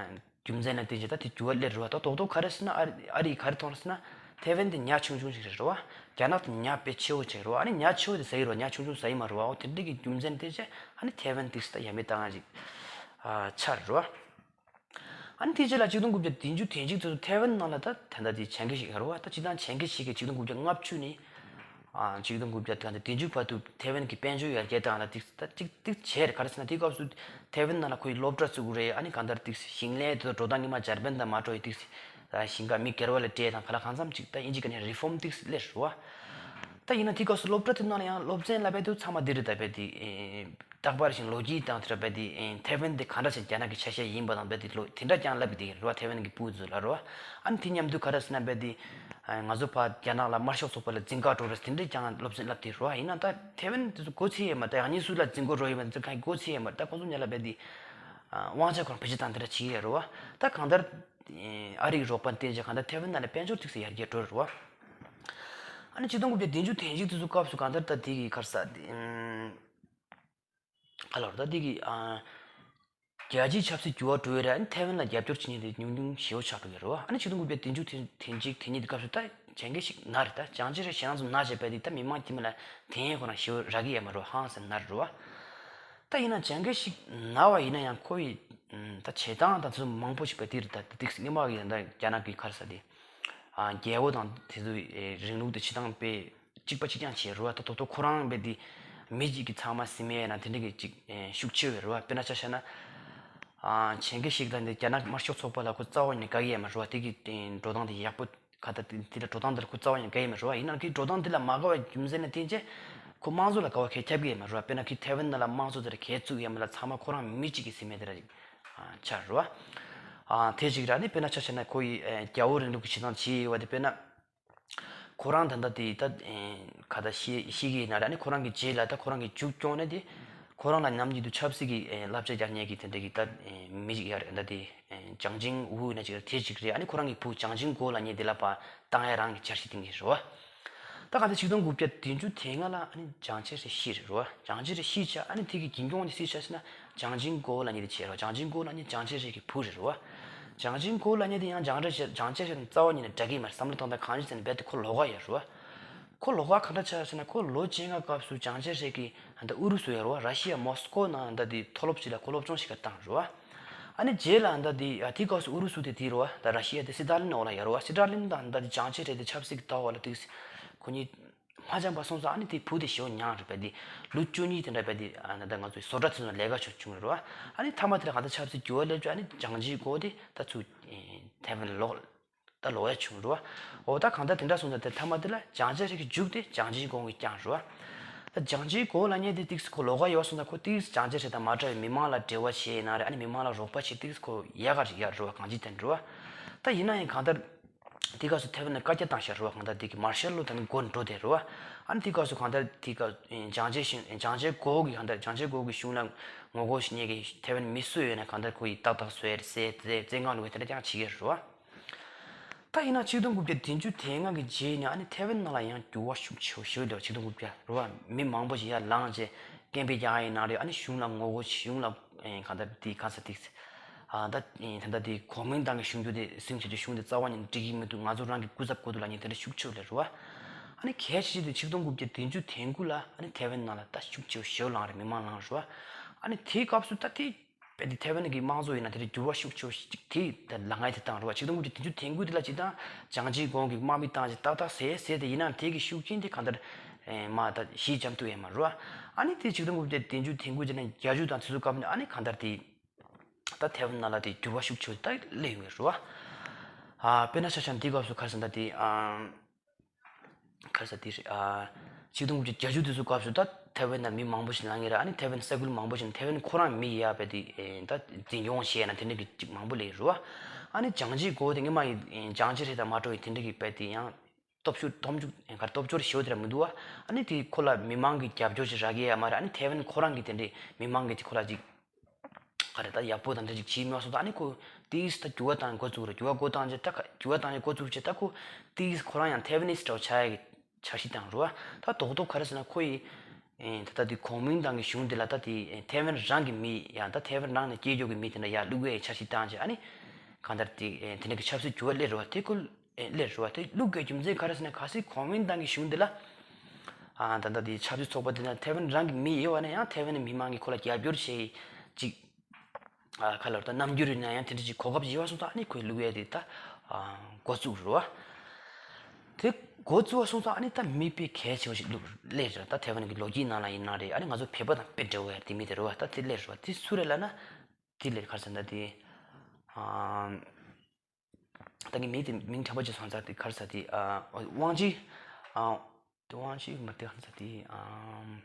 རྒྱུ་མཚན་ལ་བརྟེན་བྱས་ད་དེ་འགྱུར་བ་སླེབས་རེད་བ། ད་རྡོག་རྡོག་ག་རེ་ཟེར་ན། ཨ་རི་ཨ་རིས་ག་རེ་མཐོང་རེད་ཟེར་ན། ཐའེ་ཝན་དེ་ཉག་ཆུང་ཆུང་ཞིག་རེད་བ། རྒྱ་ནག་དེ་ཉག་དཔེ་ཆེ་བོ་ཅིག་རེད་བ། ཨ་ནི་ཉག་ཆེ་བོ་དེ་ཟ་ཡི་རེད་བ། ཉག་ཆུང་ཆུང་ཟ་ཡི་མ་རེད་བ། འོ་དེ་འདྲ་གི་རྒྱུ་མཚན་དེ་བྱས་ཨ་ནི་ཐའེ་ཝན་དེ་ད་ཡ་མེད་བཏང་ཡ་ཅིག་ཨ་ཆགས་རེད་བ། ཨ་ནི་དེ་རྗེས་ལ་ཆིག་སྟོང་དགུ་བརྒྱ་བདུན་ཅུ་དོན་གཅིག་དུས་ཐའེ་ཝན་ནང་ལ་ད་ད་ལྟ་དེ་ཆན་ཁེ་ཤིག་ཡོད་རེད་བ། ད་སྤྱིར་བཏང་ཆན་ཁེ་ཤིག་གིས་ཆིག་སྟོང་དགུ་བརྒྱ་ལྔ་བཅུ་ནས་ཨ་ཆིག་སྟོང་དགུ་བརྒྱ་ད་ལྟ་བདུན་ཅུ་བར་དུ་ཐའེ་ཝན་གྱི་དཔལ་འབྱོར་ཡར་རྒྱས་བཏང་ལ་ཏིག་ད་ཅིག་ཏིག་བྱས་རེད། ག་རེ་ཟེར་ན་དེ་སྐབས་སུ་ཐའེ་ཝན་ནང་ལ་ཁོ་ཡི་སློབ་གྲྭ་བཙུགས་རེད། ཨ་ནི་གང་ལྟར་ཏིག་ཞིང་ལས་དེ་ཚོ་འགྲོ་སྟངས་སྔོན་མ་འཇར་པན་དང་མ་འགྲོ་ཡི་ཏིག་ཞིང་ཁ་མི་སྒེར་བ་ལ་སྤྲད་དང་ག་ལ་གང་འཚམ་ཅིག་ད་ཨིན་ཇི་སྐད་ནས་རི་ཧྥོམ་ཏིག་སླེབས་རེད་བ། ད་ཡིན་ན་དེ་སྐབས་སུ་སློབ་གྲྭ་དེ་ནང་ལ་ཡང་སློབ་ཚན་ལ་རྦད་དེ་ཚང་མ་འདི་རེད། ད་རྦད་དེ་ཨེ་རྟག་པར་བཞིན་ལོ་རྒྱུས་དང་དེ་འདྲ་རྦད་དེ་ཨེ་ཐའེ་ཝན་དེ་ག་འདྲ་ཞིག་རྒྱ་ནག་གི་ཆ་ཤས་ཡིན་པ་དང་རྦད་དེ་ལོ་དེ་འདྲ་ཀྱང་བསླབ་ཀྱི་དེ་རེད་བ། ཐའེ་ཝན་གྱི་ཕྲུ་གུ་ཚོ་ལ་རེད་བ། ཨ་ནི་དེ་མཉམ་དུ་ག་རེ་ཟེར་ན་རྦད་དེ་ཨ་ང་ཚོ་ཕར་རྒྱ་ནག་ལ་དམར་ཤོག་ཚོགས་པ་ལ་འཛིང་ག་འགྲོ་རེད་དེ་འདྲ་ཀྱང་སློབ་ཚན་བསླབ་དེ་རེད་བ། ཡིན་ན་ད་ཐའེ་ཝན་དེ་ཚོ་མགོ་ཚོས་ཡོད་མ་རེད། ད་ཡང་སྙིང་སུ་ལ་འཛིང་ག་འགྲོ་ཡོད་མ་རེད། ཚོ་གང་མགོ་ཚོས་ཡོད་མ་རེད། ད་ཁོ་ཚོ་ཉ་ལ་རྦད་དེ་ཨ་དབང་ཆ་ཁོ་རང་བེད་སྤྱོད་བཏང་དེ་འདྲ་བྱེད་ཀྱི་ཡོད་རེད་བ། ད་གང་ལྟར་ཨ་རིའི་རོགས་པ་བརྟེན་བྱས་གང་ལྟར་ཐའེ་ཝན་ནང་ལ་དཔལ་འབྱོར་ཏོག་ཙམ་ཡར་རྒྱས་འགྲོ་རེད་བ། ཨ་ནི་ཆིག་སྟོང་དགུ་བརྒྱ་བདུན་ཅུ་དོན་གཅིག་དུས་སུ་སྐབས་སུ་གང་ལྟར་ད་དེ་གི་ག་རེ་ཟེར་དེ་ཨམ་ག་ལབ་རེད། ད་དེ་གི་ཨ་རྒྱལ་སྤྱིའི་ཆབ་སྲིད་འགྱུར་བ་འགྲོ་ཡི་རེད། ཨ་ནི་ཐའེ་ཝན་ལ་རྒྱབ་སྐྱོར་བྱེད་མཁན་དེ་ཉུང་ཉུང་ཞེ་པོ་ཆགས་འགྲོ་གི་རེད་བ། ཨ་ནི་ཆིག་སྟོང་དགུ་བརྒྱ་བདུན་ཅུ་དོན་གཅིག་དོན་གཉིས་དེ་སྐབས་སུ་ད་ཅང་གེ་ཞིག་ན་རེད། ད་ཅང་ཅེ་རེ་ཞེ་ཡང་ཚོ་ན་བྱས་པ་དེ་ད་མི་མང་དཀྱིལ་མ་ལ་དེ་ཡན་ཁོ་རང་ཞེ་པོ་རག་གི་ཡོད་མ་རེད། ཧང་སང་ན་རེད་བ། ད་ཡིན་ན་ཅང་གེ་ཞིག་ན་བ་ཡིན་ན་ཡང་ཁོ་ཡི་ད་བྱེད་སྟངས་དང་དེ་ཚོ་མང་པོ་ཞིག་པ་དེ་རེད། ད་དེ་སྔོན་མ་གི་ད་རྒྱ་ནག་གི་ག་རེ་ཟེར་དེ་རྒྱལ་པོ་དང་དེ་ཚོའི་རིང་ལུགས་དེ་བྱེད་སྟངས་དཔེ་གཅིག་པ་གཅིག་རྐྱང་བྱས་རེད་བ། ད་ཐོག་ཐོག་ཁོ་རང་དཔེ་དེ་མི་གཅིག་གིས་ཚང་མ་ཟིན་མེད་ན་དེ་འདྲ་གི་ཅིག་ཤུགས་ཆེ་བས་རེད་བ། དཔེར་ན་ཆ་བཞག་ན་ཅང་གེ་ཞིག་ད་འདི་རྒྱ་ནག་དམར་ཤོག་ཚོགས་པ་ལ་ཁོ་རྩ་བ་ནས་དགའ་གི་ཡོད་མ་རེད་བ། དེ་གི་འགྲོ་སྟངས་དེ་ཡག་པོ་ག་ད་དེ་དེ་ལ་འགྲོ་སྟངས་དེ་ལ་ཁོ་རྩ་བ་ནས་དགའ་ཡི་མ་རེད་བ། ཡིན་ནའང་ཁོའི་འགྲོ་སྟངས་དེ་ལ་མ་དགའ་བའི་རྒྱུ་མཚན་ནི་བརྟེན་བྱས་ཁོ་དམངས་གཙོ་ལ་དགའ་བ་གས་ཁྱབ་གི་ཡོད་མ་རེད་བ། དཔེར་ན་ཁོས་ཐའེ་ཝན་ནང་ལ་དམངས་གཙོ་དེ་ལ་གས་བཙུགས་ཡོད་མ་ལ་ཚང་མ་ཁོ་རང་མི་གཅིག་གིས་ཟིན་མེད་དེ་འདྲ་ཅིག་ཆགས་རེད་བ། དེ་གཅིག་རེད། ཨ་ནི་དཔེར་ན་ཆ་བཞག་ན་ཁོ་ཡི་རྒྱལ་པོ་རིང་ལུགས་ཀྱི་བྱེད་སྟངས་བྱེད་ཡོད་བ་དེ་དཔེར་ན་ཁོ་རང་ད་ལྟ་དེ་ད་ག་ད་ཤི་ཤི་གི་ཡིན་ན་རེད། ཨ་ནི་ཁོ་རང་གི་རྗེས་ལ་ད་ཁོ་རང་གི་མཇུག་སྐྱོང་ནས་དེ་ཁོ་རང་ལ་ནམ་རྒྱུན་དུ་ཆབ་སྲིད་ཀྱི་བསླབ་བྱ་རྒྱག་མཁན་གྱི་དེ་འདྲ་གི་ད་མི་ཞིག་ཡོད་རེད། ད་དེ། ཨེ་ཅང་ཅིང་ཝུ་ཡིན་ན་ཅིག་རེད། དེ་ཅིག་རེད། ཨ་ནི་ཁོ་རང་གི་བུ་ཅང་ཅིང་གོ་ལབ་མཁན་དེ་ལ་ཕར་བཏང་ཡ་རང་གི་འཆར་གཞི་བཏིང་གི་རེད་བ། ད་ག་ཚོད་ཆིག་སྟོང་དགུ་བརྒྱ་བདུན་ཅུ་དོན་ལྔ་ལ་ཨ་ནི་ཅང་ཅེ་རེ་ཤི་རེད་བ། ཅང་ཅེ་རེ་ཤི་བྱས་ཨ་ནི་དེ་གི་རྒྱུན་སྐྱོང་དེ་སུས་བྱས་ཟེར་ན་ ཅང་ཅིང་གོ་ལབ་མཁན་དེ་བྱས་རོ། ཅང་ཅིང་གོ་ལབ་མཁན་ཅང་ཅེ་ཧྲེ་གི་བུ་རེད་རོ། ཅང་ཅིང་གོ་ལབ་མཁན་དེ་ཡང་ཅང་ཅེ་ཧྲེ་ཅང་ཅེ་ཧྲེ་དང་རྩ་བ་ཉིད་ནས་འདྲ་གི་མ་རེད། བསམ་བློ་བཏང་སྟངས་གང་ཡིན་ཟེར་ན་རྦད་དེ་ཁོ་ལོགས་ཀ་ཡོད་རོ། ཁོ་ལོགས་ཀ་གང་འདྲ་ཆགས་ཟེར་ན། ཁོ་ལོ་བཅོ་ལྔ་སྐབས་སུ་ཅང་ཅེ་ཧྲེ་གིས་ཨ་ད་ཨུ་རུ་སུ་ཡོད་རོ། ར་ཤི་ཡ་མོ་སི་ཀོ་ནང་ཨ་ད་དེ་མཐོ་སློབ་ཅིག་ལ་ཁོ་སློབ་སྦྱོང་བྱེད་ག་བཏང་རོ། ཨ་ནི་རྗེས་ལ་ཨ་ད་དེ་ཨ་དེ་སྐབས་སུ་ཨུ་རུ་སུ་དེ་དེ་རོ། ད་ར་ཤི་ཡ་དེ་སི་ཏཱ་ལིན་འོག་ལ་ཡོད་རོ། སི་ཏཱ་ལིན་དང་ཨ་ད་དེ་ཅང་ཅེ་ཧྲེ་དེ་ཆབ་སྲིད་ཀྱི་ལྟ་བ་ལ་དེ་ཁོ་གཉིས་མ་འཆམ་པ་སོང་ཙང་། ཨ་ནི་དེ་བུ་དེ་ཞེ་པོ་མྱངས་རེད། རྦད་དེ་ལོ་བཅུ་གཉིས་དེ་འདྲ་རྦད་དེ་ཨ་ད་ང་ཚོའི་བཟོ་གྲྭ་ཚོའི་ནང་ལས་ཀ་ཞིག་བྱུང་རོ། ཨ་ནི་མཐའ་མ་དེ་ལ་གང་ལྟར་ཆབ་སྲིད་འགྱུར་བ་སླེབས་བྱུང་། ཨ་ནི་ཅང་ཅིང་གོ་དེ་ད་ཚུར་ཐའེ་ཝན་ལ་ལོག་ད་ལོག་ཡ་བྱུང་རོ། འོ་ད་གང་ལྟར་དེ་འདྲ་སོང་ཙང་དེ་མཐའ་མ་དེ་ལ་ཅང་ཅེ་ཧྲེ་གི་མཇུག་དེ་ཅང་ཅིང་གོ་གིས་བསྐྱངས་རོ། ད་ཅང་ཅིང་གོ་ལབ་མཁན་དེ་ཏིག་ཙི་ཁོ་ལོགས་ཀ་ཡོད་སོང་ཙང་། ཁོ་ཏིག་ཙི་ཅང་ཅེ་ཧྲེ་དང་མ་འདྲ་བའི་མི་མང་ལ་འབྲེལ་བ་བྱས་ཡིན་ན་རེད། ཨ་ནི་མི་མང་ལ་རོགས་པ་བྱེད་ཏིག་ཙི་ཁོ་ཡག་ག་ཡག་རོ། གང་ཅི་དེ་འདྲ་རོ། ད་ཡིན་ན་ཡང་གང་ལྟར་དེ་སྐབས་སུ་ཐའེ་ཝན་ལ་བཀའ་རྒྱ་བཏང་ཤག་རོ། གང་ལྟར་དེ་གི་མར་ཤལ་ལོ་དེ་ནི་འགོ་འགྲོ་དེ་རོ། ཨ་ནི་དེ་སྐབས་སུ་གང་ལྟར་དེ་སྐབས་ཅང་ཅེ་ཞིང་ཅང་ཅིང་གོ་གི་གང་ལྟར་ཅང་ཅིང་གོ་གི་གཞུང་ལ་ངོ་རྒོལ་བྱེད་མཁན་གི་ཐའེ་ཝན་མི་སུ་ཡོད་ན་གང་ལྟར་ཁོ་ཡི་ཏག་ཏག་བཟོས་བསད་བཙོན་ཁང་བླུགས་དེ་འདྲ་ཀྱང་བྱེད་ཀྱི་རོ། ད་ཡིན་ན་ཆིག་སྟོང་དགུ་བརྒྱ་བདུན་ཅུ་དོན་ལྔ་གི་རྗེས་ནས་ཨ་ནི་ཐའེ་ཝན་ནང་ལ་ཡང་འགྱུར་བ་ཤུགས་ཆེ་བ་ཞིག་འདུག་ཆིག་སྟོང་དགུ་བརྒྱ་རེད་བ། མི་མང་པོ་ཞིག་ཡར་ལངས་བྱས་སྐད་འབོད་རྒྱག་ཡིན་ན་རེད། ཨ་ནི་གཞུང་ལ་ངོ་རྒོལ། གཞུང་ལ་ཨེ་གང་ལྟར་དེ་ག་ས་དེ་ཨ་ད་ཨེ་ད་ལྟ་དེ་གོ་མིན་ཏང་གི་གཞུང་འགྱུར་དེ་སྲིད་བྱུས་དེ་གཞུང་དེ་རྩ་བ་ཉིད་ནས་འགྲིག་གི་མི་འདུག་ང་ཚོ་རང་གི་སྐུ་ཚབ་དགོས་འདུག་ལབ་མཁན་དེ་འདྲ་ཤུགས་ཆེ་བ་སླེབས་རེད་བ། ཨ་ནི་གལ་ཆེ་ཤོས་དེ་ཆིག་སྟོང་དགུ་བརྒྱ་བདུན་ཅུ་དོན་དགུ་ལ་ཨ་ནི་ཐའེ་ཝན་ནང་ལ་ད་ཤུགས་ཆེ་བ་ཞེ་པོ་ལངས་རེད། མི་མང་ལངས་རེད་བ། ཨ་ནི་དེའི་སྐབས་སུ་ད་དེ་དཔེ་དེ་ཐའེ་ཝན་གྱི་དམངས་གཙོ་ཡིན་ན་དེ་འདྲ་འགྱུར་བ་ཤུགས་ཆེ་བ་ཞིག་དེ་ད་ལངས་ཡ་དེ་བཏང་རོ། ཆིག་སྟོང་དགུ་བརྒྱ་བདུན་ཅུ་དོན་དགུ་དེ་ལ་ཅིག་དང་ཅང་ཅིང་གོ་གིས་དམག་མི་བཏང་བྱས་ཏག་ཏག་བཟས་བཟས་ཏེ་ཡིན་ན་དེ་གི་ཤུགས་རྐྱེན་དེ་གང་ལྟར་ཨེ་མ་ད་ཞི་འཇམ་ཐུབ་ཡ་མ་རོ། ཨ་ནི་དེ་ཆིག་སྟོང་དགུ་བརྒྱ་བདུན་ཅུ་དོན་དགུ་རྗེས་ནས་བརྒྱད་ཅུ་དང་དེ་ཚོ་སྐབས་ནས་ཨ་ནི་གང་ལྟར་དེ་ད་ཐའེ་ཝན་ནང་ལ་དེ་འགྱུར་བ་ཤུགས་ཆེ་བ་ད་སླེབས་ཡོང་གི་རོ། ཨ་དཔེར་ན་ཆ་བཞག་ན་དེ་སྐབས་སུ་ག་རེ་ཟེར་ན་ད་དེ་ཨ། ག་རེ་ཟེར་དེ་རེད། ཨ་ཆིག་སྟོང་དགུ་བརྒྱ་བརྒྱད་ཅུ་དེ་ཚོ་སྐབས་སུ་ད་ཐའེ་ཝན་ནང་མི་མང་པོ་ཞིག་ལངས་ཡོད་རེད། ཨ་ནི་ཐའེ་ཝན་ས་ཁུལ་མང་པོ་ཞིག་ནས་ཐའེ་ཝན་ཁོ་རང་མི་ཡ་དཔེ་དེ་ཨེ་ད་འཛིན་སྐྱོང་བྱས་ན་དེ་འདྲ་གི་ཅིག་མང་པོ་སླེབས་ཡོད་རེད་བ། ཨ་ནི་ཅང་ཅིང་གོ་དེ་སྔོན་མ་ཡི་ཨེ་ཅང་ཅེ་ཧྲེ་དང་མ་འདྲ་བའི་དེ་འདྲ་གི་དཔེ་དེ་ཡང་སྟོབས་ཤུགས་སྟོབས་འཇུག་ཨེ་ག་རེ་སྟོབས་འབྱོར་ཞེ་པོ་དེ་འདྲ་མི་འདུག་བ། ཨ་ནི་དེ་ཁོ་ལ་མི་མང་གི་རྒྱབ་སྐྱོར་ཅིག་རག་གི་ཡ་མ་རེད། ཨ་ནི་ཐའེ་ཝན་ཁོ་རང་གི་དེ་འདྲའི་མི་མང་གི་དེ་ཁོ་ལ་ཅིག་ག་རེ་ད་ཡག་པོ་དང་འདྲ་ཅིག་བྱེད་མ་སོང་། ད་ཨ་ནི་ཁོ་དེ་ད་འགྱུར་བ་བཏང་འགོ་བཙུགས་རེད། འགྱུར་བ་འགོ་བཏང་རྗེས་ད་ཁ་འགྱུར་བ་བཏང་རྗེས་འགོ་བཙུགས་རྗེས་ད་ཁོ་དེ་ཁོ་རང་ཡང་ཐའེ་ཝན་ནིས་འདྲ་བོ་ཆགས་ཡག་གི་འཆར་གཞི་བཏང་རེད་བ། ད་རྡོག་རྡོག་ག་རེ་ཟེར་ན་ཁོ་ཡི་ཨེ་ད་ལྟ་དེ་གོ་མིན་ཏང་གི་གཞུང་དེ་ལ་ད་དེ་ཨེ་ཐའེ་ཝན་རང་གི་མི་ཡང་ད་ཐའེ་ཝན་རང་ནས་སྐྱེས་རྒྱུ་གི་མི་དེ་འདྲ་ཡར་བླུག་ཡག་གི་འཆར་གཞི་བཏང་རྗེས་ཨ་ནི་གང་ལྟར་དེ་ཨེ་དེ་འདྲ་གི་ཆབ་སྲིད་འགྱུར་བ་སླེབས་རེད་བ། དེ་ཁོ་ཨེ་སླེབས་རེད་བ། དེ་བླུག་དགོས་རྒྱུ་མཚན་ག་རེ་ཟེར་ན་གལ་སྲིད་གོ་མིན་ཏང་གི་གཞུང་འདི་ལ་ཨ་ད་ལྟ་དེ་ཆབ་སྲིད་ཚོགས་པ་འདི་ན་ཐའེ་ཝན་རང་གི་མི་ཡོད་པ་ན་ཡང་ཐའེ་ཝན་མི་མང་གིས་ཁོ་ལ་རྒྱབ་སྐྱོར་བྱེད་ཅིག་ཨ་ག་ལ་ད་རྣམ་འགྱུར་ཡིན་ན་ཡང་དེ་འདྲ་ཅིག་གོ་སྐབས་ཡོད་པ་སོང་ཙང་ཨ་ནི་ཁོས་བླུག་ཡས་དེ་ད་ཨ་འགོ་བཙུགས་རེད་བ། དེ་འགོ་བཙུགས་པ་སོང་ཙང་ཨ་ནི་ད་མི་དཔེ་གལ་ཆེ་བ་ཞིག་བླུག་སླེབས་རེད། ད་ཐའེ་ཝན་གི་ལོ་རྒྱུས་ནང་ལ་ཡིན་ན་རེད། ཨ་ནི་ང་ཚོ་བོད་པ་དང་དཔེ་འདྲ་བོ་ཡ་དེ་མི་དེ་རེད་བ། ད་དེ་སླེབས་རེད་བ། དེ་སུ་རེད་ལབ་ན་དེ་སླེབས་ག་རེ་ཟེར་ན་དེ་ཨ། ད་ངས་མིང་དེ་མིང་དྲན་པ་བརྗེད་སོང་ཙང་དེ་ག་རེ་ཟེར་དེ་ཨ་ཝང་ཅི། ཨ་ཝང་ཅི་མ་དེ་ག་རེ་ཟེར་དེ་ཨ།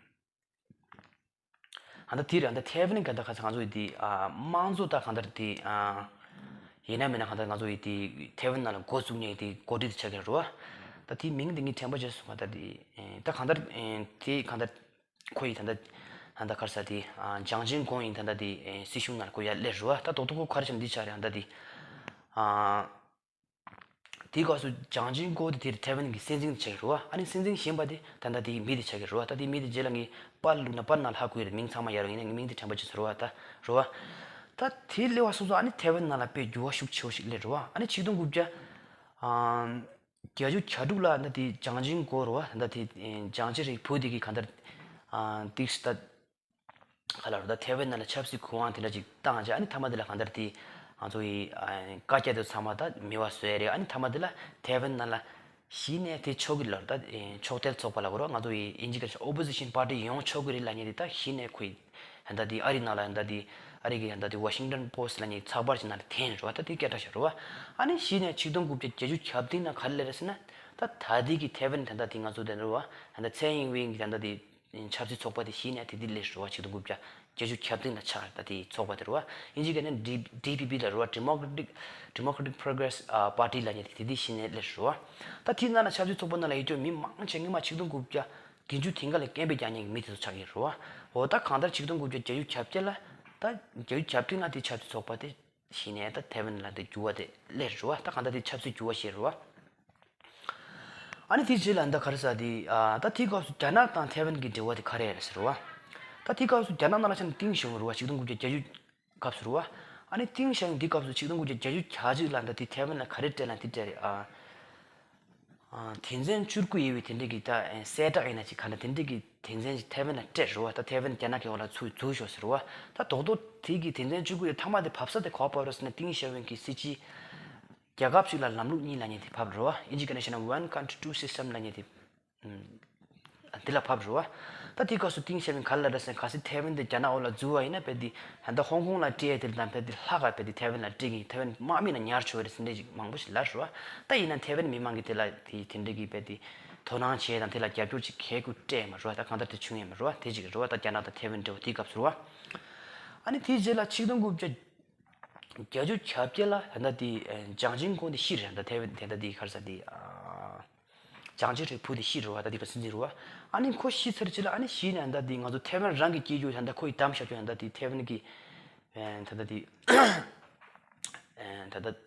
ཨ་ད་དེ་རེད། ཨ་ད་ཐའེ་ཝན་ག་ད་ག་ས་ང་ཚོ་ཡི་དེ་ཨ་དམངས་གཙོ་ད་ག་ད་དེ་ཨ། ཡིན་ན་མིན་ན་ག་ད་ང་ཚོ་ཡི་དེ་ཐའེ་ཝན་ནང་ལ་འགོ་བཙུགས་ནས་དེ་འགོ་ཁྲིད་དེ་ཆགས་ཀྱི་རེད་བ། ད་དེ་མིང་དེ་ངས་དྲན་པ་བརྗེད་སོང་། ག་ད་དེ་ཨེ་ད་ག་ད་ཨེ་དེ་ག་ད། ཁོ་ཡི་ད་ལྟ་ད་ལྟ་ག་རེ་ཟེར་དེ་ཨ་ཅང་ཅིང་གོ་ཡིན། ད་ལྟ་དེ་ཨེ་སྲིད་གཞུང་ནང་ལ་ཁོ་ཡར་སླེབས་རེད་བ། ད་རྡོག་རྡོག་ཁོ་ག་རེ་བྱས་ནས་འདི་ཆགས་རེད། ད་ལྟ་དེ་ཨ་དེའི་སྐབས་སུ་ཅང་ཅིང་གོ་དེ་དེར་ཐའེ་ཝན་གྱི་སྲིད་འཛིན་ཆགས་ཀྱི་རེད་བ། ཨ་ནི་སྲིད་འཛིན་གཞན་པ་དེ་ད་ལྟ་དེའི་མི་དེ་ཆགས་ཀྱི་རེད་བ། ད་དེའི་མི་དེ་རྗེས་ལ་ངས་པར་བླུགས་ན་པར་ནང་ལ་ཧ་གོ་ཡི་རེད། མིང་ཚང་མ་ཡར་ཡིན་ན་ངས་མིང་དེ་དྲན་པ་བརྗེད་སོང་རེད་བ། ད་རེད་བ། ད་དེ་སླེབས་པ་སོང་ཙང་ཨ་ནི་ཐའེ་ཝན་ནང་ལ་དཔེ་འགྱུར་བ་ཤུགས་ཆེ་བ་ཞིག་སླེབས་རེད་བ། ཨ་ནི་ཆིག་སྟོང་དགུ་བརྒྱ་ཨ། བརྒྱད་ཅུ་གྱ་དྲུག་ལ་ད་དེ་ཅང་ཅིང་གོ་རེད་བ། ད་དེ་ཅང་ཅེ་རེ་བུ་དེ་གིས་གང་ལྟར་ཨ་ཏིག་སི་ད་ག་ལ་རེད། ད་ཐའེ་ཝན་ནང་ལ་ཆབ་སྲིད་གོ་འོང་དེ་འདྲ་ཅིག་བཏང་རྗེས་ཨ་ནི་མཐའ་མ་དེ་ལ་གང་ལྟར་དེ་ང་ཚོ་ཡི་ཨ་བཀའ་རྒྱ་དེ་ཚང་མ་ད་མེད་པ་བཟོས་རེད། ཨ་ནི་མཐའ་མ་དེ་ལ་ཐའེ་ཝན་ནང་ལ་གཞི་ནས་དེ་ཕྱོགས་ཀྱི་ལ་རེད། ད་ཕྱོགས་གཏད་ཚོགས་པ་ལ་གོ་རེད། ང་ཚོ་ཡི་ཨིན་ཇི་སྐད་ཆ་ཨོ་པོ་ཟི་ཤན་པར་ཊི་ཡོང་ཆོག་གི་རེད་ལབ་མཁན་དེ་ད་གཞི་ནས་ཁོ་ཡི་ད་ལྟ་དེ་ཨ་རི་ནང་ལ་ད་ལྟ་དེ་ཨ་རི་གི་ད་ལྟ་དེ་ཝ་ཤིང་ཊོན་པོ་སི་ཊི་ལབ་མཁན་ཚགས་པར་ཅིག་ནང་ལ་འཐེན་རེད་བ། ད་དེ་སྐད་གྲགས་ཤིག་རེད་བ། ཨ་ནི་གཞི་ནས་ཆིག་སྟོང་དགུ་བརྒྱ་བརྒྱད་ཅུ་གྱ་བདུན་ལ་ག་རེ་སླེབས་རེད་ཟེར་ན། ད་ད་ལྟའི་གི་ཐའེ་ཝན་ད་ལྟ་དེ་ང་ཚོ་དེ་རེད་བ། ད་ལྟ་ཚའེ་ཨིན་ཝེན་གི་ད་ལྟ་དེ་ཆབ་སྲིད་ཚོགས་པ་དེ་གཞི་ནས་དེ་དེ་སླེབས་རེད་བ། ཆིག་སྟོང་དགུ་བརྒྱ་བརྒྱད་ཅུ་གྱ་བདུན་ལ་ཆགས་རེད། ད་དེ་ཚོགས་པ་དེ་རེད་བ། ཨིན་ཇི་སྐད་ནས་ཌི་ཌི་པི་པི་ལ་རེད་བ། Democratic Democratic Progress Party ལབ་མཁན་དེ་དེ་དེ་གཞི་ནས་སླེབས་རེད་བ། ད་དེ་ནང་ལ་ཆབ་སྲིད་ཚོགས་པ་ནང་ལ་ཡོད་རྒྱུ་མི་མང་ཆེ་སྔོན་མ་ཆིག་སྟོང་དགུ་བརྒྱ་བདུན་ཅུ་དེ་འགའ་ལ་སྐད་འབོད་རྒྱག་མཁན་གྱི་མི་དེ་ཚོ་ཆགས་ཀྱི་རེད་བ། འོ་ད་གང་ལྟར་ཆིག་སྟོང་དགུ་བརྒྱ་བརྒྱད་ཅུ་གྱ་བརྒྱད་ལ་ད་བརྒྱད་ཅུ་གྱ་བདུན་ལ་དེ་ཆབ་སྲིད་ཚོགས་པ་དེ་གཞི་ནས་ད་ཐའེ་ཝན་ལ་དེ་འགྱུར་བ་དེ་སླེབས་རེད་བ། ད་གང་ལྟར་དེ་ཆབ་སྲིད་འགྱུར་བ་ཞིག་རེད་བ། ཨ་ནི་དེ་རྗེས་ལ་ད་ག་རེ་ཟེར་དེ་ཨ་ད་དེའི་སྐབས་སུ་རྒྱ་ནག་དང་ཐའེ་ཝན་གྱི་འབྲེལ་བ་དེ་ག་རེ་རེད་ཟེར་བ། ད་དེའི་སྐབས་སུ་རྒྱ་ནག་ནང་ལ་ཆ་ནས་ཏིང་ཞའོ་ཕིང་རེད་བ། ཆིག་སྟོང་དགུ་བརྒྱ་བརྒྱད་ཅུ་སྐབས་སུ་རེད་བ། ཨ་ནི་ཏིང་ཞའོ་ཕིང་འདི་སྐབས་སུ་ཆིག་སྟོང་དགུ་བརྒྱ་བརྒྱད་ཅུ་གྱ་གཅིག་ལ་ད་དེ་ཐའེ་ཝན་ལ་ག་རེ་སྤྲད་ལབ་ན་དེ་སྤྲད་རེད་ཨ། ཨ། དོན་ཚན་བཅུ་དགུ་ཡོད་པའི་དེ་འདྲས་ཀྱི་ད་གསལ་བསྒྲགས་ཡིན་ན་ཅིག་ག་འདྲ་དེ་འདྲས་ཀྱི་དོན་ཚན་ཅིག་ཐའེ་ཝན་ལ་སྤྲད་རེད་བ། ད་ཐའེ་ཝན་རྒྱ་ནག་གི་འོག་ལ་ཚུར་འཛུལ་ཤོག་ཟེར་བ། ད་རྡོག་རྡོག་དེ་གི་དོན་ཚན་བཅུ་དགུ་ཡི་མཐའ་མ་དེ་བབས་ས་དེ་ག་པར་རེད་ཟེར་ན་ཏིང་ཞའོ་ཕིང་གི་སྲིད་ཇུས་རྒྱལ་ཁབ་ཅིག་ལ་ལམ་ལུགས་གཉིས་ལབ་མཁན་དེ་བབས་རེད་བ། ཨིན་ཇི་སྐད་ནང་བཤད་ན་One Country Two System ལབ་མཁན་དེ། ཨ། འདི་ལ་བབས་རེད་བ། ད་དེའི་སྐབས་སུ་ཏིང་ཞའོ་ཕིང་ག་རེ་ལབ་རེད་ཟེར་ན་གལ་སྲིད་ཐའེ་ཝན་དེ་རྒྱ་ནག་འོག་ལ་འཛུལ་བ་ཡིན་ན་དཔེ་དེ་ད་ལྟ་ཧོང་ཀོང་ལ་སྤྲད་དེ་དང་དཔེ་དེ་ལྷག་ག་དཔེ་དེ་ཐའེ་ཝན་ལ་སྤྲད་གི་ཐའེ་ཝན་དམག་མི་ལ་ཉར་ཆོག་རེད་ཟེར་འདྲ་ཞིག་མང་པོ་ཞིག་ལབ་རེད་བ། ད་ཡིན་ན་ཐའེ་ཝན་མི་མང་གི་དེ་ལ་དེ་དེ་འདྲ་གི་དཔེ་དེ་དོ་སྣང་བྱས་དང་དེ་ལ་རྒྱབ་སྐྱོར་ཅིག་གལ་དགོས་སྤྲད་མ་རེད་བ། ད་གང་ལྟར་དེ་བྱུང་ཡོད་མ་རེད་བ། དེ་ཅིག་རེད་བ། ད་རྒྱ་ནག་དང་ཐའེ་ཝན་འབྲེལ་བ་དེའི་སྐབས་སུ་རེད་བ། ཨ་ནི་དེའི་རྗེས་ལ་ཆིག་སྟོང་དགུ་བརྒྱ་བརྒྱད་ཅུ་གྱ་བརྒྱད་ལ་ད་ལྟ་དེ་ཨ་ཅང་ཅིན་ཀོང་དེ་ཤི་རེད། ད་ལྟ་ཐའེ་ཝན་དེ་ལྟ་དེ་ག་རེ་ཟེར་དེ་ཨ། ཅང་ཅིན་ཧྲི་ཕུ་དེ་ཤི་རེད་བ། ད་དེ་ག་སྲིད་འཛིན་རེད་བ། ཨ་ནི་ཁོ་ཤི་ཚར་རྗེས་ལ་ཨ་ནི་གཞི་ནས་ད་དེ་ང་ཚོ་ཐའེ་ཝན་རང་གི་སྐྱེས་རྒྱུ་ད་ལྟ་ཁོ་ཡི་དམ་བཞག་རྒྱུ་ད་ལྟ་དེ་ཐའེ་ཝན་གི་ཨེ་ད་ལྟ་དེ་ཨེ་ད་ལྟ་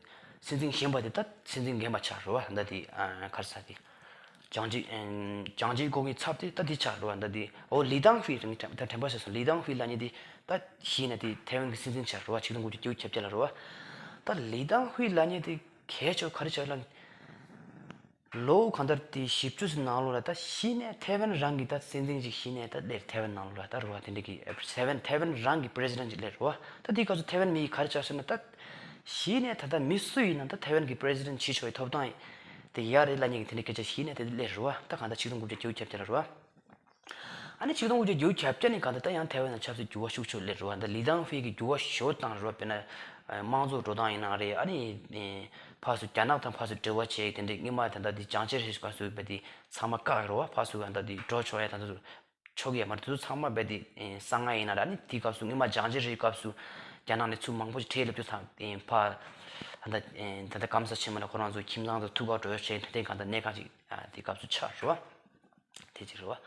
སྲིད་འཛིན་གཞོན་པ་དེ་ད་སྲིད་འཛིན་རྒན་པ་ཆགས་རེད་བ། ད་ལྟ་དེ་ཨ་ག་རེ་ཟེར་དེ། ཅང་ཅིན་ཨེ་ཅང་ཅིན་ཀོང་གི་ཚབ་དེ་ད་དེ་ཆགས་རེད་བ། ད་དེ་འོ་ལི་ཏང་ཧུའེ་རེད། ད་དྲན་པ་བྱས་སོང་། ལི་ཏང་ཧུའེ་ལབ་མཁན་དེ་ད་གཞི་ནས་དེ་ཐའེ་ཝན་གི་སྲིད་འཛིན་ཆགས་རེད་བ། ཆིག་སྟོང་དགུ་བརྒྱ་བརྒྱད་ཅུ་གྱ་བརྒྱད་ལ་རེད་བ། ད་ལི་ཏང་ཧུའེ་ལབ་མཁན་དེ་གལ་ཆེ་བ་ག་རེ་ཆགས་ལབ། ལོ་གང་ལྟར་དེ་བཞི་བཅུ་ཙམ་ནང་ལོགས་ལ་ད་གཞི་ནས་ཐའེ་ཝན་རང་གི་ད་སྲིད་འཛིན་ཅིག་གཞི་ནས་ད་སླེབས། ཐའེ་ཝན་ནང་ལོགས་ལ་ད་རེད་བ། དེ་འདྲ་གི་ཐའེ་ཝན་ཐའེ་ཝན་རང་གི་པི་རེ་སི་ཌེན་ཊི་ཅིག་སླེབས་རེད་བ། ད་དེའི་སྐབས་སུ་ཐའེ་ཝན་མི་གིས་ག་རེ་ཆགས་ཟེར་ན་ད་གཞི་ནས་ད་ལྟ་མི་སུ་ཡིན་ན་ད་ཐའེ་ཝན་གི་པི་རེ་སི་ཌེན་ཊི་བྱེད་ཆོག་པའི་ཐོབ་ཐང་དེ་ཡོད་རེད་ལབ་མཁན་གི་དེ་འདྲ་སྐད་ཆ་གཞི་ནས་དེ་སླེབས་རེད་བ། ད་གང་ལྟར་ཆིག་སྟོང་དགུ་བརྒྱ་བརྒྱད་ཅུ་གྱ་བརྒྱད་ལ་རེད་བ། ཨ་ནི་ཆིག་སྟོང་དགུ་བརྒྱ་བརྒྱད་ཅུ་གྱ་བརྒྱད་ནས་གང་ལྟར་ད་ཡང་ཐའེ་ཝན་ལ་ཆབ་སྲིད་འགྱུར་བ་ཤུགས་ཆེ་སླེབས་རེད་བ། ད་ལི་ཏང་ཧུའེ་གི་འགྱུར་བ་ཞེ་པོ་བཏང་རེད་བ། དཔེར་ན་དམངས་གཙོ་འགྲོ་སྟངས་ཡིན་ན་རེད། ཨ་ནི་ཕར་ཚུར་རྒྱ་ནག་དང་ཕར་ཚུར་འབྲེལ་བ་བྱས་དེ་འདྲའི་སྔོན་མ་ད་ལྟ་དེ་ཅང་ཅིན་ཧྲི་སྐབས་སུ་དཔེ་དེ་ཚང་མ་བཀག་རེད་བ། ཕར་ཚུར་ད་ལྟ་དེ་འགྲོ་ཆོག་ཡ་ད་ལྟ་ཚུར་ཆོག་གི་ཡ་མ་རེད། དེ་ཚོ་ཚང་མ་དཔེ་དེ་གསང་ཡ་ཡིན་ན་རེད། ཨ་ནི་དེའི་སྐབས་སུ་སྔོན་མ་ཅང་ཅིན་ཧྲི་སྐབས་སུ་རྒྱ་ནག་ནས་ཚུར་མང་པོ་ཞིག་ཁྲིད་སླེབས་རྒྱུ་དང་ཕར་ད་ལྟ་ད་ལྟ་སྐམ་ས་ཆེན་མོ་ལ་ཁོ་རང་ཚོ་ཁྱིམ་ཚང་དང་ཐུག་ག་འགྲོ་བྱས་དེ་འདྲའི་གང་ལྟར་གནད་འགག་ཅིག་དེའི་སྐབས་སུ་ཆགས་རེད་བ། དེ་གཅིག་རེད་བ།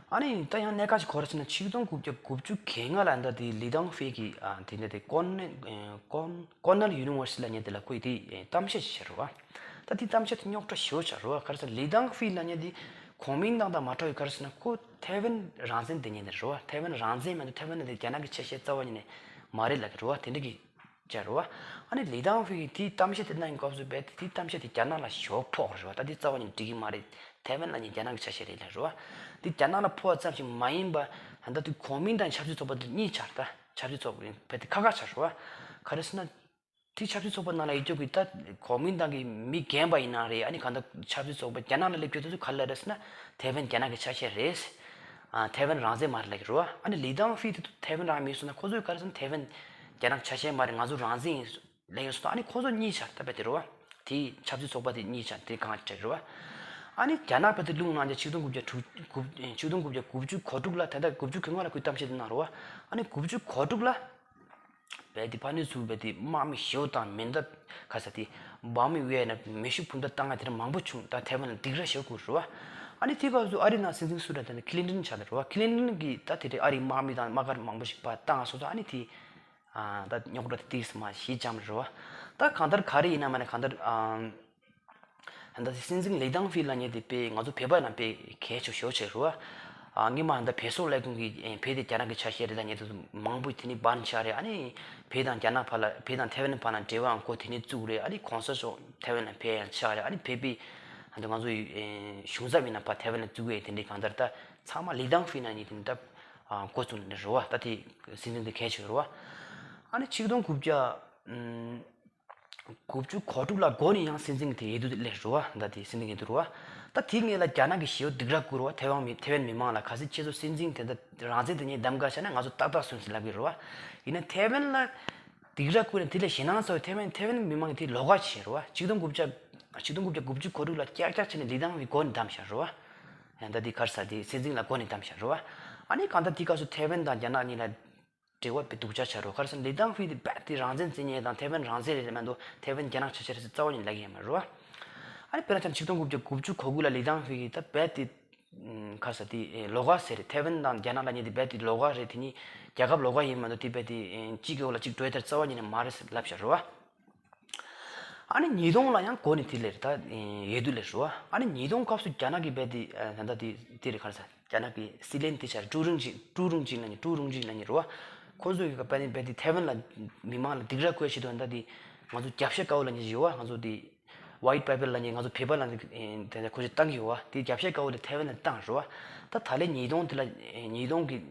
ཨ་ནི་ད་ཡང་གནད་འགག་ཅིག་ག་རེ་ཟེར་ན་ཆིག་སྟོང་དགུ་བརྒྱ་དགུ་བཅུ་གྱ་ལྔ་ལ་ད་དེ་ལི་ཏང་ཧུའེ་གི་ཨ་དེ་འདྲ་དེ་ཀོན་ནེ་ཨེ་ཀོན་ཀོར་ནེལ་ཡུ་ནི་ཝར་སི་ཊི་ལབ་མཁན་དེ་ལ་ཁོས་དེ་ཨེ་གཏམ་བཤད་ཅིག་བྱས་རེད་བ། ད་དེ་གཏམ་བཤད་དེ་རྙོག་དྲ་ཞེ་པོ་ཆགས་རེད་བ། ག་རེ་ཟེར་ན་ལི་ཏང་ཧུའེ་ལབ་མཁན་དེ་གོང་མིང་ཏང་དང་མ་འདྲ་བའི་ག་རེ་ཟེར་ན་ཁོ་ཐའེ་ཝན་རང་བཙན་འདོད་མཁན་དེ་རེད་བ། ཐའེ་ཝན་རང་བཙན་མ་གཏོགས་ཐའེ་ཝན་ནི་དེ་རྒྱ་ནག་གི་ཆ་ཤས་རྩ་བ་ཉིད་ནས་མ་རེད་ལབ་ཀྱི་རེད་བ། དེ་འདྲ་གི་ཅིག་རེད་བ། ཨ་ནི་ལི་ཏང་ཧུའེ་གིས་དེའི་གཏམ་བཤད་དེ་གནང་བའི་སྐབས་སུ་རྦད་དེ་དེའི་གཏམ་བཤད་དེ་རྒྱ་ནག་ལ་ཞེ་པོ་ཕོག་རེད་བ། ད་དེ་རྩ་བ་ཉིད་འགྲིག་གི་མ་རེད། ཐའེ་ཝན་ལབ་མཁན་རྒྱ་ནག་གི་ཆ་ཤས་རེད་ལབ་རེད་བ། དེ་རྒྱ་ནག་ལ་ཕོག་པ་ཙམ་ཞིག་མ་ཡིན་པ་ད་ལྟ་དེ་གོང་མིང་ཏང་ཆབ་སྲིད་ཚོགས་པ་དེ་གཉིས་ཆགས། ད་ཆབ་སྲིད་ཚོགས་པ་རྦད་དེ་ཁག་ཁག་ཆགས་རེད་བ། ག་རེ་ཟེར་ན། དེ་ཆབ་སྲིད་ཚོགས་པ་ནང་ལ་ཡོད་རྒྱུ་གི་ད་གོང་མིང་ཏང་གི་མི་རྒན་པ་ཡིན་ན་རེད། ཨ་ནི་གང་ལྟར་ཆབ་སྲིད་ཚོགས་པ་རྒྱ་ནག་ལ་སླེབས་རྒྱུ་དེ་ཚོ་ག་རེ་ལབ་རེད་ཟེར་ན་ཐའེ་ཝན་རྒྱ་ནག་གི་ཆ་ཤས་རེད། ཨ་ཐའེ་ཝན་རང་བཙན་མ་རེད་ལབ་ཀྱི་རེད་བ། ཨ་ནི་ལི་ཏང་ཧུའེ་དེ་ཚོ་ཐའེ་ཝན་རང་མིན་སོང་ན་ཁོ་ཚོས་ག་རེ་ཟེར་ན་ཐའེ་ཝན་རྒྱ་ནག་ཆ་ཤས་མ་རེད། ང་ཚོ་རང་བཙན་ཡིན་ལབ་ཡོང་སོང་། ཨ་ནི་ཁོ་ཚོ་གཉིས་ཆགས་ད་རྦད་དེ་རེད་བ། དེ་ཆབ་སྲིད་ཚོགས་པ་དེ་གཉིས་ཆགས་དེ་གང་ཆགས་རེད་བ། ཨ་ནི་རྒྱ་ནག་རྦད་དེ་ལུང་ནང་རྒྱ་ཆིག་སྟོང་དགུ་བརྒྱ་དྲུག་དགུ་ཆིག་སྟོང་དགུ་བརྒྱ་དགུ་བཅུ་གོ་དྲུག་ལ་ད་ལྟ་དགུ་བཅུ་གོ་ལྔ་ལ་ཁོས་གཏམ་བཤད་དེ་གནང་རེད་བ། ཨ་ནི་དགུ་བཅུ་གོ་དྲུག་ལ། རྦད་དེ་ཕར་ནས་ཚུར་རྦད་དེ་དམག་མི་ཞེ་པོ་བཏང་། མེ་མདའ་ག་ས་དེ་འབར་མའི་དབྱར་ན་མེ་ཤུགས་འཕུར་མདའ་བཏང་ཡ་དེ་འདྲ་མང་པོ་བྱུང་། ད་ཐའེ་ཝན་ལ་སྡིགས་ར་ཞེ་པོ་བསྐུལ་རེད་བ། ཨ་ནི་དེའི་སྐབས་སུ་ཨ་རིའི་ནང་སྲིད་འཛིན་སུ་རེད་ཟེར་ན་ཁི་ལིན་ཏོན་ཆགས་བསྡད་རེད་བ། ཁི་ལིན་ཏོན་གྱིས་ད་དེ་འདྲའི་ཨ་རིའི་དམག་མི་དང་དམག་སྒར་མང་པོ་ཞིག་ཕར་བཏང་སོང་ཙང་ཨ་ནི་དེ་ཨ་ད་རྙོག་དྲ་དེ་ཏོག་ཙམ་མར་ཞི་འཇམ་རེད་བ། ད་གང་ལྟར་ག་རེ་ཡིན་ན་མ་ན་གང་ལྟར་ཨ། ད་ལྟ་སྲིད་འཛིན་ལི་ཏང་ཧྥི་ལབ་མཁན་དེ་དཔེ་ང་ཚོ་བོད་པ་ནང་དཔེ་གལ་ཆེ་ཤོས་ཆགས་རེད་བ། ཨ་སྔོན་མ་ད་བོད་སོག་ལས་ཁུངས་ཀྱིས་ཨེ་བོད་དེ་རྒྱ་ནག་གི་ཆ་ཤས་རེད་ལབ་མཁན་དེ་ཚོ་མང་པོ་དེ་ནས་བར་ཆགས་རེད། ཨ་ནི་བོད་དང་རྒྱ་ནག་བར་ལ་བོད་དང་ཐའེ་ཝན་བར་ལ་འབྲེལ་བའང་འགོ་དེ་ནས་བཙུགས་རེད། ཨ་ནི་གོང་ས་མཆོག་ཐའེ་ཝན་ལ་ཕེབས་ཡང་ཆགས་རེད། ཨ་ནི་བོད་པའི་ད་ང་ཚོ་ཡི་ཨེ་གཞུང་ཚབ་ཡིན་ན་ཕར་ཐའེ་ཝན་ལ་བཙུགས་ཡས་དེ་འདྲའི་གང་ལྟར་ད་ཚང་མ་ལི་ཏང་ཧྥི་ལབ་མཁན་དེ་ནས་ད་ཨ་འགོ་བཙུགས་ནས་རེད་བ། ད་དེ་སྲིད་འཛིན་དེ་གལ་ཆེ་རེད་བ། ཨ་ནི་ཆིག་སྟོང་དགུ་བརྒྱ་ཨམ། དགུ་བཅུ་གོ་དྲུག་ལ་འགོ་ནས་ཡང་སྲིད་འཛིན་གྱི་དེ་འོས་བསྡུ་སླེབས་རེད་བ། ད་དེ་སྲིད་འཛིན་འོས་བསྡུ་རེད་བ། ད་དེའི་སྔོན་ལ་རྒྱ་ནག་གིས་ཞེ་པོ་སྡིགས་ར་བསྐུལ་རེད་བ། ཐའེ་ཝན་མི་ཐའེ་ཝན་མི་མང་ལ་གལ་སྲིད་ཁྱེད་ཚོ་སྲིད་འཛིན་དེ་འདྲ་རང་བཙན་དེ་ཉིད་གདམ་ག་བྱས་ན་ང་ཚོ་ཏག་ཏག་སོན་ཟེར་ལབ་ཀྱི་རེད་བ། ཡིན་ན་ཐའེ་ཝན་ལ་སྡིགས་ར་བསྐུལ་ནས་དེ་ལས་ཞེད་སྣང་ཚ་བའི་ཐའེ་ཝན་ཐའེ་ཝན་མི་མང་གིས་དེ་ལོགས་ཀ་བྱས་རེད་བ། ཆིག་སྟོང་དགུ་བརྒྱ་ཆིག་སྟོང་དགུ་བརྒྱ་དགུ་བཅུ་གོ་དྲུག་ལ་ཀྱག་ཀྱག་བྱས་ནས་ལི་ཏང་ཧྥི་འགོ་ནས་བདམས་བཞག་རེད་བ། ཡང་ད་དེ་ག་རེ་ཟེར་དེ་སྲིད་འཛིན་ལ་འགོ་ནས་བདམས་བཞག་རེད་བ། ཨ་ནི་གང་ལྟར་དེའི་སྐབས་སུ་ཐའེ་ཝན་དང་རྒྱ་ནག་གཉིས་ལ་འབྲེལ་བ་དཔེ་སྡུག་ཅག་ཆགས་རེད། ག་རེ་ཟེར་ན་ལི་ཏང་ཧྥི་དེ་རྦད་དེ་རང་བཙན་རྩོད་མཁན་དང་ཐའེ་ཝན་རང་བཙན་རེད་མ་གཏོགས་ཐའེ་ཝན་རྒྱ་ནག་ཆ་ཤས་རེད་ཟེར་རྩ་བ་ཉིད་ལབ་ཀྱི་ཡོད་མ་རེད་བ། ཨ་ནི་དཔེར་ན་ཆ་ཆིག་སྟོང་དགུ་བརྒྱ་དགུ་བཅུ་གོ་དགུ་ལ་ལི་ཏང་ཧྥི་གིས་ད་རྦད་དེ་ག་རེ་ཟེར་དེ་ལོགས་ཀ་ཟེར་རེད། ཐའེ་ཝན་དང་རྒྱ་ནག་ལབ་མཁན་དེ་རྦད་དེ་ལོགས་ཀ་རེད། དེ་གཉིས་རྒྱལ་ཁབ་ལོགས་ཀ་ཡིན་མ་གཏོགས་དེ་རྦད་དེ་གཅིག་གི་འོག་ལ་གཅིག་འགྲོ་ཡ་དེ་རྩ་བ་ཉིད་ནས་མ་རེད་ཟེར་ལབ་བཞག་རེད་བ། ཨ་ནི་ཉིས་སྟོང་ལ་ཡང་འགོ་ནས་དེ་ལས་ད་ཡོད་དུས་ལས་རེད་བ། ཨ་ནི་ཉིས་སྟོང་སྐབས་སུ་རྒྱ་ནག་གི་རྦད་དེ་ད་ལྟ་དེ་དེ་རེད་ག་རེ་ཟེར། རྒྱ་ནག་གི་སྲིད་བློན་དེ་ཆགས་ཀྲུའུ་རིན་ཅིན་ཀྲུའུ་རིན་ཅིན་ལབ་མཁན་ཀྲུའུ་རིན་ཅིན་ལབ་མཁན་རེད་བ། ཁོང་ཚོ་གི་རྦད་དེ་རྦད་དེ་ཐའེ་ཝན་ལ་མི་མང་ལ་སྡིགས་ར་བསྐུལ་བྱེད་དུས་ད་ལྟ་དེ་ང་ཚོ་རྒྱབ་ཤ་དཀར་པོ་ལབ་མཁན་ཞིག་ཡོད་བ། ང་ཚོ་དེ་White Paper ལབ་མཁན་ང་ཚོ་བོད་པ་ལབ་མཁན་དེ་འདྲ་ཁོ་ཚོས་བཏང་གི་ཡོད་བ། དེ་རྒྱབ་ཤ་དཀར་པོ་དེ་ཐའེ་ཝན་ལ་བཏང་རེད་བ། ད་ད་ལན་ཉིས་སྟོང་དེ་ལ་ཉིས་སྟོང་གི་ག་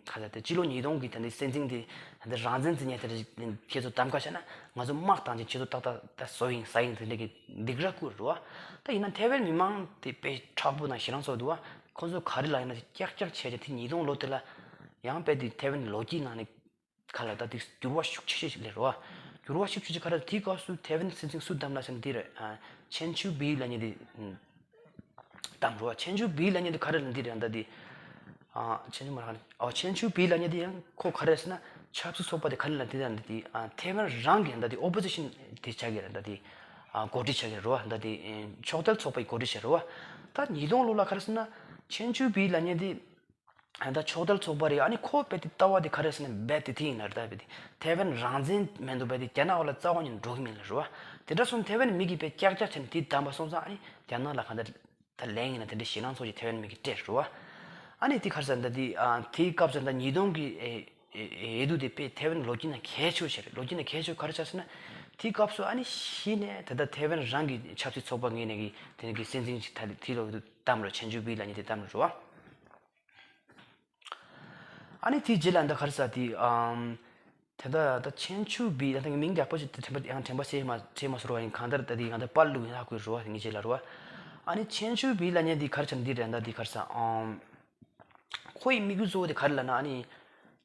ཚོད་དེ་སྤྱི་ལོ་ཉིས་སྟོང་གི་ད་ལྟ་སྲིད་འཛིན་དེ་ད་ལྟ་རང་བཙན་རྩོད་མཁན་དེ་འདྲ་ཁྱེད་ཚོ་གདམ་ག་བྱས་ན་ང་ཚོ་དམག་བཏང་ཅིང་ཁྱེད་ཚོ་ཏག་ཏག་ད་བཟོ་ཡིན་ཟ་ཡིན་དེ་འདྲ་གི་སྡིགས་ར་བསྐུལ་རེད་བ། ད་ཡིན་ན་ཐའེ་ཝན་མི་མང་དེ་དཔེ་མཁྲེགས་པོ་དང་ཞེ་སྡང་ཚ་པོ་འདུག་བ། ཁོ་ཚོ་ག་རེ་ལབ་ཡིན་ན་ཀྱག་ཀྱག་བྱས་བྱས་དེ་ཉིས་སྟོང་ལོ་དེ་ལ་ཡང་རྦད་དེ་ཐའེ་ཝན་ལོ་རྒྱུས་ནང་ནས་ག་ལ་ད་དེ་འགྱུར་བ་ཤུགས་ཆེ་ཤོས་ཤིག་སླེབས་རེད་བ། འགྱུར་བ་ཤུགས་ཆེ་ཤོས་ག་རེ། དེའི་སྐབས་སུ་ཐའེ་ཝན་སྲིད་འཛིན་སུ་བདམས་ལབ་ཟེར་ན་དེ་རེད། ཨ། ཆན་ཆུའུ་བི་ལབ་མཁན་དེ་བདམས་རེད་བ། ཆན་ཆུའུ་བི་ལབ་མཁན་དེ་ག་རེ་ལབ་འདི་རེད་ད་དེ། ཨ། ཆན་ཆུའུ་མ་རེད། ཨ། ཆན་ཆུའུ་བི་ལབ་མཁན་དེ་ཡང་ཁོ་ག་རེ་ཟེར་ན་ཆབ་སྲིད་ཚོགས་པ་དེ་ག་རེ་ལབ་འདི་རེད་ད་དེ། ཨ། ཐའེ་ཝན་རང་གི་ད་དེ་ཨོ་པོ་ཟི་ཤན་དེ་ཆགས་ཀྱི་རེད་ད་དེ། ཨ། འགོ་ཁྲིད་ཆགས་ཀྱི་རེད་བ། ད་དེ་ཕྱོགས་གཏད་ཚོགས་པའི་འགོ་ཁྲིད་ཆགས་རེད་བ། ད་ཉིས་སྟོང་ལོ་ལ་ག་རེ་ཟེར་ན་ཆན་ཆུའུ་བི་ལབ་མཁན་དེ། ད་ཕྱོགས་གཏད་ཚོགས་པ་རེད། ཨ་ནི་ཁོ་རྦད་དེ་ལྟ་བ་དེ་ག་རེ་ཟེར་ན་རྦད་དེ་དེ་ཡིན་ལ་རེད་ད། རྦད་དེ་ཐའེ་ཝན་རང་བཙན་མེད་འདུག་རྦད་དེ་རྒྱ་ནག་འོག་ལ་རྩ་བ་ཉིད་འགྲོ་གི་མིན་ལ་རེད་བ། དེ་འདྲ་སོང་ཐའེ་ཝན་མི་གིས་རྦད་ཀྱག་ཀྱག་བྱས་ནས་དེ་བདམས་པ་སོང་ཙང་ཨ་ནི་རྒྱ་ནག་ལ་གང་ལྟར་ད་ལན་ཡིན་ན་དེ་འདྲའི་ཞེད་སྣང་ཚོགས་ཀྱི་ཐའེ་ཝན་མི་གིས་སྤྲད་རེད་བ། ཨ་ནི་དེ་ག་རེ་ཟེར་ན་ད་དེ་ཨ་དེའི་སྐབས་སུ་ད་ཉིས་སྟོང་གི་ཨེ་ཨེ་ཨེ་དུས་དེ་དཔེ་ཐའེ་ཝན་ལོ་རྒྱུས་ནང་གལ་ཆེ་བོ་ཞིག་རེད། ལོ་རྒྱུས་ནང་གལ་ཆེ་བོ་ག་རེ་ཆགས་ཟེར་ན་དེའི་སྐབས་སུ་ཨ་ནི་གཞི་ནས་ད་ལྟ་ཐའེ་ཝན་རང་གི་ཆབ་སྲིད་ཚོགས་པ་ངོས་ནས་གི་དེ་ནས་གི་སྲིད་འཛིན་ཞིག་ད་དེ་ལོ་དུ་བདམས་རེད། ཆན་ཆུའུ་བི་ལབ་མཁན་དེ་བདམས་རེད་བ། ཨ་ནི་དེའི་རྗེས་ལ་འདི་ག་རེ་ཟེར་དེ། ཨམ། དེ་ད་ད་ཆན་ཆུའུ་བི་ད་ད་མིང་ཡག་པོ་ཞིག་དེ་དྲན་པ་ཡང་དྲན་པ་བྱས་མ་བྱས་མ་སོང་བ་ཡིན། གང་ལྟར་ད་དེ་གང་ལྟར་པར་བླུགས་ཡིན་ཧ་གོ་རེད་བ། དེ་ངའི་རྗེས་ལ་རེད་བ། ཨ་ནི་ཆན་ཆུའུ་བི་ལབ་མཁན་དེ་ག་རེ་ཆགས་འདི་རེད་ད་འདི་ག་རེ་ཟེར། ཨམ། ཁོ་ཡི་དམིགས་ཡུལ་གཙོ་བོ་དེ་ག་རེ་ལབ་ན་ཨ་ནི།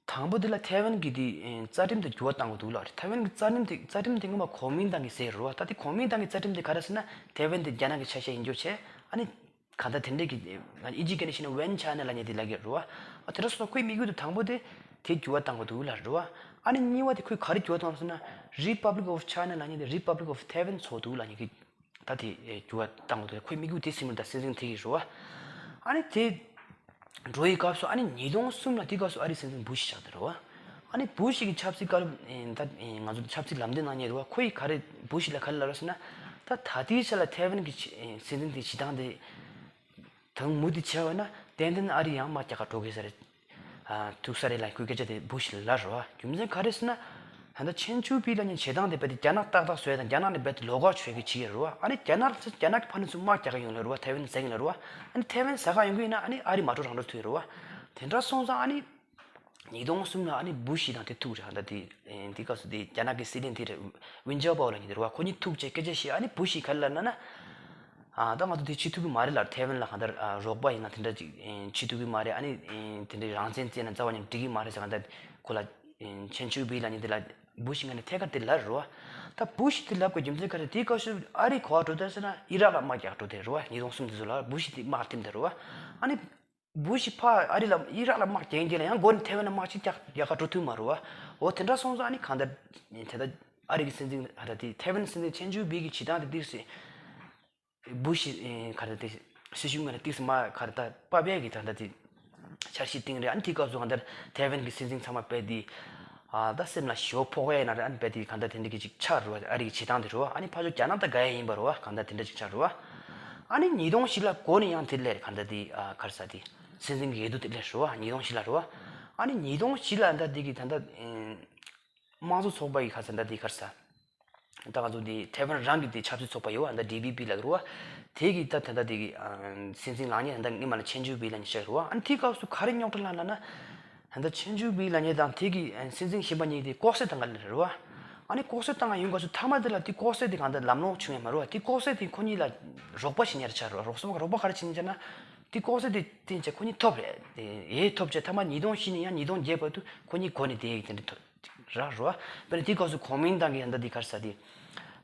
དང་པོ་དེ་ལ་ཐའེ་ཝན་གྱི་དེ་རྩ་ཁྲིམས་དེ་འགྱུར་བ་གཏང་དགོས་འདུག་ལ། ཐའེ་ཝན་གྱི་རྩ་ཁྲིམས་དེ་རྩ་ཁྲིམས་དེ་སྔོན་མ་གོ་མིན་ཏང་གི་ཟེར་རེད་བ། ད་དེ་གོ་མིན་ཏང་གི་རྩ་ཁྲིམས་དེ་ག་རེ་ཟེར་ན་ཐའེ་ཝན་དེ་རྒྱ་ནག་གི་ཆ་ཤས་ཡིན་རྒྱུ་བྱས། ཨ་ནི། གང་ལྟར་དེ་འདྲས་ཀྱི་ཨིན་ཇི་སྐད་ནས་བཤད་ན་ཝན་ཆའེ་ན་ལབ་མཁན་དེ་ལབ་ཀྱི་རེད་བ། ཨ་དེ་འདྲ་སོང་ཙང་ཁོའི་དམིགས་ཡུལ་དེ་དང་པོ་དེ་དེ་འགྱུར་བ་གཏང་དགོས་འདུག་ལབ་རེད་བ། ཨ་ནི་གཉིས་པ་དེ་ཁོས་ག་རེ་འགྱུར་བ་བཏང་སོང་ན་Republic of China ལབ་མཁན་དེ་Republic of Taiwan བཟོ་འདུག་ལབ་མཁན་གྱི་ད་དེ་འགྱུར་བ་གཏང་དགོས་འདུག་ཁོའི་དམིགས་ཡུལ་དེ་སྲིད་མོ་ད་སྲིད་འཛིན་དེ་གི་རེད་བ། ཨ་ནི་དེ་འགྲོ་ཡི་སྐབས་སུ་ཨ་ནི་ཉིས་སྟོང་གསུམ་ལ་དེ་སྐབས་སུ་ཨ་རིའི་སྲིད་འཛིན་བུ་ཤི་ཆགས་བསྡད་རེད་བ། ཨ་ནི་བུ་ཤི་གི་ཆབ་སྲིད་སྐབས་ད་ང་ཚོ་ཆབ་སྲིད་ལམ་སྟོན་གནང་མཁན་རེད་བ། ཁོ་ཡི་ག་རེ་བུ་ཤི་ལ་ག་རེ་ལབ་རེད་ཟེར་ན། ད་ད་ལྟའི་ཆ་ལ་ཐའེ་ཝན་གྱི་སྲིད་འཛིན་དེ་བྱེད་སྟངས་དེ་དང་མུ་མཐུད་བྱས་པ་ན་ཏན་ཏན་ཨ་རི་ཡང་དམག་རྒྱག་ག་འགྲོ་གི་ས་རེད། ཨ། ཐུག་ས་རེད་ལབ་ཁོས་སྐད་ཆ་དེ་བུ་ཤི་ལ་ལབ་རེད་བ། རྒྱུ་མཚན་ག་རེ་ཟེར་ན། ད་ལྟ་ཆན་ཆུའུ་པི་ལབ་མཁན་བྱེད་སྟངས་དེ་རྦད་དེ་རྒྱ་ནག་ཏག་ཏག་བཟོ་ཡ་དང་རྒྱ་ནག་ནས་རྦད་དེ་ལོགས་ཀ་ཆོད་གི་བྱེད་ཀྱི་རེད་བ། ཨ་ནི་རྒྱ་ནག་རྒྱ་ནག་གི་ཕར་ནས་ཚུར་དམག་རྒྱག་གི་ཡོང་ལ་རེད་བ། ཐའེ་ཝན་ཟ་གི་ལ་རེད་བ། ཨ་ནི་ཐའེ་ཝན་ཟ་ག་ཡོང་གི་ཡིན་ན་ཨ་ནི་ཨ་རི་མ་འགྲོ་རང་འགྲོ་ཐུག་ཡོད་རེད་བ། དེ་འདྲ་སོང་ཙང་ཨ་ནི། ཉིས་སྟོང་གསུམ་ལ་ཨ་ནི་བུ་ཤི་དང་དེ་ཐུག་རེད། ད་དེ་དེ་སྐབས་སུ་དེ་རྒྱ་ནག་གི་སྲིད་བློན་དེ་རེད། ཝིན་ཅའོ་པའོ་ལབ་མཁན་དེ་རེད་བ། ཁོ་གཉིས་ཐུག་བྱས་སྐད་ཆ་བཤད། ཨ་ནི་བུ་ཤི་ག་རེ་ལབ་ན་ན། ཨ། ད་ང་ཚོ་དེ་བྱེད་ཐུབ་ཀྱི་མ་རེད་ལ། ཐའེ་ཝན་ལ་གང་ལྟར་ཨ་རོགས་པ་ཡིན་ན་དེ་འདྲ་ཅིག་ཨེ་བྱེད་ཐུབ་ཀྱི་མ་རེད། ཨ་ནི་ཨེ་དེ་འདྲའི་རང་བཙན་རྩོད་ན་རྩ་བ་ཉིད་འགྲིག་གི་མ་རེད་ཟེར། གང་ལྟར་ཁོ་ལ་ཨེ་ཆན་ཆུའུ་པི་ལབ་མཁན་དེ་ལ་བུ་ཤི་ངོས་ནས་ཐད་ཀར་དེ་ལབ་རེད་བ། ད་བུ་ཤི་དེ་ལབ་དགོས་རྒྱུ་མཚན་ག་རེ། དེའི་སྐབས་སུ་ཨ་རི་ག་པར་འགྲོ་བསྡད་ཟེར་ན་ཨི་རག་ལ་དམག་རྒྱག་འགྲོ་བསྡད་རེད་བ། ཉིས་སྟོང་གསུམ་དེ་ཚོ་ལ་བུ་ཤི་དེ་དམག་འཐེན་བསྡད་རེད་བ། ཨ་ནི། བུ་ཤི་ཕར་ཨ་རི་ལ་ཨི་རག་ལ་དམག་རྒྱག་རྒྱུ་ལ་ཡང་འགོ་ནས་ཐའེ་ཝན་ལ་དམག་ཅིག་རྒྱག་རྒྱག་ག་འགྲོ་ཐུབ་མ་རེད་བ། འོ་དེ་འདྲ་སོང་ཙང་ཨ་ནི་གང་ལྟར་དེ་ལྟར་ཨ་རི་གི་སྲིད་འཛིན་ད་ལྟ་དེ་ཐའེ་ཝན་སྲིད་འཛིན་ཆན་ཆུའུ་པི་གི་བྱེད་སྟངས་དེ་ཏིག་སེ་བུ་ཤི་ག་རེ་དེ་སྲིད་གཞུང་ངོས་ནས་ཏིག་སེ་མ་ག་རེ་ད་དཔའ་བའི་གི་ད་ལྟ་དེ་འཆར་གཞི་བཏིང་རེད། ཨ་ནི་དེའི་སྐབས་སུ་གང་ལྟར་ཐའེ་ཝན་གི་སྲིད་འཛིན་ཚང་མ་དཔེ་དེ། ཨ་ད་སེམས་ལ་ཞེ་པོ་ཕོག་ཡ་ཡིན་ན་རེད། ཨ་ནི་རྦད་དེ་གང་ལྟར་དེ་འདྲ་གི་ཅིག་ཆགས་རེད་བ། ཨ་རི་གི་བྱེད་སྟངས་དེ་རེད་བ། ཨ་ནི་ཕར་ཕྱོགས་རྒྱ་ནག་ད་དགའ་ཡ་ཡིན་པ་རེད་བ། གང་ལྟར་དེ་འདྲ་ཅིག་ཆགས་རེད་བ། ཨ་ནི་ཉིས་སྟོང་བཞི་ལ་འགོ་ནས་ཡང་དེ་ལས་གང་ལྟར་དེ་ཨ་ག་རེ་ཟེར་དེ་སྲིད་འཛིན་གི་འོས་བསྡུ་དེ་སླེབས་རེད་བ། ཉིས་སྟོང་བཞི་ལ་རེད་བ། ཨ་ནི་ཉིས་སྟོང་བཞི་ལ་ད་དེ་གི་ད་ལྟ་དམངས་གཙོ་ཚོགས་པ་ཡི་ག་རེ་ཟེར་ད་དེ་ག་རེ་ཟེར། ད་ང་ཚོ་དེ་ཐའེ་ཝན་རང་གི་དེ་ཆབ་སྲིད་ཚོགས་པ་ཡོད་བ། ད་ལྟ་ཌི་བི་པི་ལབ་རེད་བ། དེ་གི་ད་ད་ལྟ་དེ་གི་ཨ་སྲིད་འཛིན་ལངས་མཁན་ད་ལྟ་སྔོན་མ་ལ་ཆན་ཆུའུ་པི་ལབ་མཁན་ཞིག་རེད་བ། ཨ་ནི་དེའི་སྐབས་སུ་ག་རེ་རྙོག་དྲ་ལངས་ལབ་ན། ད་ལྟ་ཆན་ཆུའུ་པི་ལབ་མཁན་དང་དེ་གི་ཨ་སྲིད་འཛིན་གཞན་པ་གཉིས་དེ་ལྐོག་གསོད་བཏང་ག་ལ་རེད་བ། ཨ་ནི་ལྐོག་གསོད་བཏང་ག་ཡོང་སྐབས་སུ་མཐའ་མ་དེ་ལ་དེ་ལྐོག་གསོད་དེ་གང་ལྟར་ལམ་ལྷོང་བྱུང་ཡ་མ་རེད་བ། དེ་ལྐོག་གསོད་དེ་ཁོ་གཉིས་ལ་རོགས་པ་བྱེད་མཁན་རེད་ཆགས་རེད་བ། རོགས་པ་ག་རེ་བྱེད་མཁན་ཆགས་ན། དེ་ལྐོག་གསོད་དེ་བཏང་བྱས་ཁོ་གཉིས་ཐོབ་རེད། དེ་ཡས་ཐོབ་བྱས་མཐའ་མ་ཉིས་སྟོང་བཞི་ནས་ཡང་ཉིས་སྟོང་བརྒྱད་བར་དུ་ཁོ་གཉིས་འགོ་ནས་བསྡད་ཡོད་དེ་འདྲ་ཐོབ་ར་རེད་བ། དཔེར་ན་དེ་སྐབས་སུ་གོ་མིན་ཏང་གི་ཡང་ད་དེ་ག་རེ་ཟེར་དེ།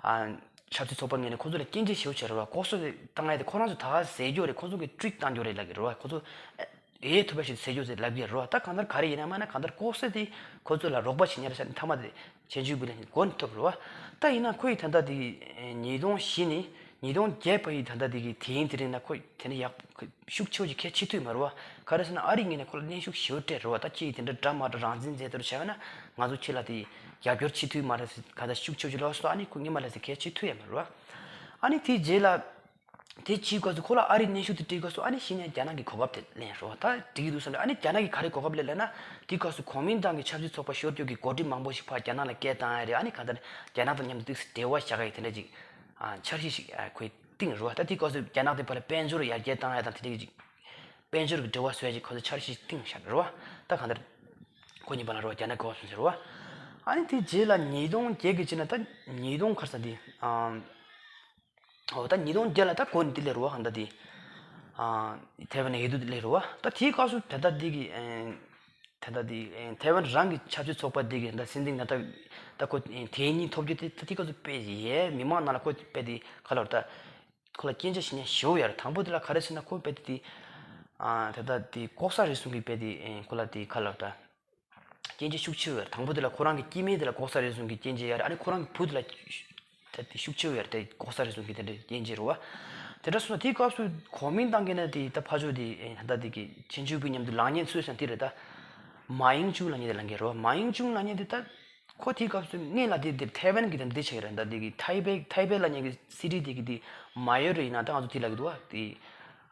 ཨ་ཆབ་སྲིད་ཚོགས་པ་ངོས་ནས་ཁོ་ཚོ་ལ་སྐྱོན་བརྗོད་ཞེ་པོ་བྱས་རེད་བ། ལྐོག་གསོད་དེ་བཏང་ཡ་དེ་ཁོ་རང་ཚོ་ད་ག་ཟེར་རྒྱུ་རེད། ཁོ་ཚོ་གི་ཊིག་བཏང་རྒྱུ་རེད་ལབ་ཀྱི་རེད་བ། ཁོ་ཚོ་ཡས་ཐུབ་པ་ཞིག་ཟེར་རྒྱུ་ཟེར་ལབ་ཀྱི་རེད་བ། ད་གང་ལྟར་ག་རེ་ཡིན་ན་མིན་ན་གང་ལྟར་ལྐོག་གསོད་དེ་ཁོ་ཚོ་ལ་རོགས་པ་བྱེད་མཁན་རེད་ཟེར་ནས་མཐའ་མ་དེ་ཆན་ཆུའུ་པི་ལ་མགོ་ནས་ཐོབ་རེད་བ། ད་ཡིན་ན་ཁོ་ཡི་ད་ལྟ་དེ་ཉིས་སྟོང་བཞི་ནས་ ཉིས་སྟོང་བརྒྱད་པ་ཡི་ད་ལྟ་དེ་གི་དེ་ཡིན་དེ་རིང་ན་ཁོ་དེ་ནས་ཡག་ཤུགས་ཆེ་བོ་ཅིག་གལ་ཆེ་ཐུབ་མ་རེད་བ། ག་རེ་ཟེར་ན་ཨ་རི་ངོས་ནས་ཁོ་ལ་གནོན་ཤུགས་ཞེ་པོ་སྤྲད་རེད་བ། ད་ཁྱེད་ཀྱིས་དེ་འདྲ་འདྲ་མ་འདྲ་རང་བཙན་མཛད་དོར་བྱས་པ་ན་ང་ཚོ་ཁྱེད་ལ་དེ་རྒྱབ་སྐྱོར་བྱེད་ཐུབ་མ་རེད་ཟེར་ག་ད་ཤུགས་ཆེ་བོ་ཅིག་ལབ་སོང་། ཨ་ནི་ཁོ་སྔོན་མ་ལ་ཟེར་གལ་ཆེ་ཐུབ་ཡ་མ་རེད་བ། ཨ་ནི་དེའི་རྗེས་ལ། དེ་བྱེད་སྐབས་སུ་ཁོ་ལ་ཨ་རིའི་གནོན་ཤུགས་དེ་སྤྲད་སྐབས་སུ་ཨ་ནི་གཞི་ནས་རྒྱ་ནག་གི་གོ་སྐབས་དེ་ལེན་རོགས། ད་འགྲིག་གི་འདུག་བསམ་རེད། ཨ་ནི་རྒྱ་ནག་གིས་ག་རེ་གོ་སྐབས་ལེན་ལབ་ན། དེའི་སྐབས་སུ་གོ་མིན་ཏང་གི་ཆབ་སྲིད་ཚོགས་པ་ཤོར་སྐྱོར་གྱི་འགོ་ཁྲིད་མང་པོ་ཞིག་ཕར་རྒྱ་ནག་ལ་བསྐྱལ་བཏང་ཡ་རེད། ཨ་ནི་གང་ལྟར་རྒྱ་ནག་དང་མཉམ་དུ་ཏོག་ཙམ་འབྲེལ་བ་བཞག་ཡ་དེ་འདྲ་ཅིག་ཨ་འཆར་གཞི་ཞིག་ཨ་ཁོས་བཏིང་རོགས། ད་དེའི་སྐབས་སུ་རྒྱ་ནག་དེ་ཕར་ལ་དཔལ་འབྱོར་ཡར་རྒྱས་བཏང་ཡ་དང་དེ་འདྲ་ཅིག་དཔལ་འབྱོར་གྱི་འབྲེལ་བ་བཟོ་ཡ་ཅིག་ཁོ་ཚོས་འཆར་གཞི་བཏིང་བཞག་རོགས། ད་གང་ལྟར་ཁོ་གཉིས་བར་ལ་རོགས་རྒྱ་ནག་གོ་བ་སོང་ཟེར་རོགས། ཨ་ནི་དེའི་རྗེས་ལ་ཉིས་སྟོང་བརྒྱད་ཀྱི་རྗེས་ན་ད་ཉིས་སྟོང་ག་རེ་ཟེར་དེ་ཨ། འོ་ད་ཉིས་སྟོང་བརྒྱད་ལ་ད་གོ་ནི་དེ་ལས་རུ་བ་གང་ལྟར་དེ། ཨ་ཐའེ་ཝན་ཡོད་དུས་དེ་ལས་རུ་བ། ད་དེའི་སྐབས་སུ་ད་ལྟ་དེ་གི་ཨེ། ད་ལྟ་དེ་ཨེ་ཐའེ་ཝན་རང་གི་ཆབ་སྲིད་ཚོགས་པ་དེ་གི་ད་སྲིད་འཛིན་ད་ལྟ་ད་ཁོ་ཨེ་དེ་གཉིས་ཐོབ་རྒྱུ་དེ་ད་དེའི་སྐབས་སུ་དཔེ་ཡའི་མི་མང་ནང་ལ་ཁོ་དཔེ་དེ་ག་ལབ་ད། ཁོ་ལ་སྐྱོན་ཆ་ཞེ་ནས་ཞེ་པོ་ཡོད་རེད། དང་པོ་དེ་ལ་ག་རེ་ཟེར་ན་ཁོ་དཔེ་དེ་དེ། ཨ་ད་ལྟ་དེ་ལྐོག་ཟ་རུལ་སུངས་ཀྱི་དཔེ་དེ་ཨེ་ཁོ་ལ་དེ་ག་ལབ་ད། སྐྱོན་ཆ་ཤུགས་ཆེ་བས། དང་པོ་དེ་ལ་ཁོ་རང་གི་སྐྱེ་དམན་དེ་ལ་ལྐོག་ཟ་རུལ་སུངས་ཀྱི་སྐྱོན་ཆ་ཡོད་རེད། ཨ་ནི་ཁོ་རང་གི་བུ་དེ་ལ་ད་དེ་ཤུགས་ཆེ་བས། དེ་ལྐོག་ཟ་རུལ་སུངས་ཀྱི་དེ་འདྲའི་སྐྱོན་ཆ་རེད་བ། དེ་འདྲ་སོང་ཙང་དེའི་སྐབས་སུ་གོ་མིན་ཏང་གི་ནས་དེ་ད་ཕར་ཕྱོགས་དེ་ད་ལྟ་དེ་གི་ཆན་ཅུའུ་ཕིང་མཉམ་དུ་ལངས་མཁན་ཚོས་ཀྱང་དེ་རེད་ད། མཱ་ཡིང་ཅུང་ལབ་མཁན་དེ་ལངས་མཁན་རེད་བ། མཱ་ཡིང་ཅུང་ལབ་མཁན་དེ་ད་ཁོ་དེའི་སྐབས་སུ་སྔོན་ལ་དེ་དེ་ཐའེ་ཝན་གི་དེ་འདི་ཆགས་ཀྱི་རེད། ད་དེ་གི་ཐའེ་པེ་ཐའེ་པེ་ལབ་མཁན་གི་སི་ཊི་དེ་གི་དེ་མ་ཡོད་རེད། ཡིན་ན་ད་ང་ཚོ་དེ་ལབ་ཀྱི་འདུག་བ། དེ།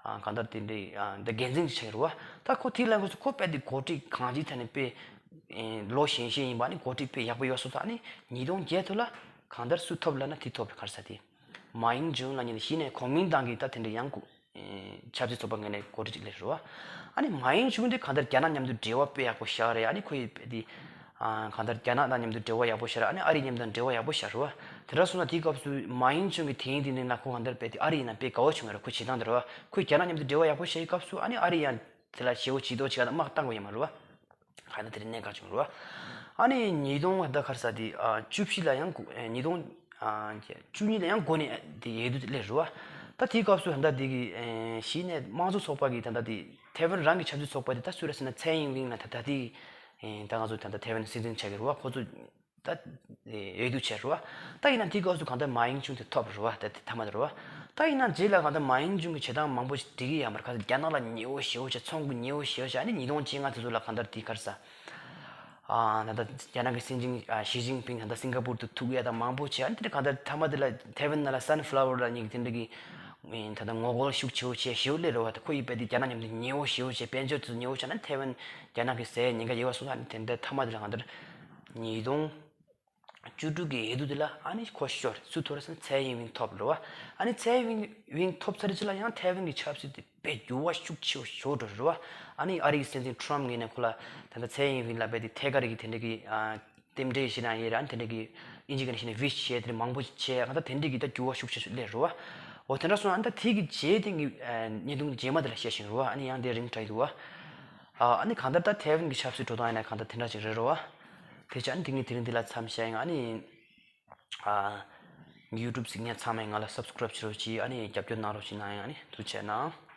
ཨ་གང་ལྟར་དེ་འདྲའི་ཨ་འདི་འགན་འཛིན་ཅིག་ཆགས་ཀྱི་རེད་བ། ད་ཁོ་དེ་ལབ་སྐབས་སུ་ཁོ་དཔེ་དེ་འགོ་ཁྲིད་གང་ཅིའི་ཐད་ནས་དཔེ་ཨེ་ལོ་གཞོན་ཤོས་ཡིན་པ་ནི་འགོ་ཁྲིད་དཔེ་ཡག་པོ་ཡོད་སོང་ཙང་། ཨ་ནི་ཉིས་སྟོང་བརྒྱད་དུ་ལ་གང་ལྟར་སུ་ཐོབ་ལབ་ན་དེ་ཐོབ་རེད། ག་རེ་ཟེར་དེ་མཱ་ཡིང་ཅུང་ལབ་མཁན་དེ་གཞི་ནས་གོ་མིན་ཏང་གི་ད་དེ་འདྲའི་ཡང་ཨེ་ཆབ་སྲིད་ཚོགས་པ་ངོས་ནས་འགོ་ཁྲིད་ཅིག་སླེབས་རེད་བ། ཨ་ནི་མཱ་ཡིང་ཅུང་དེ་གང་ལྟར་རྒྱ་ནག་མཉམ་དུ་འབྲེལ་བ་དཔེ་ཡག་པོ་བཞག་རེད། ཨ་ནི་ཁོ་ཡི་དཔེ་དེ། ཨ་གང་ལྟར་རྒྱ་ནག་དང་མཉམ་དུ་འབྲེལ་བ་ཡག་པོ་བཞག་རེད། ཨ་ནི་ཨ་རི་མཉམ་དུ་འབྲེལ་བ་ཡག་པོ་བཞག་རེད་བ། དེ་འདྲ་སོང་ན་དེའི་སྐབས་སུ་མཱ་ཡིང་ཅུང་གི་དེ་ཡིན་དེ་ཡིན་ན་ཁོ་གང་ལྟར་དཔེ་དེ་ཨ་རི་ཡིན་ན་དཔེ་དགའ་བོ་བྱུང་བ་རེད། ཁོ་བྱེད་སྟངས་དེ་རེད་བ། ཁོས་རྒྱ་ནག་མཉམ་དུ་འབྲེལ་བ་ཡག་པོ་བྱས་པའི་སྐབས་སུ་ཨ་ནི་ཨ་རི་ཡང་དེ་ལ་ཞེ་པོ་ཇུས་གཏོགས་བྱེད་ག་དང་དམག་བཏང་དགོས་ཡོད་མ་རེད་བ། གང་ལྟར་དེ་རིང་གནད་འགག་བྱུང་རེད་བ། ཨ་ནི་ཉིས་སྟོང་ད་ག་རེ་ཟེར་དེ་ཨ་བཅུ་བཞི་ལ་ཡང་གོ་ཨ་ཉིས་སྟོང་ཨ་བཅུ་གཉིས་ལ་ཡང་འགོ་ནས་དེ་ཡོད་དུས་སླེབས་རེད་བ། ད་དེའི་སྐབས་སུ་ད་ལྟ་དེ་གི་ཨ་གཞི་ནས་དམངས་གཙོ་ཚོགས་པ་གི་ད་ལྟ་དེ་ཐའེ་ཝན་རང་གི་ཆབ་སྲིད་ཚོགས་པ་དེ་ད་སུ་རེད་ཟེར་ན་ཚའེ་ཡིན་ཝིན་ལ་ད་ད་དེ་ཨེ་ད་ང་ཚོ་ད་ལྟ་ཐའེ་ཝན་སྲིད་འཛིན་ཆགས་ཀྱི་རེད་བ། ཁོ་ཚོ་ད་ཨེ་འོས་བསྡུ་བྱས་རེད་བ། ད་ཡིན་ན་དེའི་སྐབས་སུ་གང་ལྟར་མཱ་ཡིང་ཅུང་དེ་ཐོབ་རེད་བ། ད་དེ་མཐའ་མ་དེ་རེད་བ། ད་ཡིན་ན་རྗེས་ལ་གང་ལྟར་མཱ་ཡིང་ཅུང་གི་བྱེད་སྟངས་མང་པོ་ཞིག་འགྲིག་གི་ཡོད་མ་རེད། ག་ཚོད་རྒྱ་ནག་ལ་ཉེ་བོ་ཞེ་བོ་བྱས། ཚོང་གི་ཉེ་བོ་ཞེ་བོ་བྱས། ཨ་ནི་ཉིས་སྟོང་བཅོ་ལྔ་དེ་ཚོ་ལ་གང་ལྟར་དེ་ག་རེ་ཟེར། ཨ་ད་ལྟ་རྒྱ་ནག་གི་སྲིད་འཛིན་ཨ་ཞི་ཅིན་ཕིང་གང་ལྟར་སིང་ག་པུར་དུ་ཐུག་ཡ་དང་མང་པོ་བྱས། ཨ་ནི་དེ་གང་ལྟར་མཐའ་མ་དེ་ལ་ཐའེ་ཝན་ནང་ལ་སན་ཕ་ལ་ཝར་ལབ་མཁན་གྱི་དེ་འདྲ་གི་ད་ལྟ་ངོ་རྒོལ་ཤུགས་ཆེ་བོ་བྱས་ཞེ་པོ་སླེབས་རེད་བ། ད་ཁོ་ཡི་དཔེ་དེ་རྒྱ་ནག་མཉམ་དུ་ཉེ་བོ་ཞེ་བོ་བྱས། དཔལ་འབྱོར་དེ་ཚོ་ཉེ་བོ་བྱས་ན་ཐའེ་ཝན་རྒྱ་ནག་གི་ཟས་ཉེན་ཁ་ཡོད་པ་སོང་ཙང་། ཨ་ནི་དེ་འདྲ་མཐའ་མ་དེ་ལ་གང་ལྟར་ཉིས་སྟོང་བཅུ་དྲུག་གི་འོས་བསྡུ་དེ་ལ་ཨ་ནི་ཁོ་ཤོར། སུ་ཐོབ་རེད་ཟེར་ན་ཚའེ་ཡིན་ཝིན་ཐོབ་རེད་བ། ཨ་ནི་ཚའེ་ཡིན་ཝིན་ཐོབ་ཚར་རྗེས་ལ་ཡང་ཐའེ་ཝན་གྱི་ཆབ་སྲིད་དེ་དཔེ་འགྱུར་བ་ཤུགས་ཆེ་བོ་ཞིག་འགྲོ་རེད་བ། ཨ་ནི་ཨ་རིའི་སྲིད་འཛིན་ཁྲོམ་ངོས་ནས་ཁོ་ལ་ད་ལྟ་ཚའེ་ཡིན་ཝིན་ལ་དཔེ་དེ་ཐད་ཀར་གྱི་དེ་འདྲ་གི་ཨ་རྟེན་འབྲེལ་བྱེད་ན་ཡིན་རེད། ཨ་ནི་དེ་འདྲ་གི་ཨིན་ཇི་སྐད་ནས་བཤད་ན་ཝིཤ་བྱས། དེ་འདྲ་མང་པོ་བྱས། གང་ལྟར་དེ་འདྲ་གི་ད་འགྱུར་བ་ཤུགས་ཆེ་ཤོས་སླེབས་རེད་བ། འོ་དེ་འདྲ་སོང་ན་ཨ་ནི་ད་དེ་གི་རྗེས་དེ་གི་ཨ་བརྙན་ཐུང་དེ་རྗེས་མ་དེ་ལ་བཤད་བཞིན་རེད་བ། ཨ་ནི་ཡང་དེ་རིང་དྲག་གི་འདུག་བ། ཨ་ཨ་ནི་གང་ལྟར་ད་ཐའེ་ཝན་གྱི་ཆབ་སྲིད་འགྲོ་སྟངས་ཡིན་ན་གང་ལྟར་དེ་འདྲ་ཅིག་རེད་རེད་བ། དེ་ཆ་ཨ་ནི་དེ་ངས་དེ་རིང་འདི་ལ་མཚམས་བཞག་ཡིན། ཨ་ནི་ཨ་ཡུ་ཊུབ་གཟིགས་མཁན་ཚང་མས་ང་ལ་སབ་སི་ཀེ་རེབ་བྱེད་རོགས་གྱིས། ཨ་ནི་རྒྱབ་སྐྱོར་གནང་རོགས་གྱིས་གནང་ཡིན། ཨ་ནི་ཐུགས་རྗེ་གནང་།